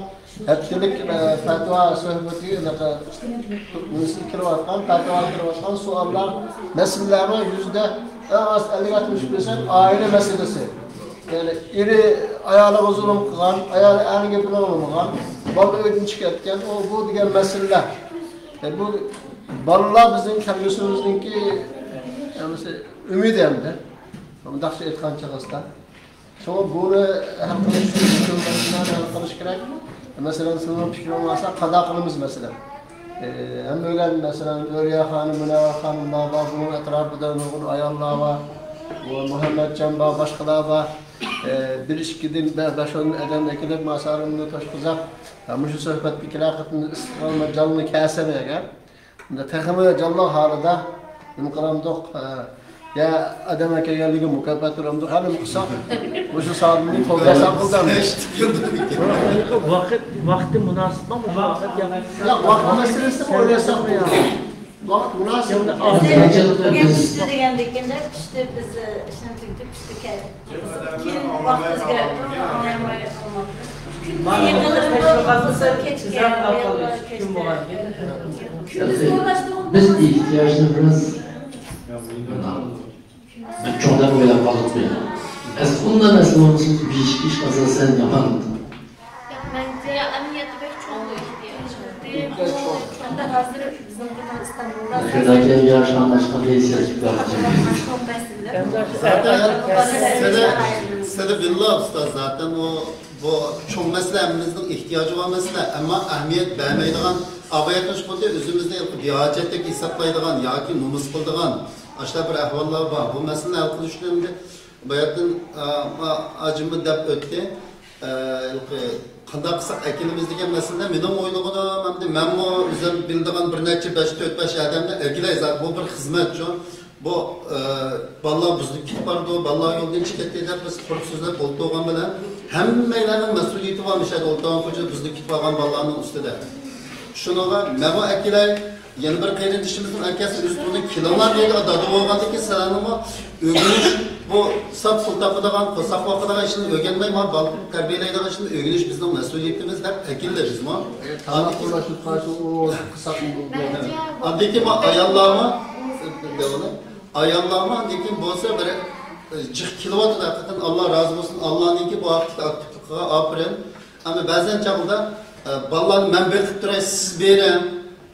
ھەپتىلىك، ئە، پەتىۋا سۆھبىتى، ھېلىقى كېلىۋاتقان، پەتىۋا كېلىۋاتقان سوئاللار، مەسىلىلەرنىڭ يۈزىدە ئەڭ ئاز ئەللىك-ئاتمىش پىرسەنت ئائىلە مەسىلىسى. يەنى ئېرى ئايالىغا زۇلۇم قىلغان، ئايالى ئەرنىڭ گېپىنى ئاڭلىمىغان، بالا ئۆيدىن چىقىپ كەتكەن، ئۇ، بۇ دېگەن مەسىلىلەر. ئە، بۇ بالىلار بىزنىڭ كەلگۈسىمىزنىڭكى، ئە، ئۈمىدى ئەمدى. مۇنداقچە ئېيتقان چېغىسىدا. شۇڭا بۇنى ھەل قىلىش ئۈچۈن مۇشۇ مەسىلىلەرنى ھەل قىلىش كېرەك. مەسىلەن، سىزنىڭ پىكرىڭىز بولسا، قانداق قىلىمىز، مەسىلەن؟ ئى، ھەممىگەن، مەسىلەن، ئۆرىيە خانىم، مۇنەۋۋەر خانىملار بار، بۇنىڭ ئەتراپىدا نۇرغۇن ئاياللار بار، بۇ مۇھەممەتجان بار، باشقىلار بار. ئى، بىر ئىككىدىن بە-، بەش-ئون ئادەم ئەكېلىپ، ماسارىمنى توشقۇزاپ، ھە، مۇشۇ سۆھبەتكە كېلەر قېتىمدا ئىستىقلالنى جانلىق كەلسەم ئەگەر، ئەمدى تېخىمۇ جانلىق ھالىدا نېمە قىلامدۇق؟ ئە، يا ئادەم ئەكەلگەنلىكى مۇكاپات بېرەمدۇق؟ ھە، نېمە قىلساق؟ مۇشۇ سائەتنى توغرا ھېساب قىلدىم. ۋاقىت، ۋاقتى مۇناسىپمۇ؟ مۇشۇ ۋاقىت يا؟ ياق، ۋاقىت مەسىلىسىنى ئويلىساق بولىدۇ. ۋاقىت مۇناسىپ. يەنە چۈشتى دېگەندىكىن، چۈشتى بىز ئىشنى تۈگىتىپ، چۈشتى كەلدۇق. كېيىن ۋاقىت ئۆزگەردى، ئاڭلىيالماي قالماپتۇ. كۈندۈز يىغىلىپ، كەچكە يىغىلىپ، كەچتە. بىز ئېھتىياجنى بىراز بىر چوڭ دەپ ئويلاپ قالدۇق بىز. ئەسلى ئۇنداق مەسىلە بولمىسا، بىر ئىككى ئىش قىلسا سەل يامان. مەنچە ئەمەلىيەتتە بەك چوڭ ئېھتىياج. ئەمدى ھازىر بىزنىڭ ئىستانبۇلدا شۇنداق ياش ئاڭلاشقان ھېسسىيات چىقىپ كەتتى. زاتەن سىلى، سىلى بىللا ئۇستاز، زاتەن ئۇ، بۇ چوڭ مەسىلە، ھەممىمىزنىڭ ئېھتىياجى بار مەسىلە، ئەمما ئەھمىيەت بەرمەيدىغان، ئاۋايەتنىڭ خۇددى ئۆزىمىزنى بىھاجەتتەك ھېسابلايدىغان ياكى نومۇس قىلىدىغان، ئاشۇنداق بىر ئەھۋاللار بار. بۇ مەسىلىنى ھەل قىلىش ئۈچۈن ئەمدى باياتىن، ئا، ئا، ئاجىممۇ دەپ ئۆتتى. ئا، ھېلىقى قانداق قىلساق ئەكېلىمىز دېگەن مەسىلىدە مېنىڭ ئويلىغىنىم ئەمدى مەنمۇ ئۆزۈم بىلىدىغان بىر نەچچە بەش، تۆت، بەش ئادەمنى ئەكېلەي زادى. بۇ بىر خىزمەتچۇ. بۇ، ئا، بالىلار بۇزۇلۇپ كېتىپ بارىدۇ، بالىلار يولدىن چىقىپ كەتتى دەپ بىز قۇرۇق سۆزلەپ ئولتۇرغان بىلەن ھەممەيلەننىڭ مەسئۇلىيىتى بار مۇشۇ يەردە ئولتۇرغان كوچىدا بۇزۇلۇپ كېتىپ قالغان بالىلارنىڭ ئۈستىدە. شۇنىڭغا مەنمۇ ئەكېلەي، يەنە بىر قېرىندىشىمىزنىڭ ئاكىسى ئۆز تۇغۇنى كېلىڭلار دەيدۇ، دادا بولغاندىن كېيىن سىلەرنىڭمۇ ئۆگىنىش، بۇ ساپ پۇل تاپىدىغان، قورساق باقىدىغان ئىشنى ئۆگەنمەي، ما بالا تەربىيەلەيدىغان ئىشنى ئۆگىنىش بىزنىڭ مەسئۇلىيىتىمىز دەپ ئەكېلدى بىزمۇ. ئە، تاماق ئورۇنلاشتۇرۇپ قارىسا، ئۇ قىلساقمۇ بولىدۇ. ئاندىن كېيىن ما ئاياللارمۇ، ئاياللارمۇ ئاندىن كېيىن بولسا بىر، ئە، جىق كېلىۋاتىدۇ ھەقىقەتەن، ئاللا رازى بولسۇن، ئاللانىڭكى بۇ ھەقتىكى ئاكتىپلىقىغا ئاپىرىن. ئەمما بەزەن چاغدا، ئە، بالىلارنى مەن بېقىپ تۇراي، سىز بېرىڭ،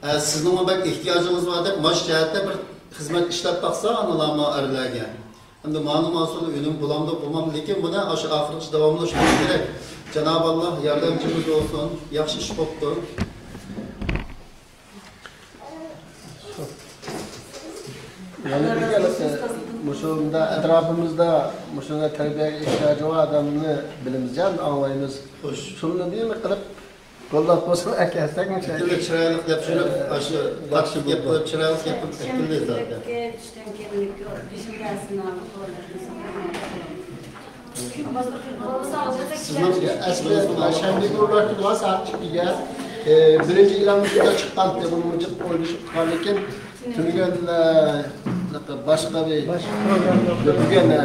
ئە، سىزنىڭمۇ بەك ئېھتىياجىڭىز بار دەپ، مانا شۇ جەھەتتە بىر خىزمەت ئىشلەپ باقسا ئانىلارمۇ ئەرلەرگە. ئەمدى مانا ماسۇل ئۈنۈم بولامدۇ، بولمامدۇ، لېكىن بۇنى ئاشۇ ئاخىرغىچە داۋاملاشتۇرۇش كېرەك. جانابى ئاللا ياردەمچىمىز بولسۇن، ياخشى ئىش بوپتۇ. يەنە بىر گەپ، مۇشۇ مۇنداق ئەتراپىمىزدا مۇشۇنداق تەربىيەگە ئېھتىياجى بار ئادەمنى بىلىمىز، ئاڭلايمىز. خوش. شۇنى بىرنى قىلىپ، قوللاپ بولسا ئەكەلسەك، مۇشۇ ئەكىلدى، چىرايلىق دەپ شۇنى، ئاشۇ تارتىپ گەپ قىلىپ، چىرايلىق گەپ قىلىپ ئەكىلدى زادى. سىزنىڭ ئەسلى شەنبە كۈنى سائەت ئىككىگە، ئە، بىرىنچى ئېلانلىقىدا چىققانتى، بۇنى جىق ئويلىشىپ قالغان لېكىن تۈنۈگۈن، ئە، باشقا بىر، بۈگۈن، ئە،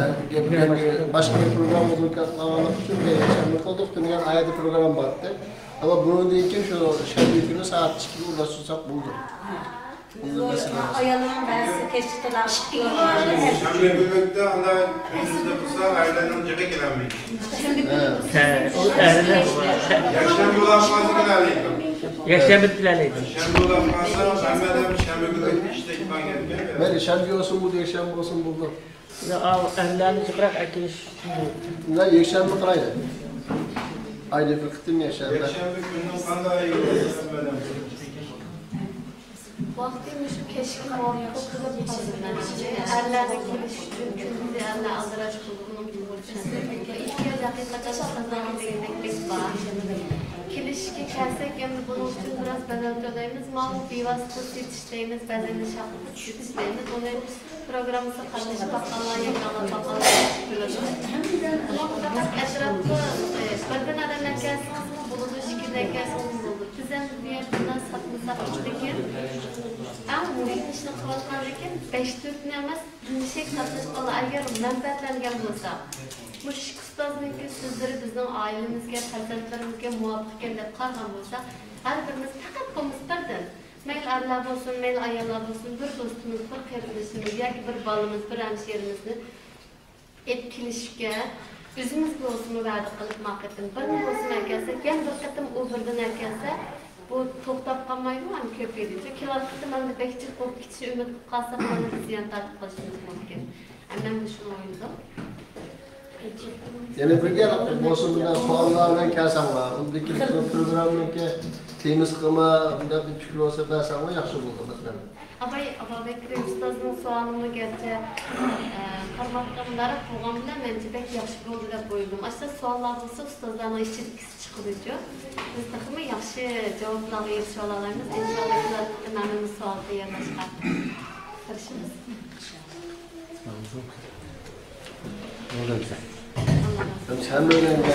باشقا بىر پروگراممىغا قالغانلىقى ئۈچۈن يەكشەنبە قىلدۇق. تۈنۈگۈن ئايەردە پروگرامما بار ئىدى. ئەمما بۇنىڭدىن كېيىن شۇ شەنبە كۈنى سائەت ئىككىگە ئورۇنلاشتۇرساق بولىدۇ. ئاياللارنىڭ بەزىسى كەچتە تۇرار. شەنبە كۈنلۈكتە ئانداق كۈندۈزدە تۇرسا ئاياللارنىڭ جىقى كېلەلمەيدۇ. ھە، ئۇ ئەرلەر. يەكشەنبە بولۇپ قالسا كېلەلەيدۇ. يەكشەنبە كېلەلەيدۇ. شەنبە بولۇپ قالسا ھەممە ئادەم شەنبە كۈنلۈكتە ئىشتە ئىتمان كەتمەيدۇ. مەيلى، شەنبە بولسۇن، بولدى، يەكشەنبە بولسۇن، بولدى. يا، ئەرلەرنى جىقراق ئەكېلىش ئۈچۈن. لا، يەكشەنبە قىلايلى. ئايدا بىر قېتىم يەكشەنبە. يەكشەنبە كۈننىڭ قانداق ئايىغى؟ ۋاقتى مۇشۇ كەچكە قالغان ئەرلەرنىڭ كېلىشى ئۈچۈن كۈندۈزى ئەرلەر ئالدىراش بولىدۇ. ئېھتىياج ھەقىقەتەن ئۇستازلارغا دېگەندەك بەك بار. كېلىشىشكە كەلسەك، ئەمدى بۇنىڭ ئۈچۈن بىراز بەدەل تۆلەيمىز. ماۋۇ بىۋاسىتە سېتىش دەيمىز، بەدەلنى شاخلىتىپ سېتىش دەيمىز. ئۇنى پروگراممىسىغا قاتنىشىپ باققانلار ياكى ئاڭلاپ باققانلار بىلىدۇ. بۇنىڭغا پەقەت ئەتراپقا، ئە، بىردىن ئادەملەر كەلسىڭىزمۇ بولىدۇ، ئىككىدىن كەلسىڭىزمۇ بولىدۇ. بىز ئەمدى بۇ يەردە بۇنداق ساتمىساق، لېكىن ئەڭ مۇھىم ئىشنى قىلىۋاتقان، لېكىن بەش تۆتنى ئەمەس، مۇشۇ قاتناشقانلار ئەگەر مەنپەئەتلەنگەن بولسا، مۇشۇ ئىككى ئۇستازنىڭكى سۆزلىرى بىزنىڭ ئائىلىمىزگە، پەرزەنتلىرىمىزگە مۇۋاپىق ئىكەن دەپ قارىغان بولسا، ھەر بىرىمىز پەقەت بولمىسا بىردىن، مەيلى ئەرلەر بولسۇن، مەيلى ئاياللار بولسۇن، بىر دوستىمىز، بىر قېرىندىشىمىز ياكى بىر بالىمىز، بىر ھەمشىرىمىزنى ئېلىپ كېلىشكە ئۆزىمىز بولسىمۇ ۋەدە قىلىپ، ما قېتىم بىرنى بولسىمۇ ئەكەلسەك، يەنە بىر قېتىم ئۇ بىردىن ئەكەلسە، بۇ توختاپ قالمايدۇ، ھەم كۆپىيىدۇ. چۈنكى كېلىۋاتقان قېتىم ئەمدى بەك جىق بولۇپ كېتىشىنى ئۈمىد قىلىپ قالساق، مانا زىيان تارتىپ قالىشىمىز مۇمكىن. مەن مۇشۇنى ئويلىدىم. يەنە بىر گەپ بولسا، بۇنداق سوئاللار بىلەن كەلسەڭلار، ئۇندىكى پروگراممىنىڭكى تېمىسىغىمۇ بۇنداق بىر پىكىر بولسا بەرسەڭلار ياخشى بولىدۇ، مەسىلەن. ئاباي، ئابابەكرى ئۇستازنىڭ سوئالىمۇ گەرچە، ئە، قارىماققا ناراھەت بولغان بىلەن، مەنچە بەك ياخشى بولدى دەپ ئويلىدىم. ئاشۇنداق سوئاللار بولسا، ئۇستازلارنىڭ ئىچىدىكىسى چىقىدۇچۇ. بىز تېخىمۇ ياخشى جاۋابلارغا ئېرىشىۋالالايمىز. ئىنشاللا، كېلىۋاتقان ھەممىمىز سوئال تەييارلاشقا تىرىشىمىز. ھەممەيلەنگە